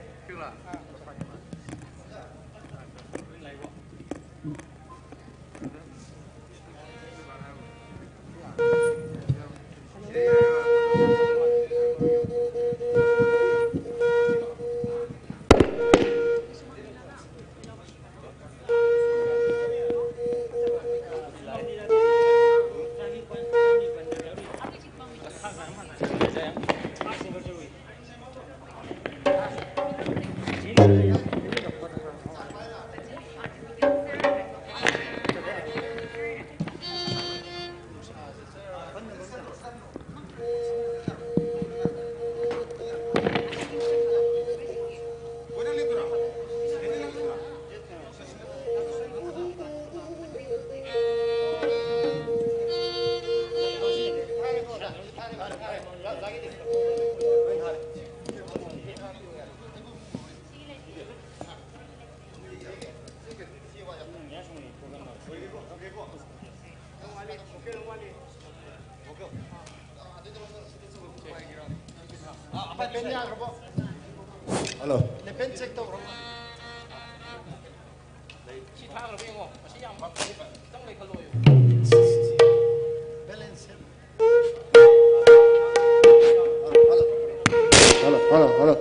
Hello, hello, hello.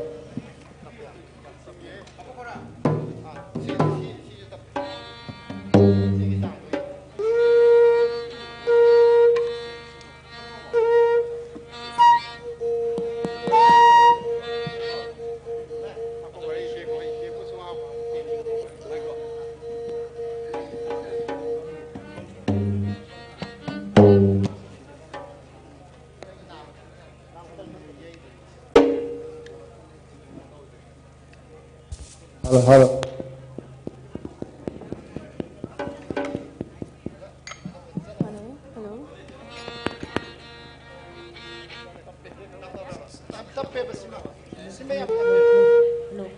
Hello, hello. Hello, hello. Hello.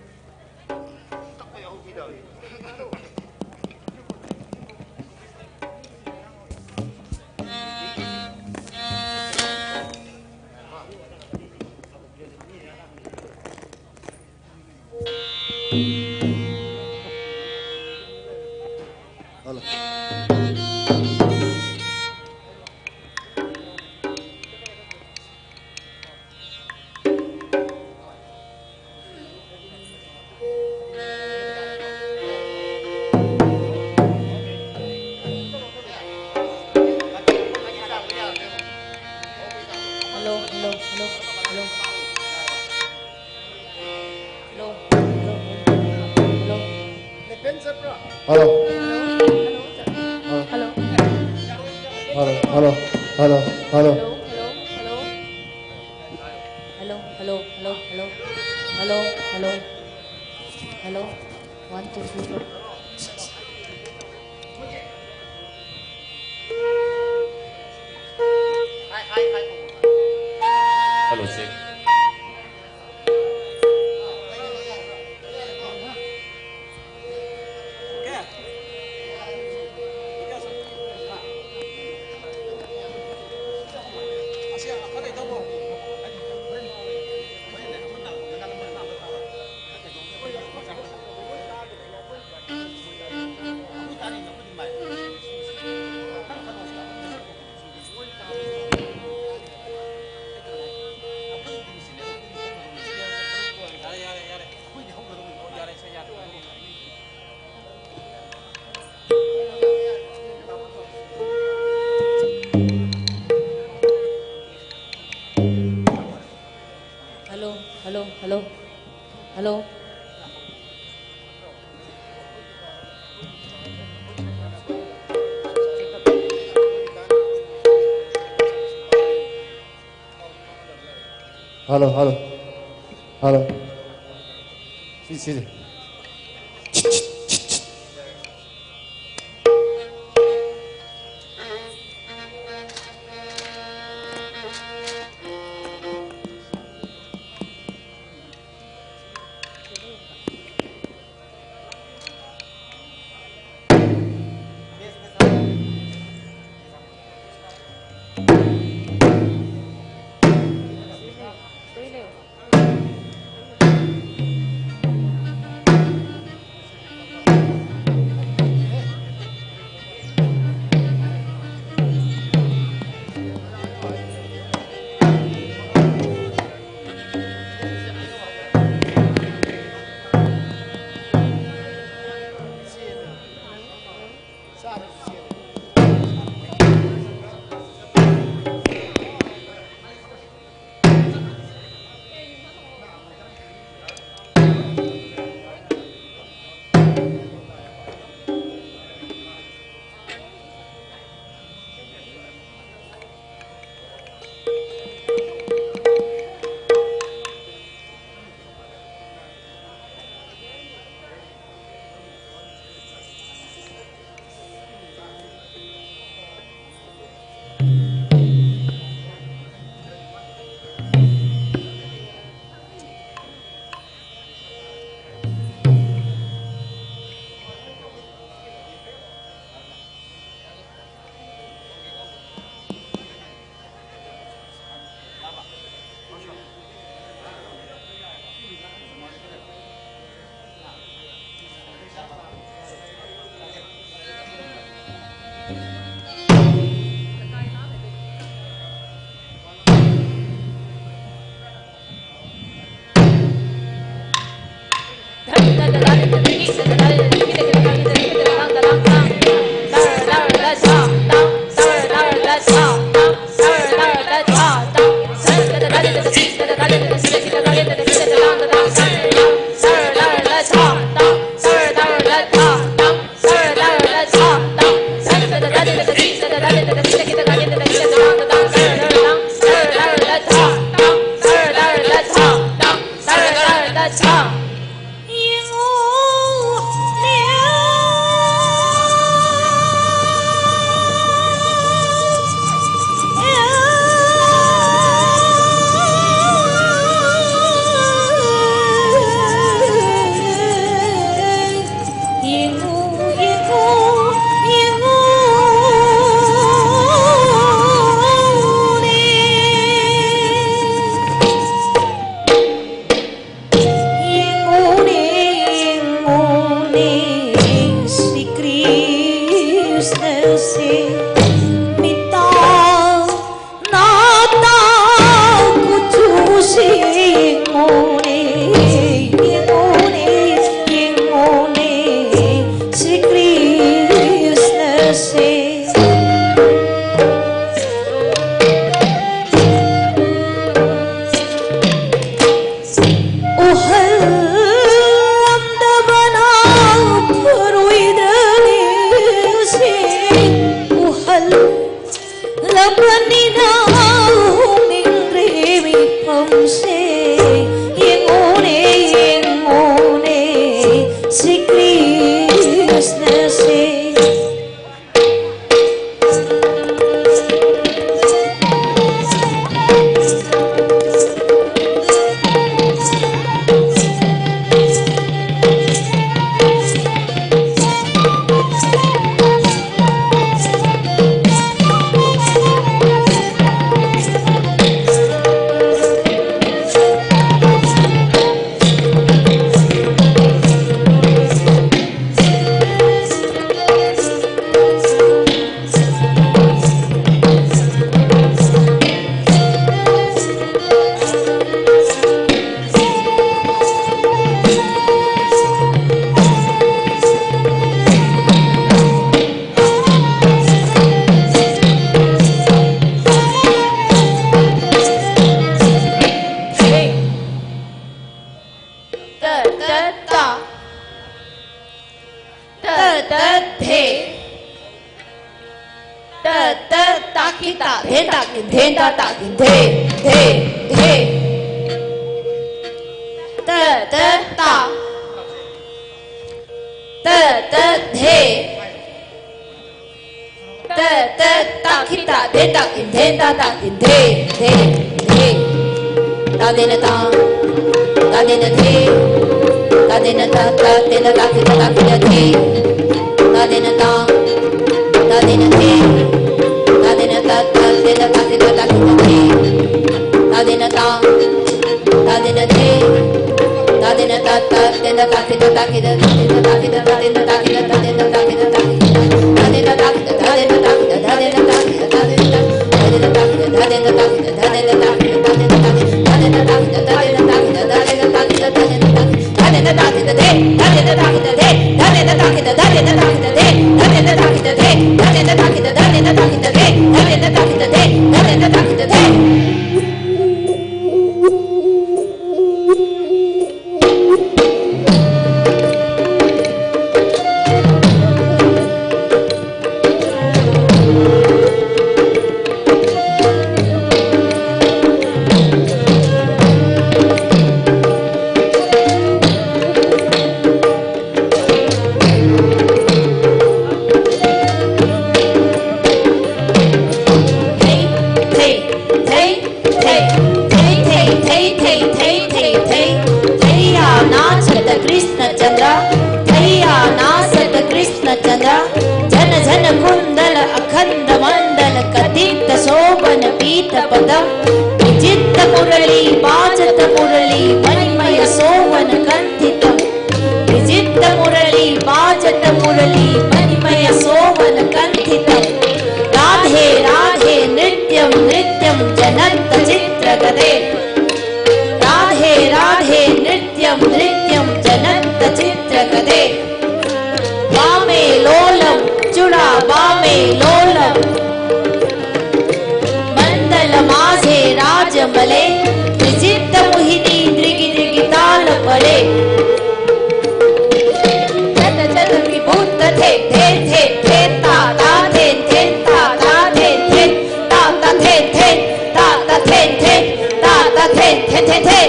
Hello. Hello, hello, hello, hello. Hello, hello, hello, hello. Hello. Hello. Hello, hello, hello, hello. Hello, hello, hello, hello. Hello, hello, hello, hello. Hello, hello. Hello. One, two, three, four. Hello, check. Hello, hello, hello. Hello. Hello, hello. Hello. Si, si, si. Ta, ta, ta. Ta, ta, the. Ta, ta, ta, ki, ta, then, ta, kin, then, ta, ta, kin, the, the, the. Ta, ta, ta. Ta, ta, the. Ta, ta, ta, ki, ta, then, ta, kin, then, ta, ta, kin, the, the, the. Ta, then, ta. Ta, then, the. Ta, then, ta, ta, then, ta, ki, ta, ta, kin, the. Ta, then, ta. Ta, then, the. Ta, then, ta, ta, then, ta, ki, ta, ta, kin, the. Ta, then, ta. Ta, then, the. Ta, then, ta, ta, then, ta, ki, ta, ta, kin, the. थैया नाचत कृष्ण चंद्र, थैया नाचत कृष्ण चंद्र, झन झन कुंडल अखंड मंडल कथित शोभन पीत पदम, विचित्र मुरली बाजत मुरली मणिमय सोवन कंठितम। विचित्र मुरली बाजत मुरली मणिमय सोवन कंठितम। राधे राधे नृत्यम नृत्यम जनत चित्रगते। राधे राधे नृत्यम नृत्यम जनत चित्रगते। वामे लोलम चूड़ा वामे लोलम। मंडल माझे राजमले, विचित्र मोहिनी दृगि दृगि ताल पले। चत चत विभूत थे, थे थे थे ता ता थे थे ता ता थे थे ता ता थे थे ता ता थे थे ता ता थे थे थे थे।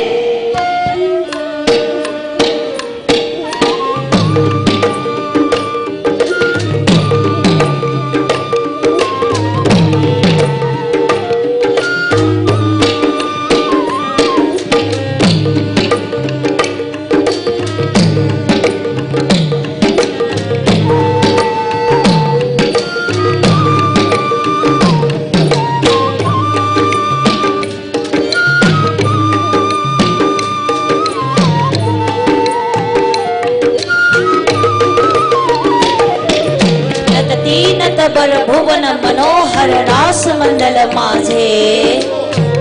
नततीनतबर भुवन मनोहर रास मंडल माझे।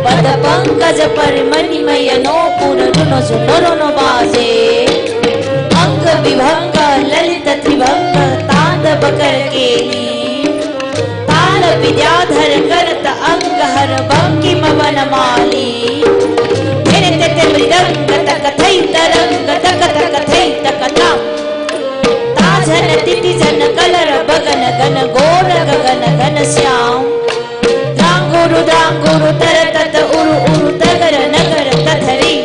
पद पंकज पर मणिमय नूपुर रुनु झुनु रुनु बाजे। अंग विभंग ललित त्रिभंग तांडव करकेली। ताल विद्याधर करत अंगहर बंकिम वनमाली। धिन तित मृदंग तक थै तरंग तक तक थै तक ताम। ताझन तिथि झन कलर बगन गन घोर गगन घनश्याम। त्रांगु Danguru tara tata uru uru tagara nagara tathari.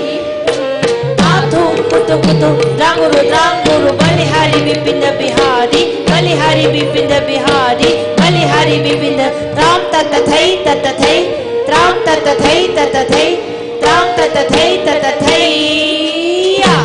Athum kutu kutu, danguru danguru, balihari bipinda bihari, balihari bipinda bihari, balihari bipinda. Tram tata thei tata thei, tram tata thei tata thei, tram tata thei tata thei. Ya.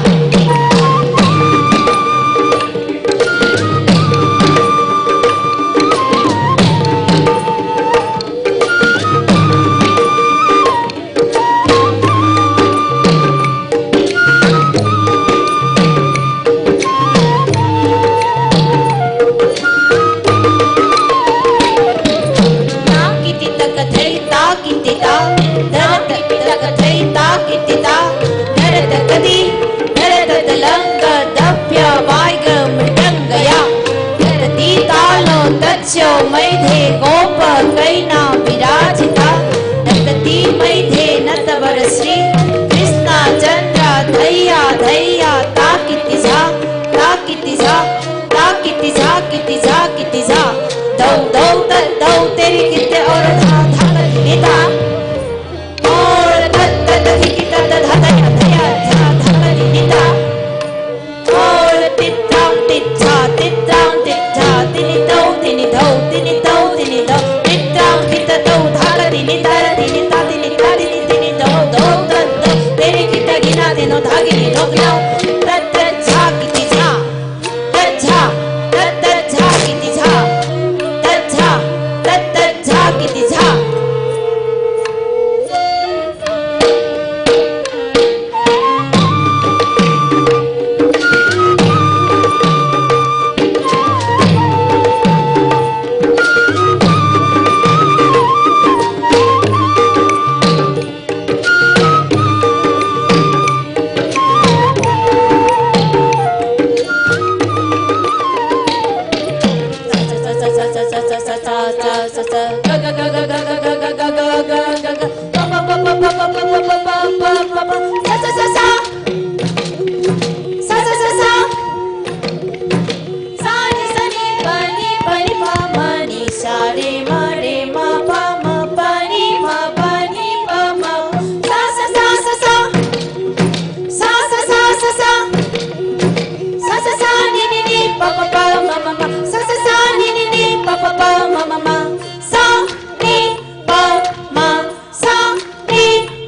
Ta kiti ta kathei, ta kiti ta, dara ta kiti ta kathei, ta kiti ta, dara ta kati, dara ta talanga, dapya vaiga mudangaya, dara ti talo, tacho maithe, gopa kaina virajita, dara ti maithe, nata vara Sri Krishna Chandra, theiya, theiya, ta kiti sa, ta kiti sa. Ta kiti sa, kiti sa, kiti sa. Dou, dou, ta, dou, teri kiti ora tha, tha, ta, kiti ta. Ora ta, ta, ta, kiti ta, ta, tha, ta, ya, ta, ya, tha, tha, ta, kiti ta. Ora tit, tang, tit, tha, tit, tang, tit, tha, tini, dou, tini, dou, tini, dou, tini, dou. Tit, tang, kiti ta, dou, tha, ta, tini, ta, ra, tini, ta, tini, ta, tini, tini, dou, dou, ta, dou. Teri kiti ta, kina, tino, tha, kini, dou, dou. Ta, ta, tha, kiti tha. Tatha, tatha kiti tha. Tatha, tatha kiti tha. Sa ni sa ni pa ni pa ni pa ma ni sa re ma re ma pa ma pa ni ma pa ni pa ma. Sa sa sa sa sa. Sa sa sa sa sa. Sa sa sa ni ni ni pa pa pa ma ma ma. Sa sa sa ni ni ni pa pa pa ma ma ma. Sa ni pa ma. Sa, ni,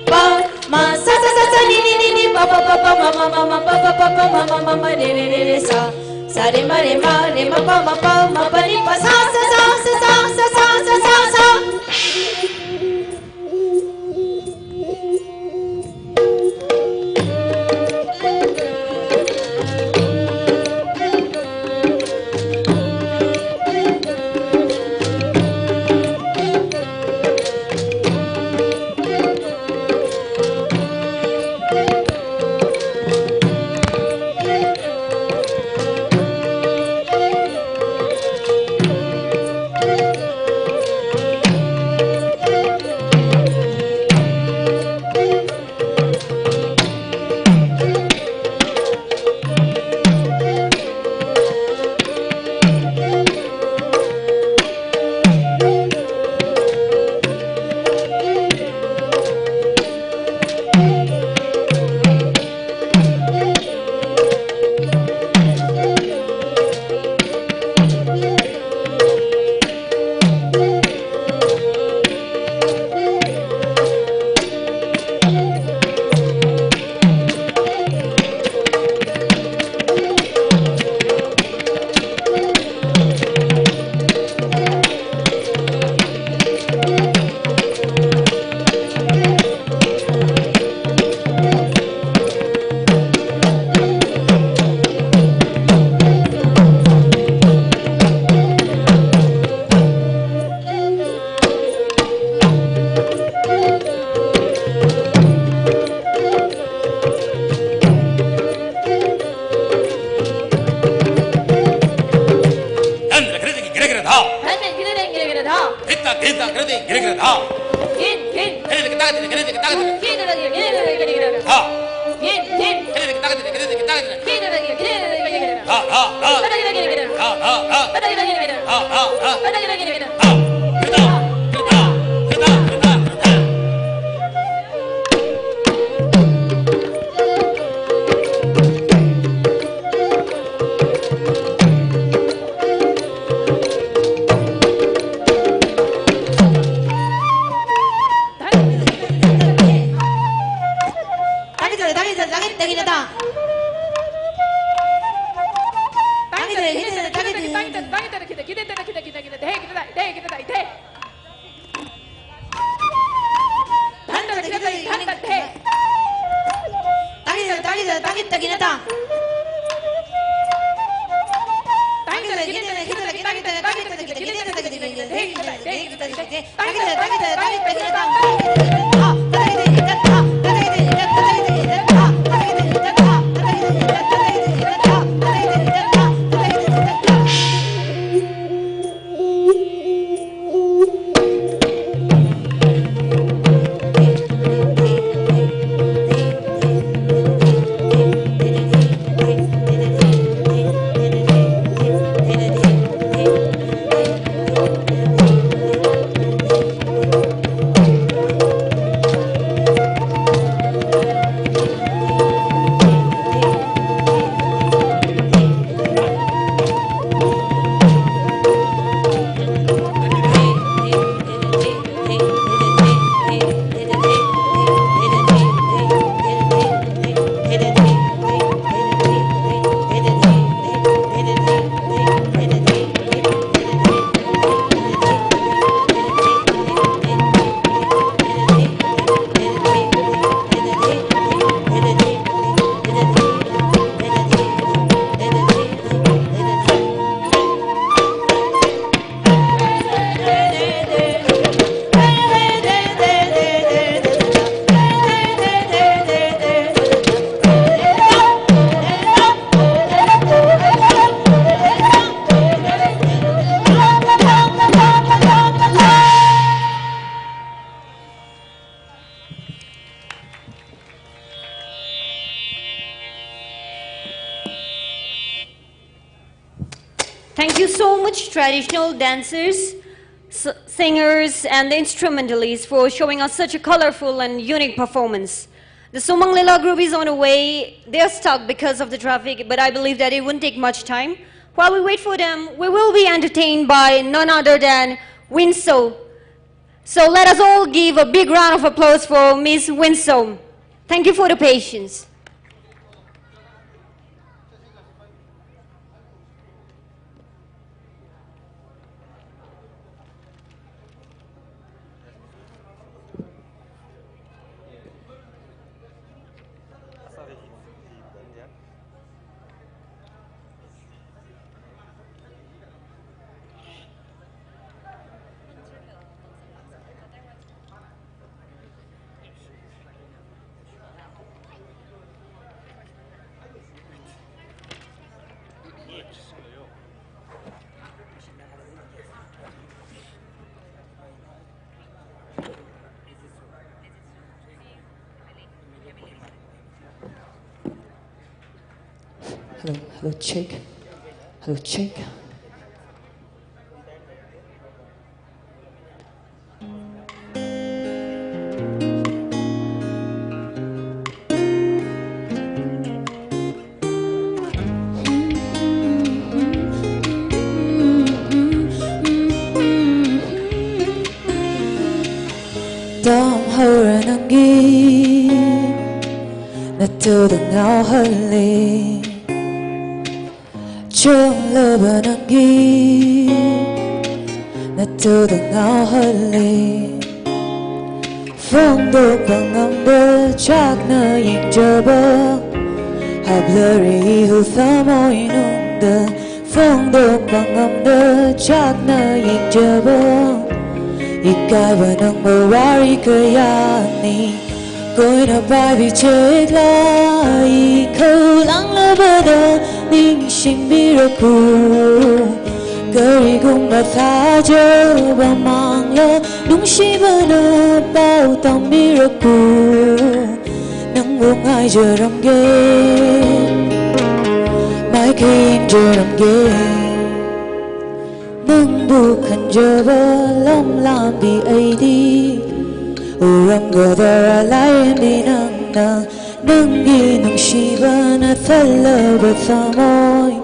pa, ma, sa, sa, sa, sa, ni, ni, ni, ni, pa, pa, pa, pa, ma, ma, ma, ma, pa, pa, pa, pa, ma, ma, ma, ma, re, re, re, re, sa. Sa, re, ma, re, ma, re, ma, pa, ma, pa, ma, pa, ni, pa, sa, sa, sa. Dhan, ra, gre, gre, gre, gre, dha. Dhan, gre, gre, gre, gre, dha. Dhit, ta, dhin, ta, gre, gre, gre, gre, dha. Dhin, dhin. Gre, gre, ta, gre, gre, gre, gre, dha. Dhin, dhin. Gre, gre, gre, gre, gre, dha. Dhin, dhin. Gre, gre, ta, gre, gre, gre, gre, dha. Dhin, gre, gre, gre, gre, gre, dha. Dha, dha, dha. Gre, gre, gre, gre, gre, dha. Dha, dha, dha. Gre, gre, gre, gre, gre, dha. Dha, dha, dha. Dha, dha, dha. Takina ta. Thank you so much, traditional dancers, s-, singers, and the instrumentalists for showing us such a colorful and unique performance. The Sumang Lila group is on the way. They are stuck because of the traffic, but I believe that it won't take much time. While we wait for them, we will be entertained by none other than Winso. So let us all give a big round of applause for Miss Winso. Thank you for the patience. Hello, hello, check. Hello, check. Tamhaora nangli, natungda ngaohali. Chonglaba nangli, natungda ngaohali. Phongdokpa ngamda chakna yingjaba, haplari ihu thamoi nungda. Phongdokpa ngamda chakna yingjaba, ikaiva nangva wari kayāni. Koina paibi chekla, i khaolanglabada ningshingmirakho. Karigumba thajaba mangla, nungshiba na pao tammirakho. Nangva ngaijaramge, maikha yinjaramge. Nangva khanjaba lamlambi aidi, uram gadara laimbi nangna. Nangli nungshibana thālaba thamoi,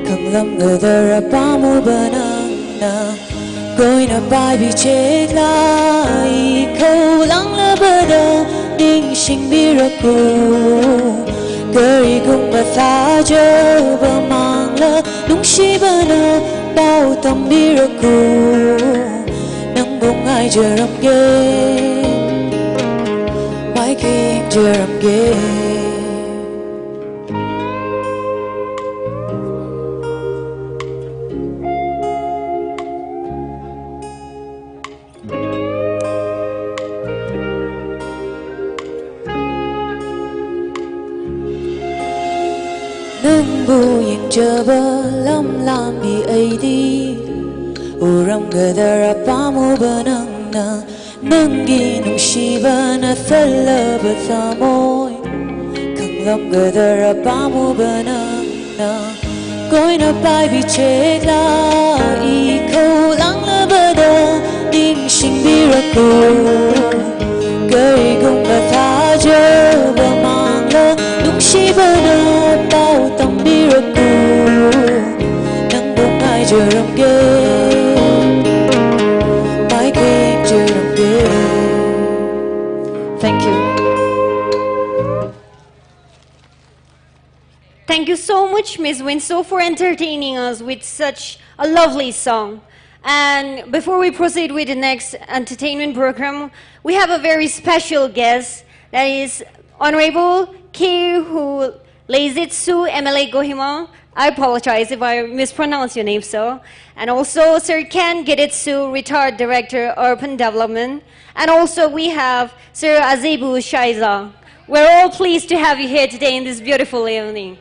khanglam gadara pāmuba nangna. Koina paibi chekla, i khaolanglabada ningshingmirakho. Karigumba thājaba mangla, nungshiba na pao tambirakho. Nang bung ai jaramge, mai kayang jaramge. Nangbu yangchaba lamlambi aidi, uram gadara pamuba nangna, nanggi nungshiba na thalaba thamoi, khanglam gadara pamuba nangna. Koina paibi chekla, i khao langlabada ningshingbirakho. Karigumba thājaba mangla, nungshiba na pao tambirakho. Nang bung ai jaramge, mai kayang jaramge. Thank you. Thank you so much, Miss Winslow, for entertaining us with such a lovely song. And before we proceed with the next entertainment program, we have a very special guest, that is Honorable Keihu Leizitsu, M L A Kohima. I apologize if I mispronounce your name, sir. And also Sir Ken Giditsu, retired director, urban development. And also we have Sir Azibu Shaiza. We're all pleased to have you here today in this beautiful evening.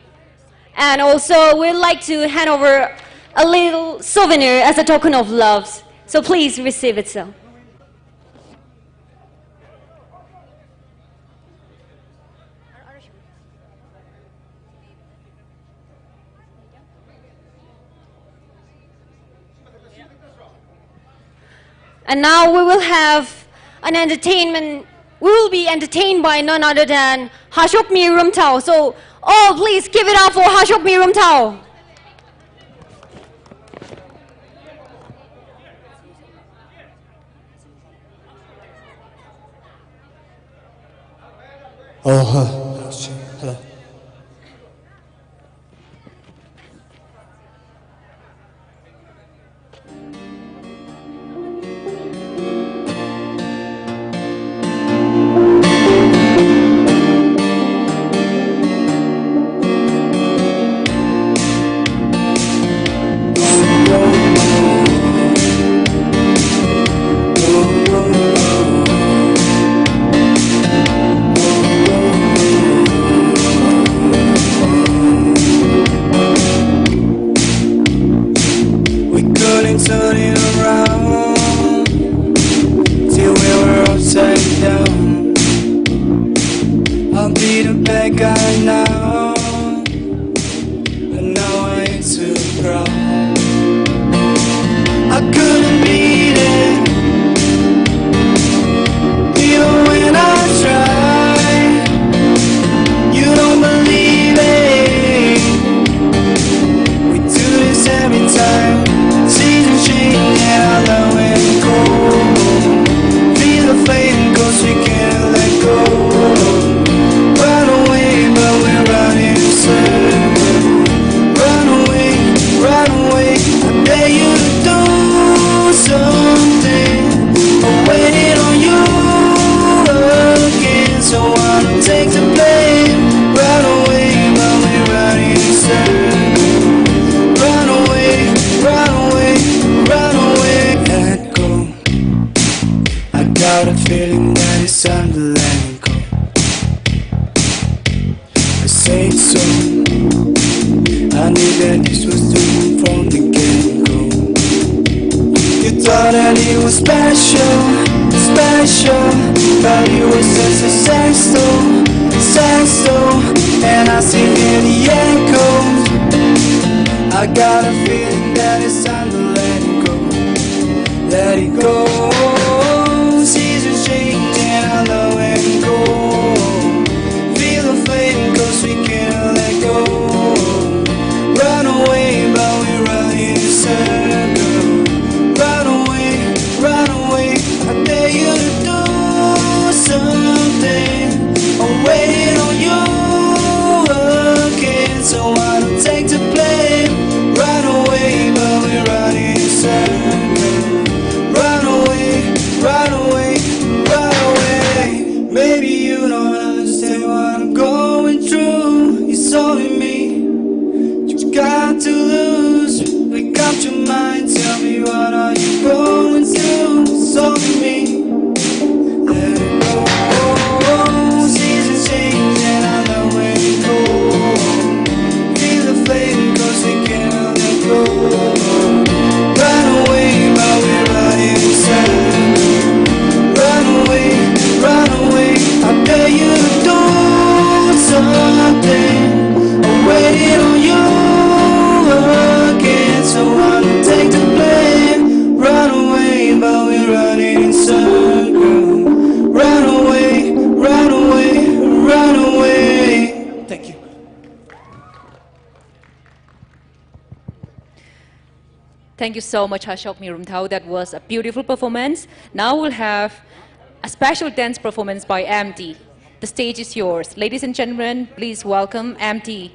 And also, we'd like to hand over a little souvenir as a token of love. So please receive it, sir. And now we will have an entertainment. We will be entertained by none other than Hashokmi Rumthao. So, all please give it up for Hashokmi Rumthao. Oh, huh. Hello. We couldn't turn it around till we were upside down. I'll be the bad guy now, and now I ain't too proud. I couldn't beat it, even when I try. You don't believe it. We do this every time. Seasons change and I learn when to go. Feel the flame 'cause we can't let go. Run away, but we're running in circles. Run away, run away. I dare you to do something. I'm waiting on you again, so I don't take the blame. Run away, but we're running in circles. Run away, run away, run away. Let go. I got a feeling that it's time to let go. I say so. I knew that this was doomed from the get-go. You thought that it was special, special, but it was just a sex doll, sex doll, and I still hear the echoes. I got a feeling that it's time to let it go. Let it go. Seasons change and I love and go. Feel the flame 'cause we can't let go. Run away, but we run in circles. Run away, run away. I dare you to do something. I'm waiting on you Thank you so much, Hashok Mirumthao. That was a beautiful performance. Now we'll have a special dance performance by M D. The stage is yours. Ladies and gentlemen, please welcome M D.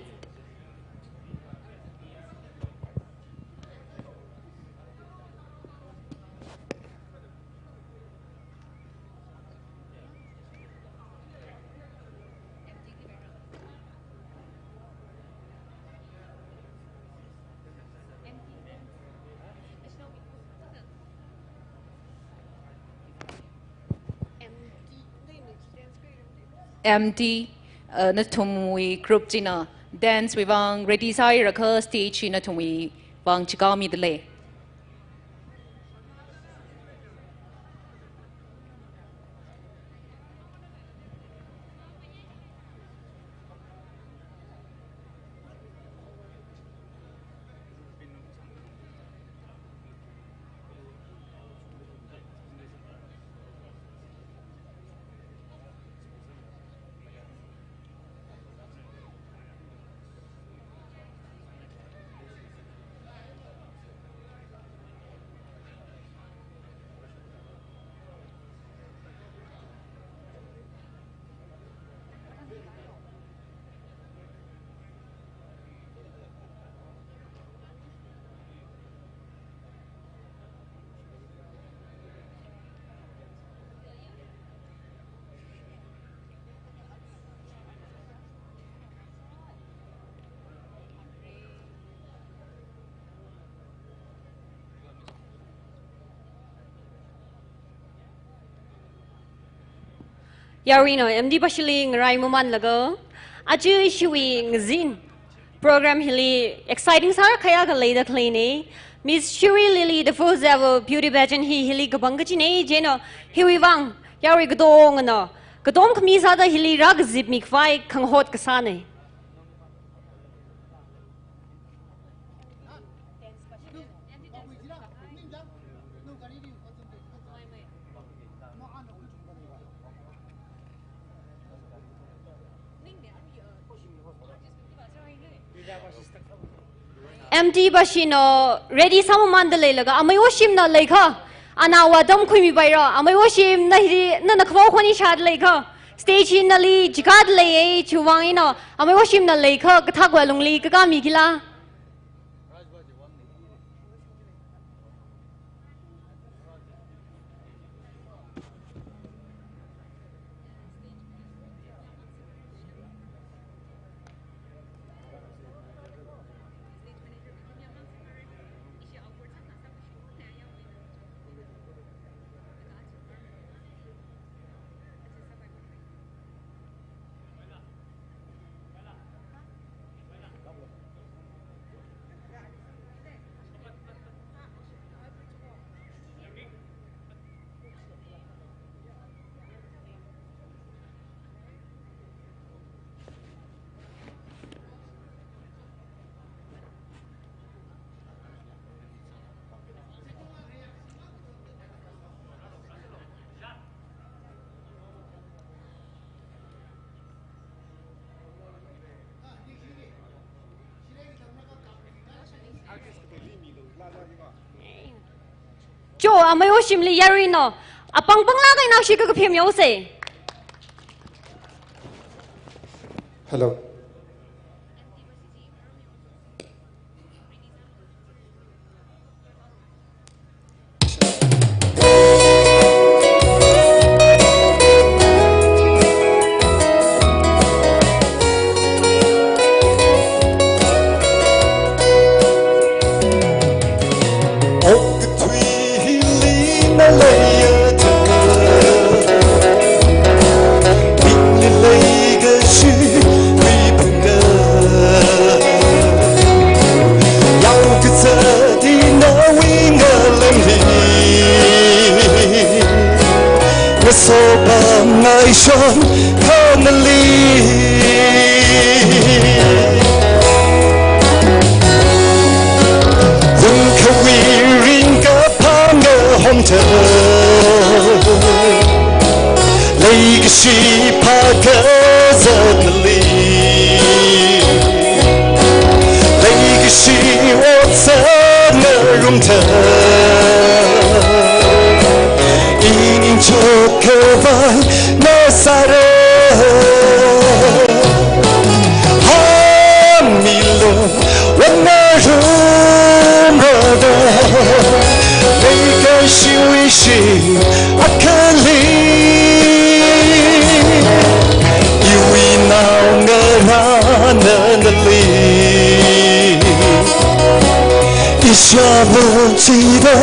M D, uh, nathumwui group china dance wui vang ready sāhairakha stage hi nathumwui vang chikāmida lei. Yaruina, M D bashili ngarai mamanlaga, aja ishiwui ngazin program hili exciting sāra khayākha leida khaleina. Miss Shirui Lily, the first ever beauty pageant hi hili kapang kachina, chieina hiwui vang yarui katongana katom khami sāda hili rākazipmi khavai khangahot kasāna. M D bashina ready sāmamanda leilaga, amei Oshimna leikha, ana wa tamkhuimipaira. Amei Oshim, na hi, nana khavao khoni shāda leikha, stage hi nali chikāda leiya. Chiwui vang eina amei Oshimna leikha, kathak wa lungli kakāmi kila. Cho, amei Oshimli yaruina apang panglaga inaoshi kakaphem yaosa. Hello. Sopa ngaishon khanali, lungkhawui ringkaphā ngahomtha, leikashi phākazat nali, leikashi otsak ngarumtha, inin chokkhavai na sāra. Hāngmilu, wan ngarumrada, leikashiwui shim akhali, iwui naongarā nana li. Ishāvā chida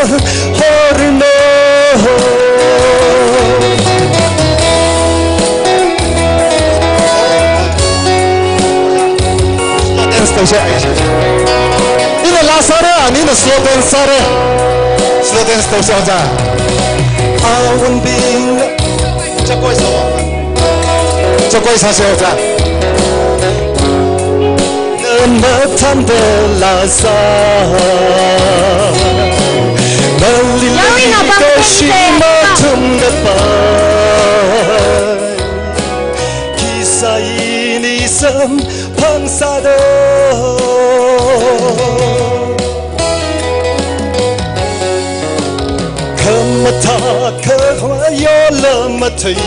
horna. Slow dance tausa. Ina last sāra, anina slow dance sāra. Slow dance tausa ja. Awunbing. Chakoi sāwa. Chakoi sāsa ja. Namathanda lasa. Malili kashi mathumda pai. Khi sāi nisam phangsāda. Khamathā khavai yola mathei.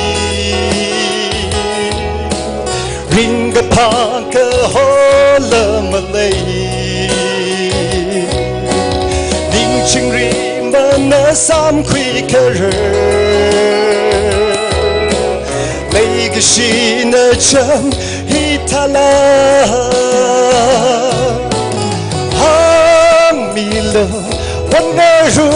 Ringkaphā kahola malei. Ning chingri mana samkhui kharar. Leikashina cham hitala. Hāngmilu, wan ngarumrada,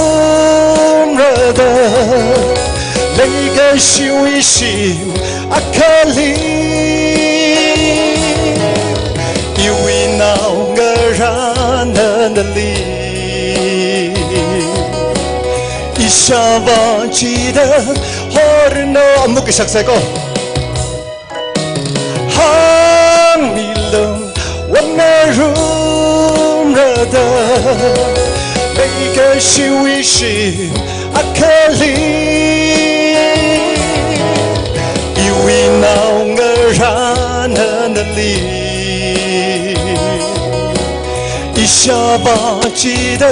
leikashiwui shim akhali, iwui naongarā nana li. Ishāvā chida horna. Amuk ishak saiko. Hāngmilu, wan ngarumrada, leikashiwui shim akhali, iwui naongarā nana li. Ishāvā chida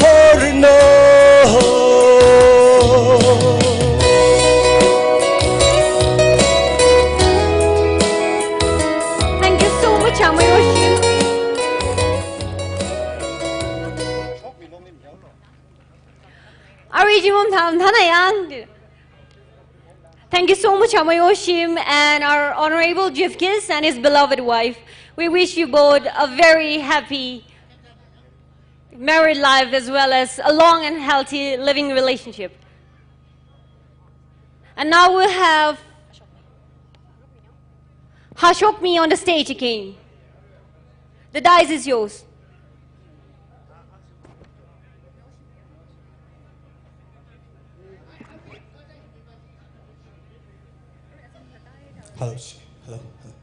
horna. Thank you so much, Amai Oshim. Ari Jimum Tham Thanayang. Thank you so much, Amai Oshim, and our Honorable Chief Guest and his beloved wife. We wish you both a very happy married life as well as a long and healthy living relationship. And now we'll have Hashokmi on the stage again. The dais is yours. Hello, hello, hello.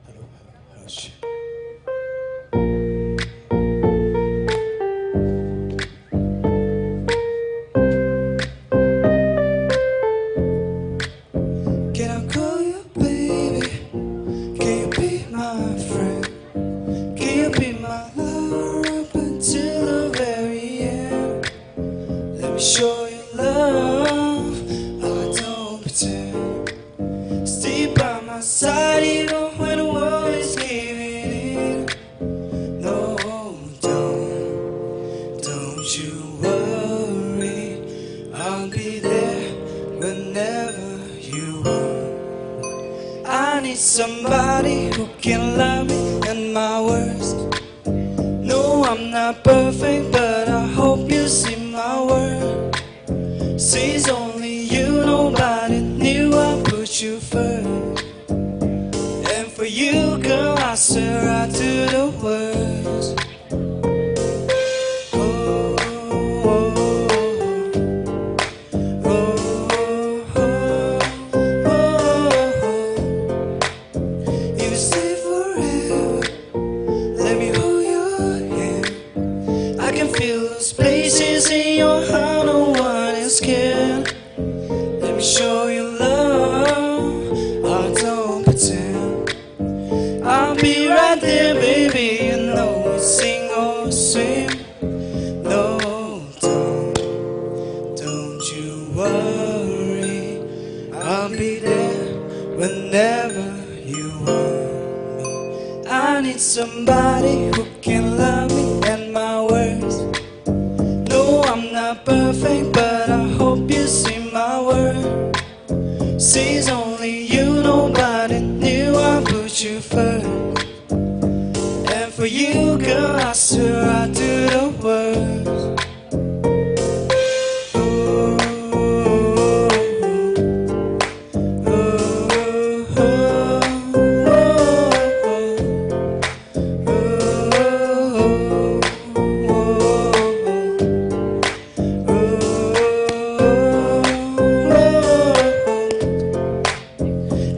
Hello, hello, hello. Can I call you baby? Can you be my friend? Can you be my lover up until the very end? Let me show you love, I don't pretend. Stay by my side even when the world is caving in. No, don't, don't you worry, I'll be there whenever you want. I need somebody who can love me in my worst. No, I'm not perfect, but I hope you see my worth. Says only you, nobody knew I put you first. And for you, girl, I swear I do the worst. Oh, oh, oh, oh. If you stay forever, let me hold your hand. I can feel those places in your heart no one else can. Let me show you love, I don't same. No, don't, don't you worry. I'll be there whenever you want me. I need somebody who can love me and my words. No, I'm not perfect, but I hope you see my worth. Since only you, nobody knew I put you first. And for you, girl, I swear I'd do the worst.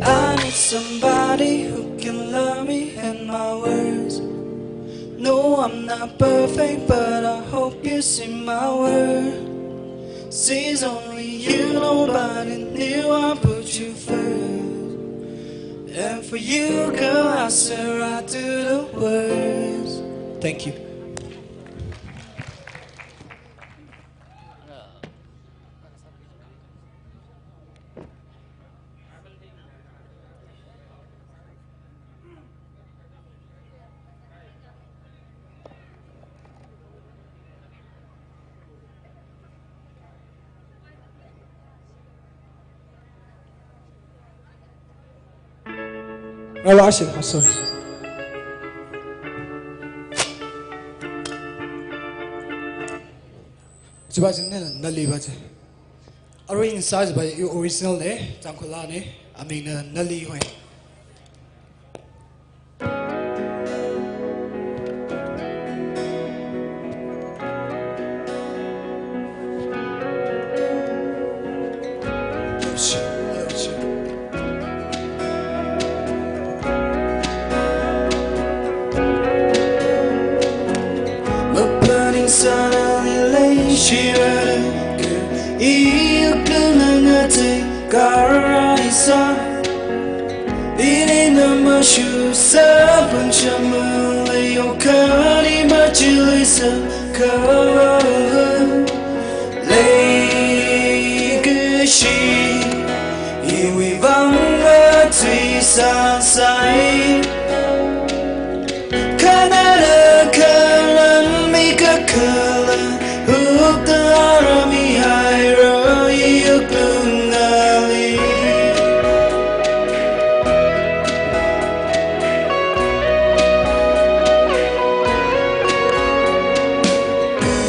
I need somebody who can love me and my words. No, I'm not perfect, but I hope you see my worth. Since only you, nobody knew I put you first. And for you, girl, I swear I'd do the worst. Thank you. Rala ashi, oh, sorry. Chiva chi nali, nali va chi. Arui ina sāva i original ne, Tangkhul laa ne, amingna Nali hoi. Mapaning sāna leishira, i ukna ngate karaisa. Ini namashu sapan chamale okani machiluisa kawa. Leikashi, iwui vang matui sāsai. Khanāda khalam mikakhala, hukta ara mihaira i wuklung nali.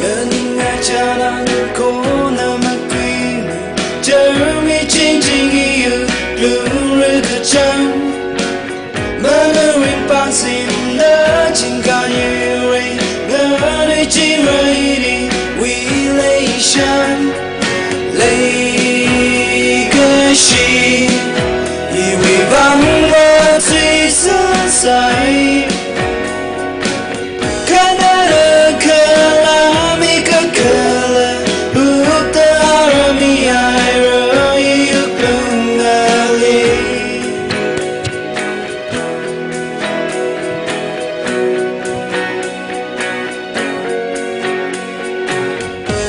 Nana ngachāna kona makuimi, jarmi chingching i wuklung rikachang. Manarin pangsimna chingkayure, ngari chirairi, wi leishan, leikashi, iwui vang matui sāsai. Khanāda khalam mikakhala, hukta ara mihaira i wuklung nali.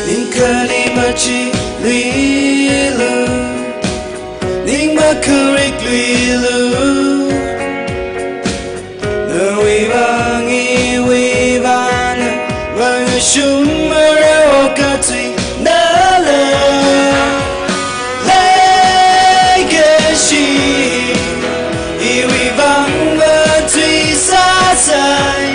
Ning khani machiluilu, ning makharik luilu. Nawui vang iwui vang mangashung mara okatui nala. Leikashi, iwui vang matui sāsai.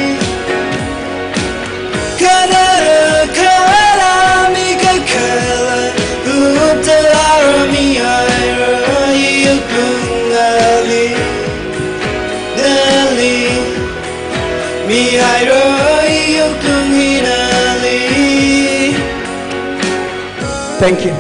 Khanāda khalam mikakhala, hukta ara mihaira i wuklung nali, nali. Mihaira i wuklung hi nali. Thank you.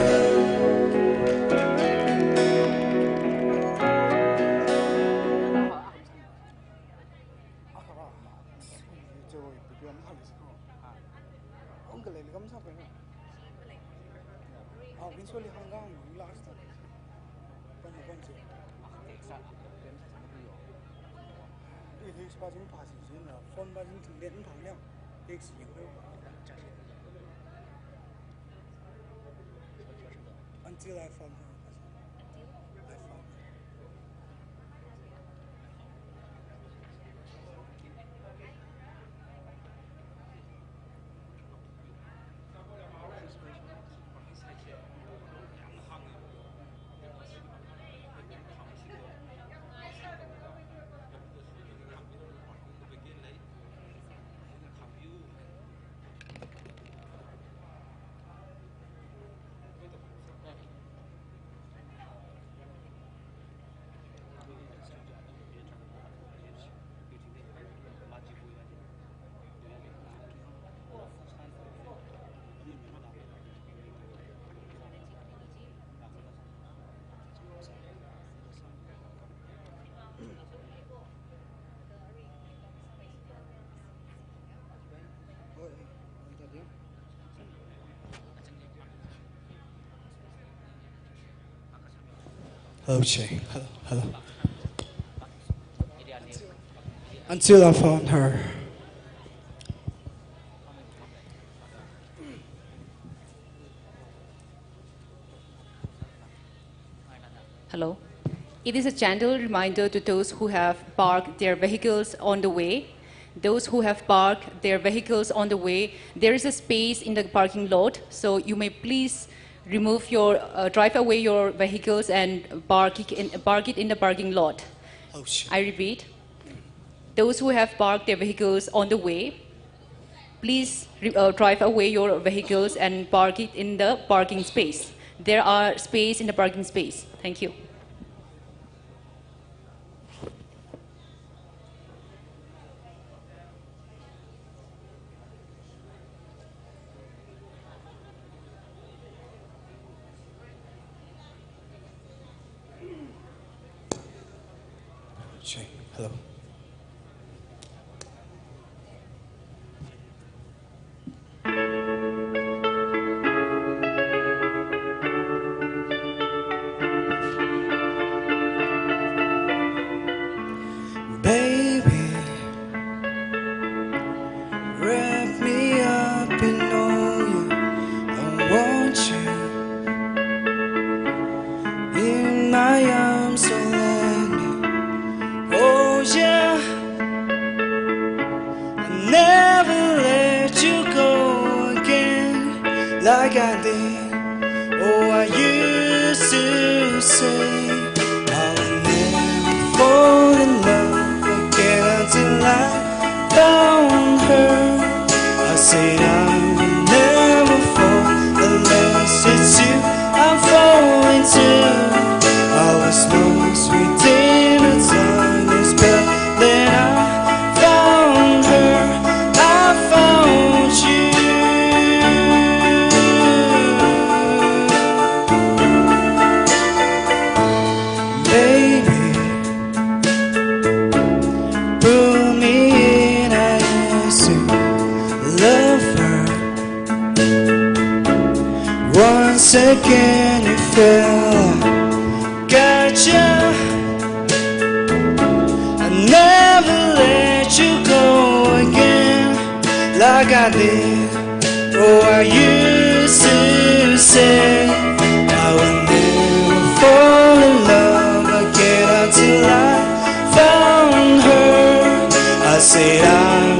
Until I found her. I found her. Hello, Jay. Hello, hello. Until I found her. Hello. It is a gentle reminder to those who have parked their vehicles on the way. Those who have parked their vehicles on the way, there is a space in the parking lot, so you may please remove your, uh, drive away your vehicles and park it in, park it in the parking lot. Oh, shit. I repeat, those who have parked their vehicles on the way, please re-, uh, drive away your vehicles and park it in the parking space. There are space in the parking space. Thank you. Check. Hello. Baby, wrap me up in all you, I want you in my arms, so let me hold you. I'll never let you go again like I did. Oh, I used to say I would never fall in love again until I found her. I said I would never fall unless it's you I'm falling to. I was lost within a timeless spell, then I found her. I found you. Baby, pull me in, I used to love her. Once again you fell, gotcha. I'll never let you go again like I did. Oh, I used to say I would never fall in love again until I found her. I said I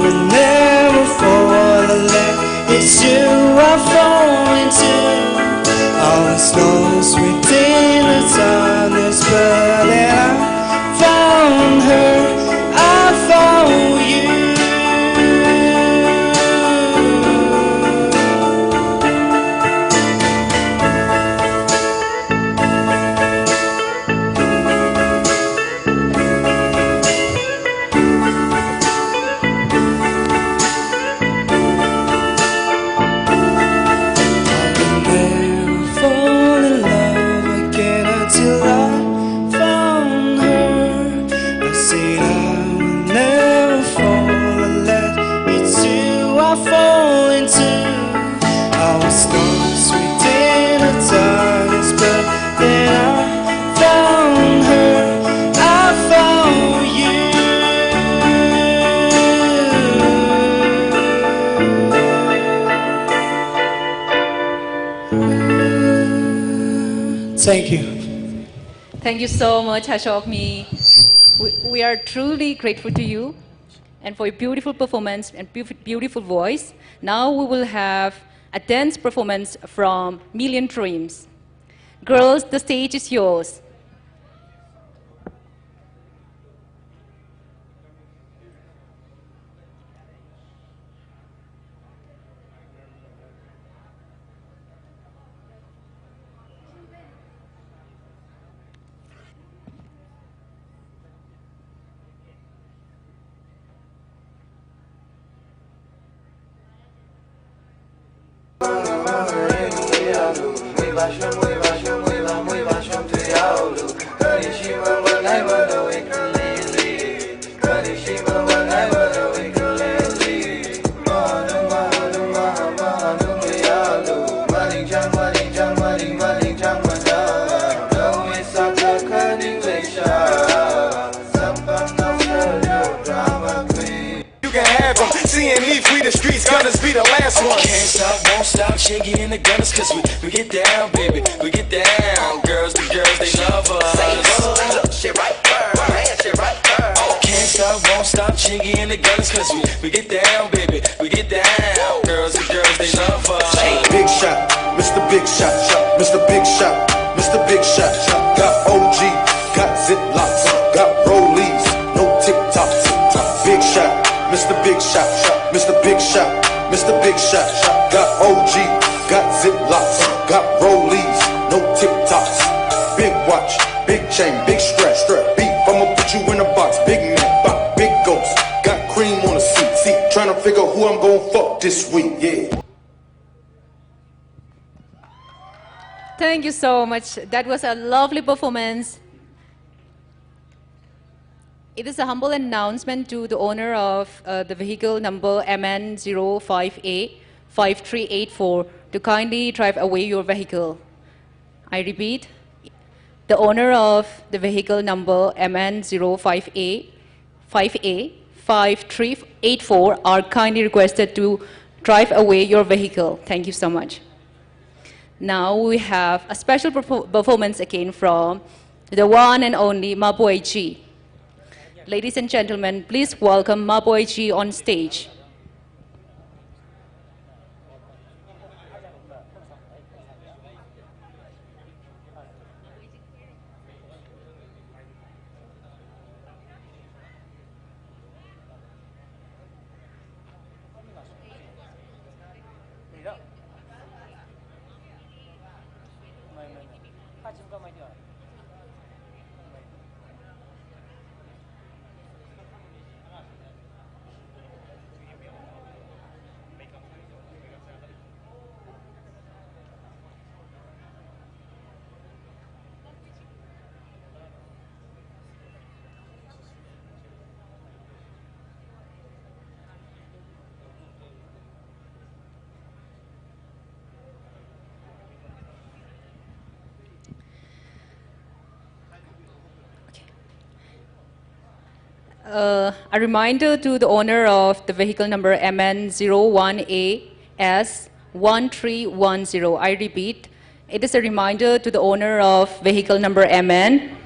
would never fall unless it's you I'm falling to. I was lost within the darkness, but then I found her. I found you. Thank you. Thank you so much, Hashokmi. We, we are truly grateful to you and for your beautiful performance and beautif-, beautiful voice. Now we will have a dance performance from Million Dreams. Girls, the stage is yours. You can have 'em. C and E free the streets, Gunners be the last one. Can't stop, won't stop, shaking in the Gunners 'cause we, we get down, baby, we get down. Girls, the girls, they love us. Say, "Whoa, look, shit right there, man, shit right there." Can't stop, won't stop, shaking in the Gunners 'cause we, we get down, baby, we get down. Girls, the girls, they love us. Big shot, Mister Big Shot, Mister Big Shot, Mister Big Shot. Got O G, got Ziplocs, got rollies, no TikToks. Big shot, Mister Big Shot, Mister Big Shot, Mister Big Shot. Got O G, got Ziplocs, got rollies, no TikToks. Big watch, big chain, big strap, strap. Beef, I'ma put you in a box. Big Mac, bop, big ghost. Got cream on the seat, seat. Tryna figure who I'm gon' fuck this week, yeah. Thank you so much. That was a lovely performance. It is a humble announcement to the owner of, uh, the vehicle number M N zero five A five three eight four to kindly drive away your vehicle. I repeat, the owner of the vehicle number M N zero five A five A five three eight four are kindly requested to drive away your vehicle. Thank you so much. Now we have a special perfor-, performance again from the one and only Maboi G. Ladies and gentlemen, please welcome Maboi G on stage. Okay. Uh, a reminder to the owner of the vehicle number M N zero one A S one three one zero. I repeat, it is a reminder to the owner of vehicle number M N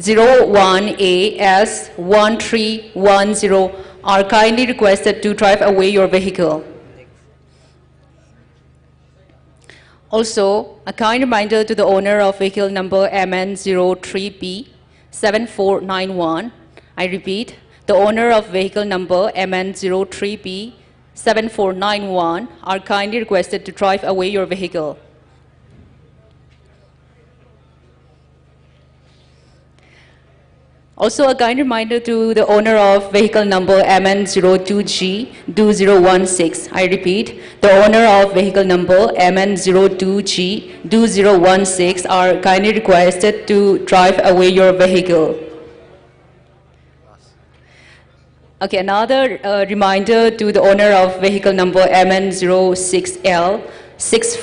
zero one A S one three one zero are kindly requested to drive away your vehicle. Also, a kind reminder to the owner of vehicle number M N zero three B seven four nine one. I repeat, the owner of vehicle number M N zero three B seven four nine one are kindly requested to drive away your vehicle. Also, a kind reminder to the owner of vehicle number M N zero two G two zero one six. I repeat, the owner of vehicle number M N zero two G two zero one six are kindly requested to drive away your vehicle. Okay, another, uh, reminder to the owner of vehicle number M N zero six L six,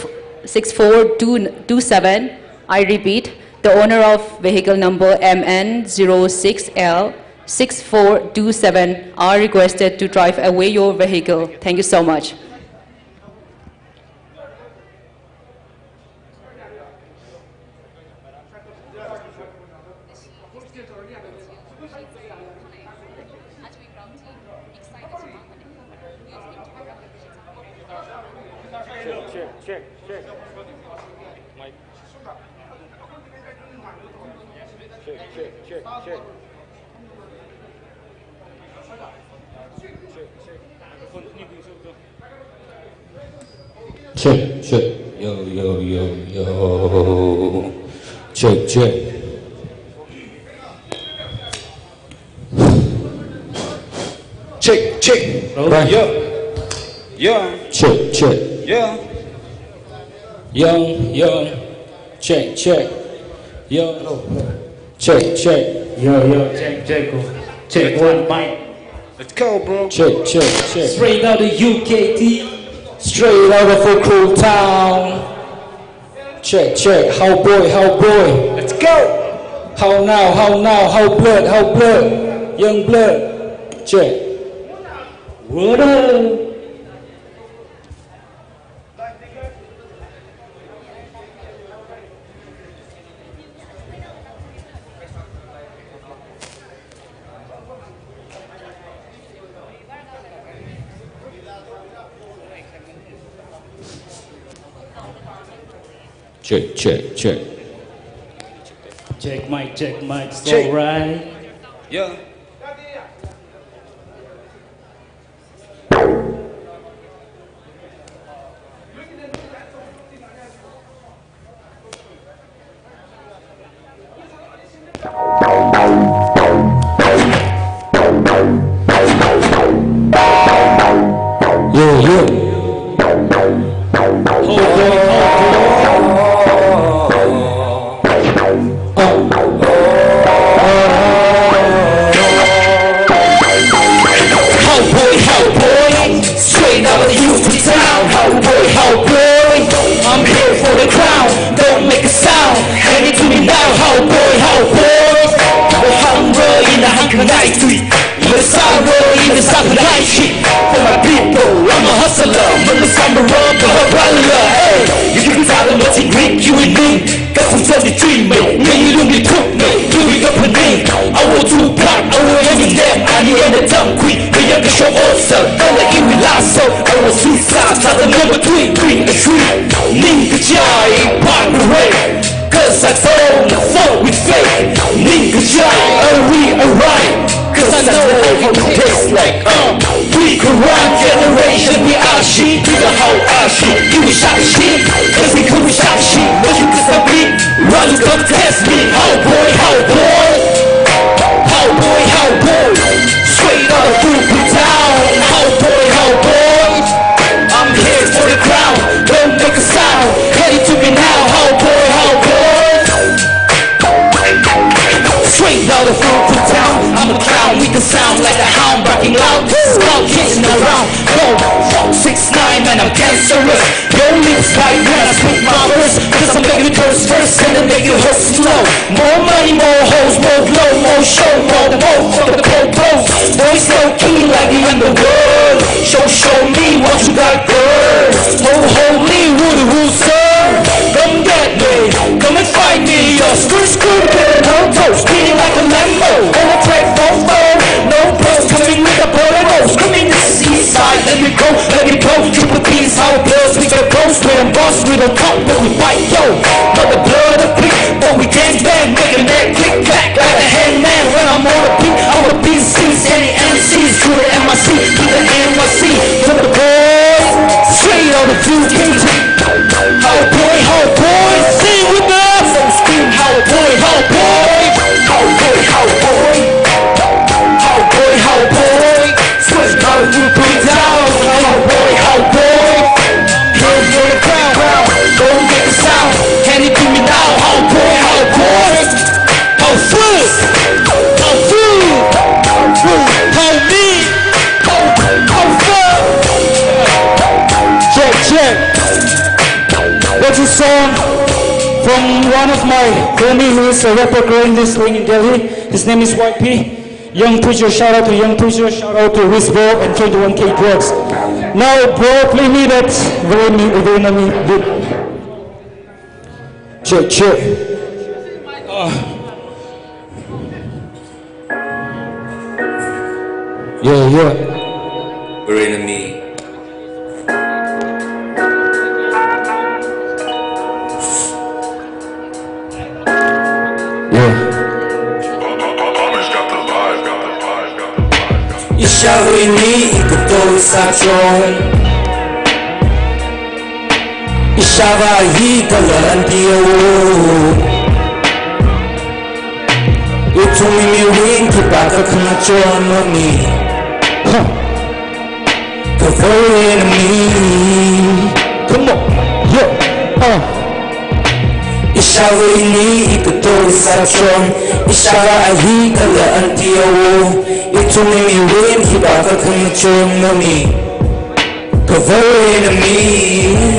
six four two two seven. I repeat, the owner of vehicle number M N zero six L six four two seven are requested to drive away your vehicle. Thank you so much. Check, check, check, check. Mic. Check, check, check, check. Check, check. Check, check. Yo, yo, yo, yo. Check, check. Check, check. Hello? Right. Yo. Yo. Check, check. Yo. Yo, yo. Check, check. Yo. Hello. Check, check. Yo, yo, check, check. Check one, mic. Let's go, bro. Check, check, check. Straight out of U K T. Straight out of Ukhrul town. Check, check. How boy, how boy. Let's go. How now, how now, how blood, how blood. Young blood. Check. What up? Check, check, check. Check, mic, check, mic. It's check. Alright. Yeah. Yo, yo. How boy, how boy, straight out of the youth town. How boy, how boy, I'm here for the crown. Don't make a sound, hand it to me now. How boy, how boy, we're hungry in the hungry night. Masara in the South Night shit. For my people, I'm a hustler. Mama Samara, Bahabala. Hey, you can tell them what's in Greek, you in me. Got some seventy-three, mate. May you don't be took, mate. Do we got a name? I will Tupac, I will Eminem. I need a tongue quick. The young show also. Gonna eat with lasso. I will see stars. Tell them number three, three, three. Ninja, part the way. 'Cause I don't fuck with fake. Ninja, are we alright? 'Cause I know how to taste like, uh, we corrupt generation, we are shit, we the whole are shit, you shot shit, 'cause we could shot shit, but you can stop me, run, come test me, how boy, how boy, how boy, how boy, straight out of Brooklyn town, how boy, how boy, I'm here for the crown, don't make a sound, hand it to me now, how boy, how boy. Straight out of Brooklyn town, I'm a clown with the sound like a hound barking loud. This is cloud kissing around. Yo, fuck six nine, man, I'm cancerous. Yo, lips bite when I speak my verse. 'Cause I'm making it curse first and then make it hurt slow. More money, more hoes, more blow, more show, more dough for the po-po. Boys low key like the underworld. Show, show me what you got, girl. Oh, holy, who the rules serve? Come get me, come and find me. Your screw, screw, better no toes. Speeding like a Lambo. On a track, no phone, no bros. Coming with the Volvo. Screaming, this is east side. Let me go, let me go. Triple P's, how it blows. We go ghost, we emboss, we don't talk, but we fight, yo. But the blood of pig, but we gang bang, making that click clack like a hangman. When I'm on the beat, I'm a B C, any M Cs, to the M I C, to the N Y C, to the boys, straight out of U K T. How boy, how boy, sing with us, so scream, how boy, how boy, how boy, how boy, how boy, how boy. Swiss power to put it down. How boy, how boy. Hands on the ground, go make a sound. Can you do me now? How boy, how boy. How fool, how fool, how me, how, how fuck. Check, check. That's a song from one of my homie who is a rapper growing this thing in Delhi. His name is Y P. Young Preacher, shout out to Young Preacher, shout out to Rizbo and twenty-one K Drugs. Now, bro, play me that very, very, very beat. Check, check. Ah. Yeah, yeah. We're in a me. Ni ikato sāchon, ishāvā hi kala anti awo. Ithumwui mirin khipākha khangachon mami. Huh. Kavawui enemy. Come on. Yeah. Uh. Ishāvā ni ikato sāchon, ishāvā hi kala anti awo. Ithumwui mirin khipākha khangachon mami. Kavawui enemy.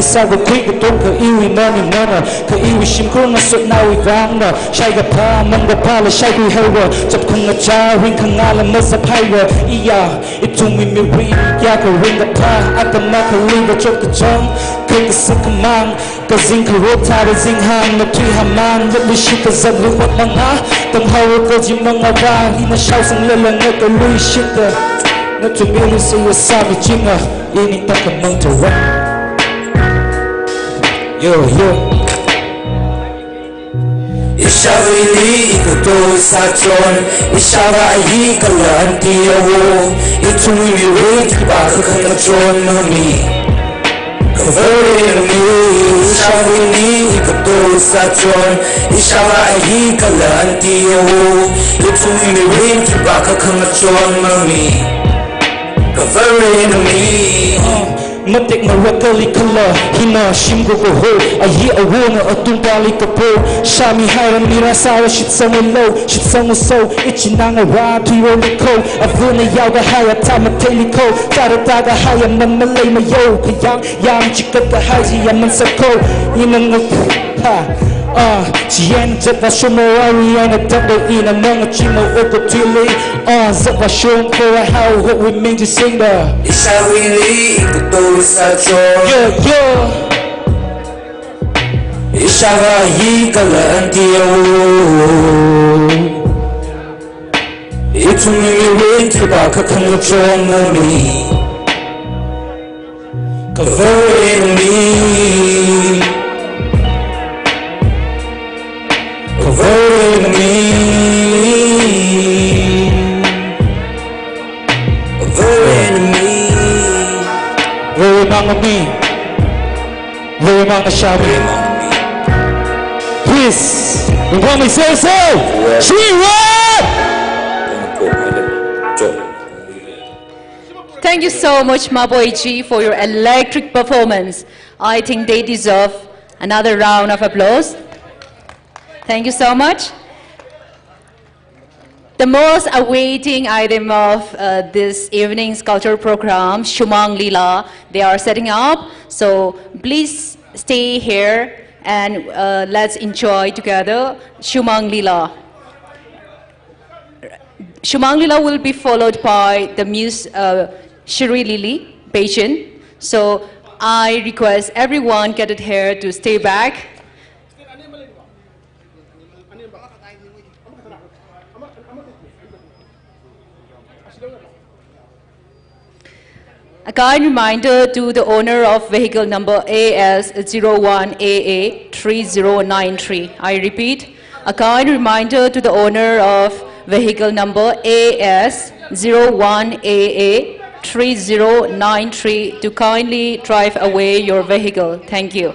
Sākakhui katonga iwui mami mana, kha iwui shimkhur ngasotnaowui vangna. Shaikaphā, mangkaphā la shaikhui haiwa, chapkhangachā, ringkhangā la mazaphaira. Iya, ithumwui mirin kayākha ringkaphā, atam akhali kachot kachāng, kaikasā khamang, kazing kharot thāda zinghāngna thuihāmang, yatluishita zatlu ot manga, tamhaowa kaji mangava, hina shaosang lelanga kaluishita. Nathum iluisei sāmichinga, ini takhamang tara. Yo, yo. Ishāvā ni ikato sāchon, ishāvā hi kala anti awo. Ithumwui mirin khipākha khangachon mami. Kavawui enemy. Ishāvā ni ikato sāchon, ishāvā hi kala anti awo. Ithumwui mirin khipākha khangachon mami. Kavawui enemy. Matek marakali kala, hina shimkhur kaho, ayi awona atungpali kapo, shāmihaira mira sāra shitsangwui lo, shitsangwui so, ichināngarā thuirolikho, avana yaokahai athā matheilikho, tara tākahai aman maleimayo, khayang yam chikatkahai chi yaman sakho, ina ngat-, ha, ah, chieina zatvāshungmara, ina tangda ina mangachima okathuili, ah, zatvāshungkhora hao, hokwui ming chi singda. Ishāvā ni ikato sāchon. Yo, yo. Ishāvā hi kala anti awo. Ithumwui mirin khipākha khangachon mami. Kavawui enemy. Kavawui enemy. Kavawui enemy. Kavawui mangami. Kavawui mangashami. Please. Ringphāmeisei, sei. Shri Ram. Thank you so much, Maboi ji, for your electric performance. I think they deserve another round of applause. Thank you so much. The most awaiting item of, uh, this evening's cultural program, Shumang Lila, they are setting up. So please stay here and, uh, let's enjoy together Shumang Lila. Shumang Lila will be followed by the Miss, uh, Shri Lily pageant. So I request everyone gathered here to stay back. A kind reminder to the owner of vehicle number A S zero one A A three zero nine three. I repeat, a kind reminder to the owner of vehicle number A S zero one A A three zero nine three to kindly drive away your vehicle. Thank you.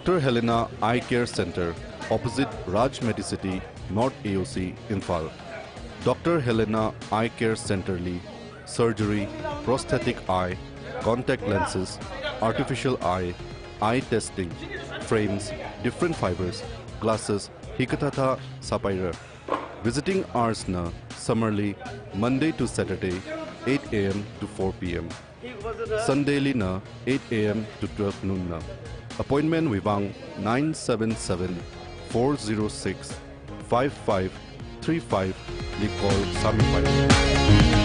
Doctor Helena Eye Care Center, opposite Raj Medicity, North A O C, Imphal. Doctor Helena Eye Care Center li surgery, prosthetic eye, contact lenses, artificial eye, eye testing, frames, different fibers, glasses, hikathāthā sāpaira. Visiting hours na summer li Monday to Saturday, eight A M to four P M. Sunday li na eight A M to twelve noon na. Appointment wui vang nine seven seven, four zero six, five five three five li call sāmipai.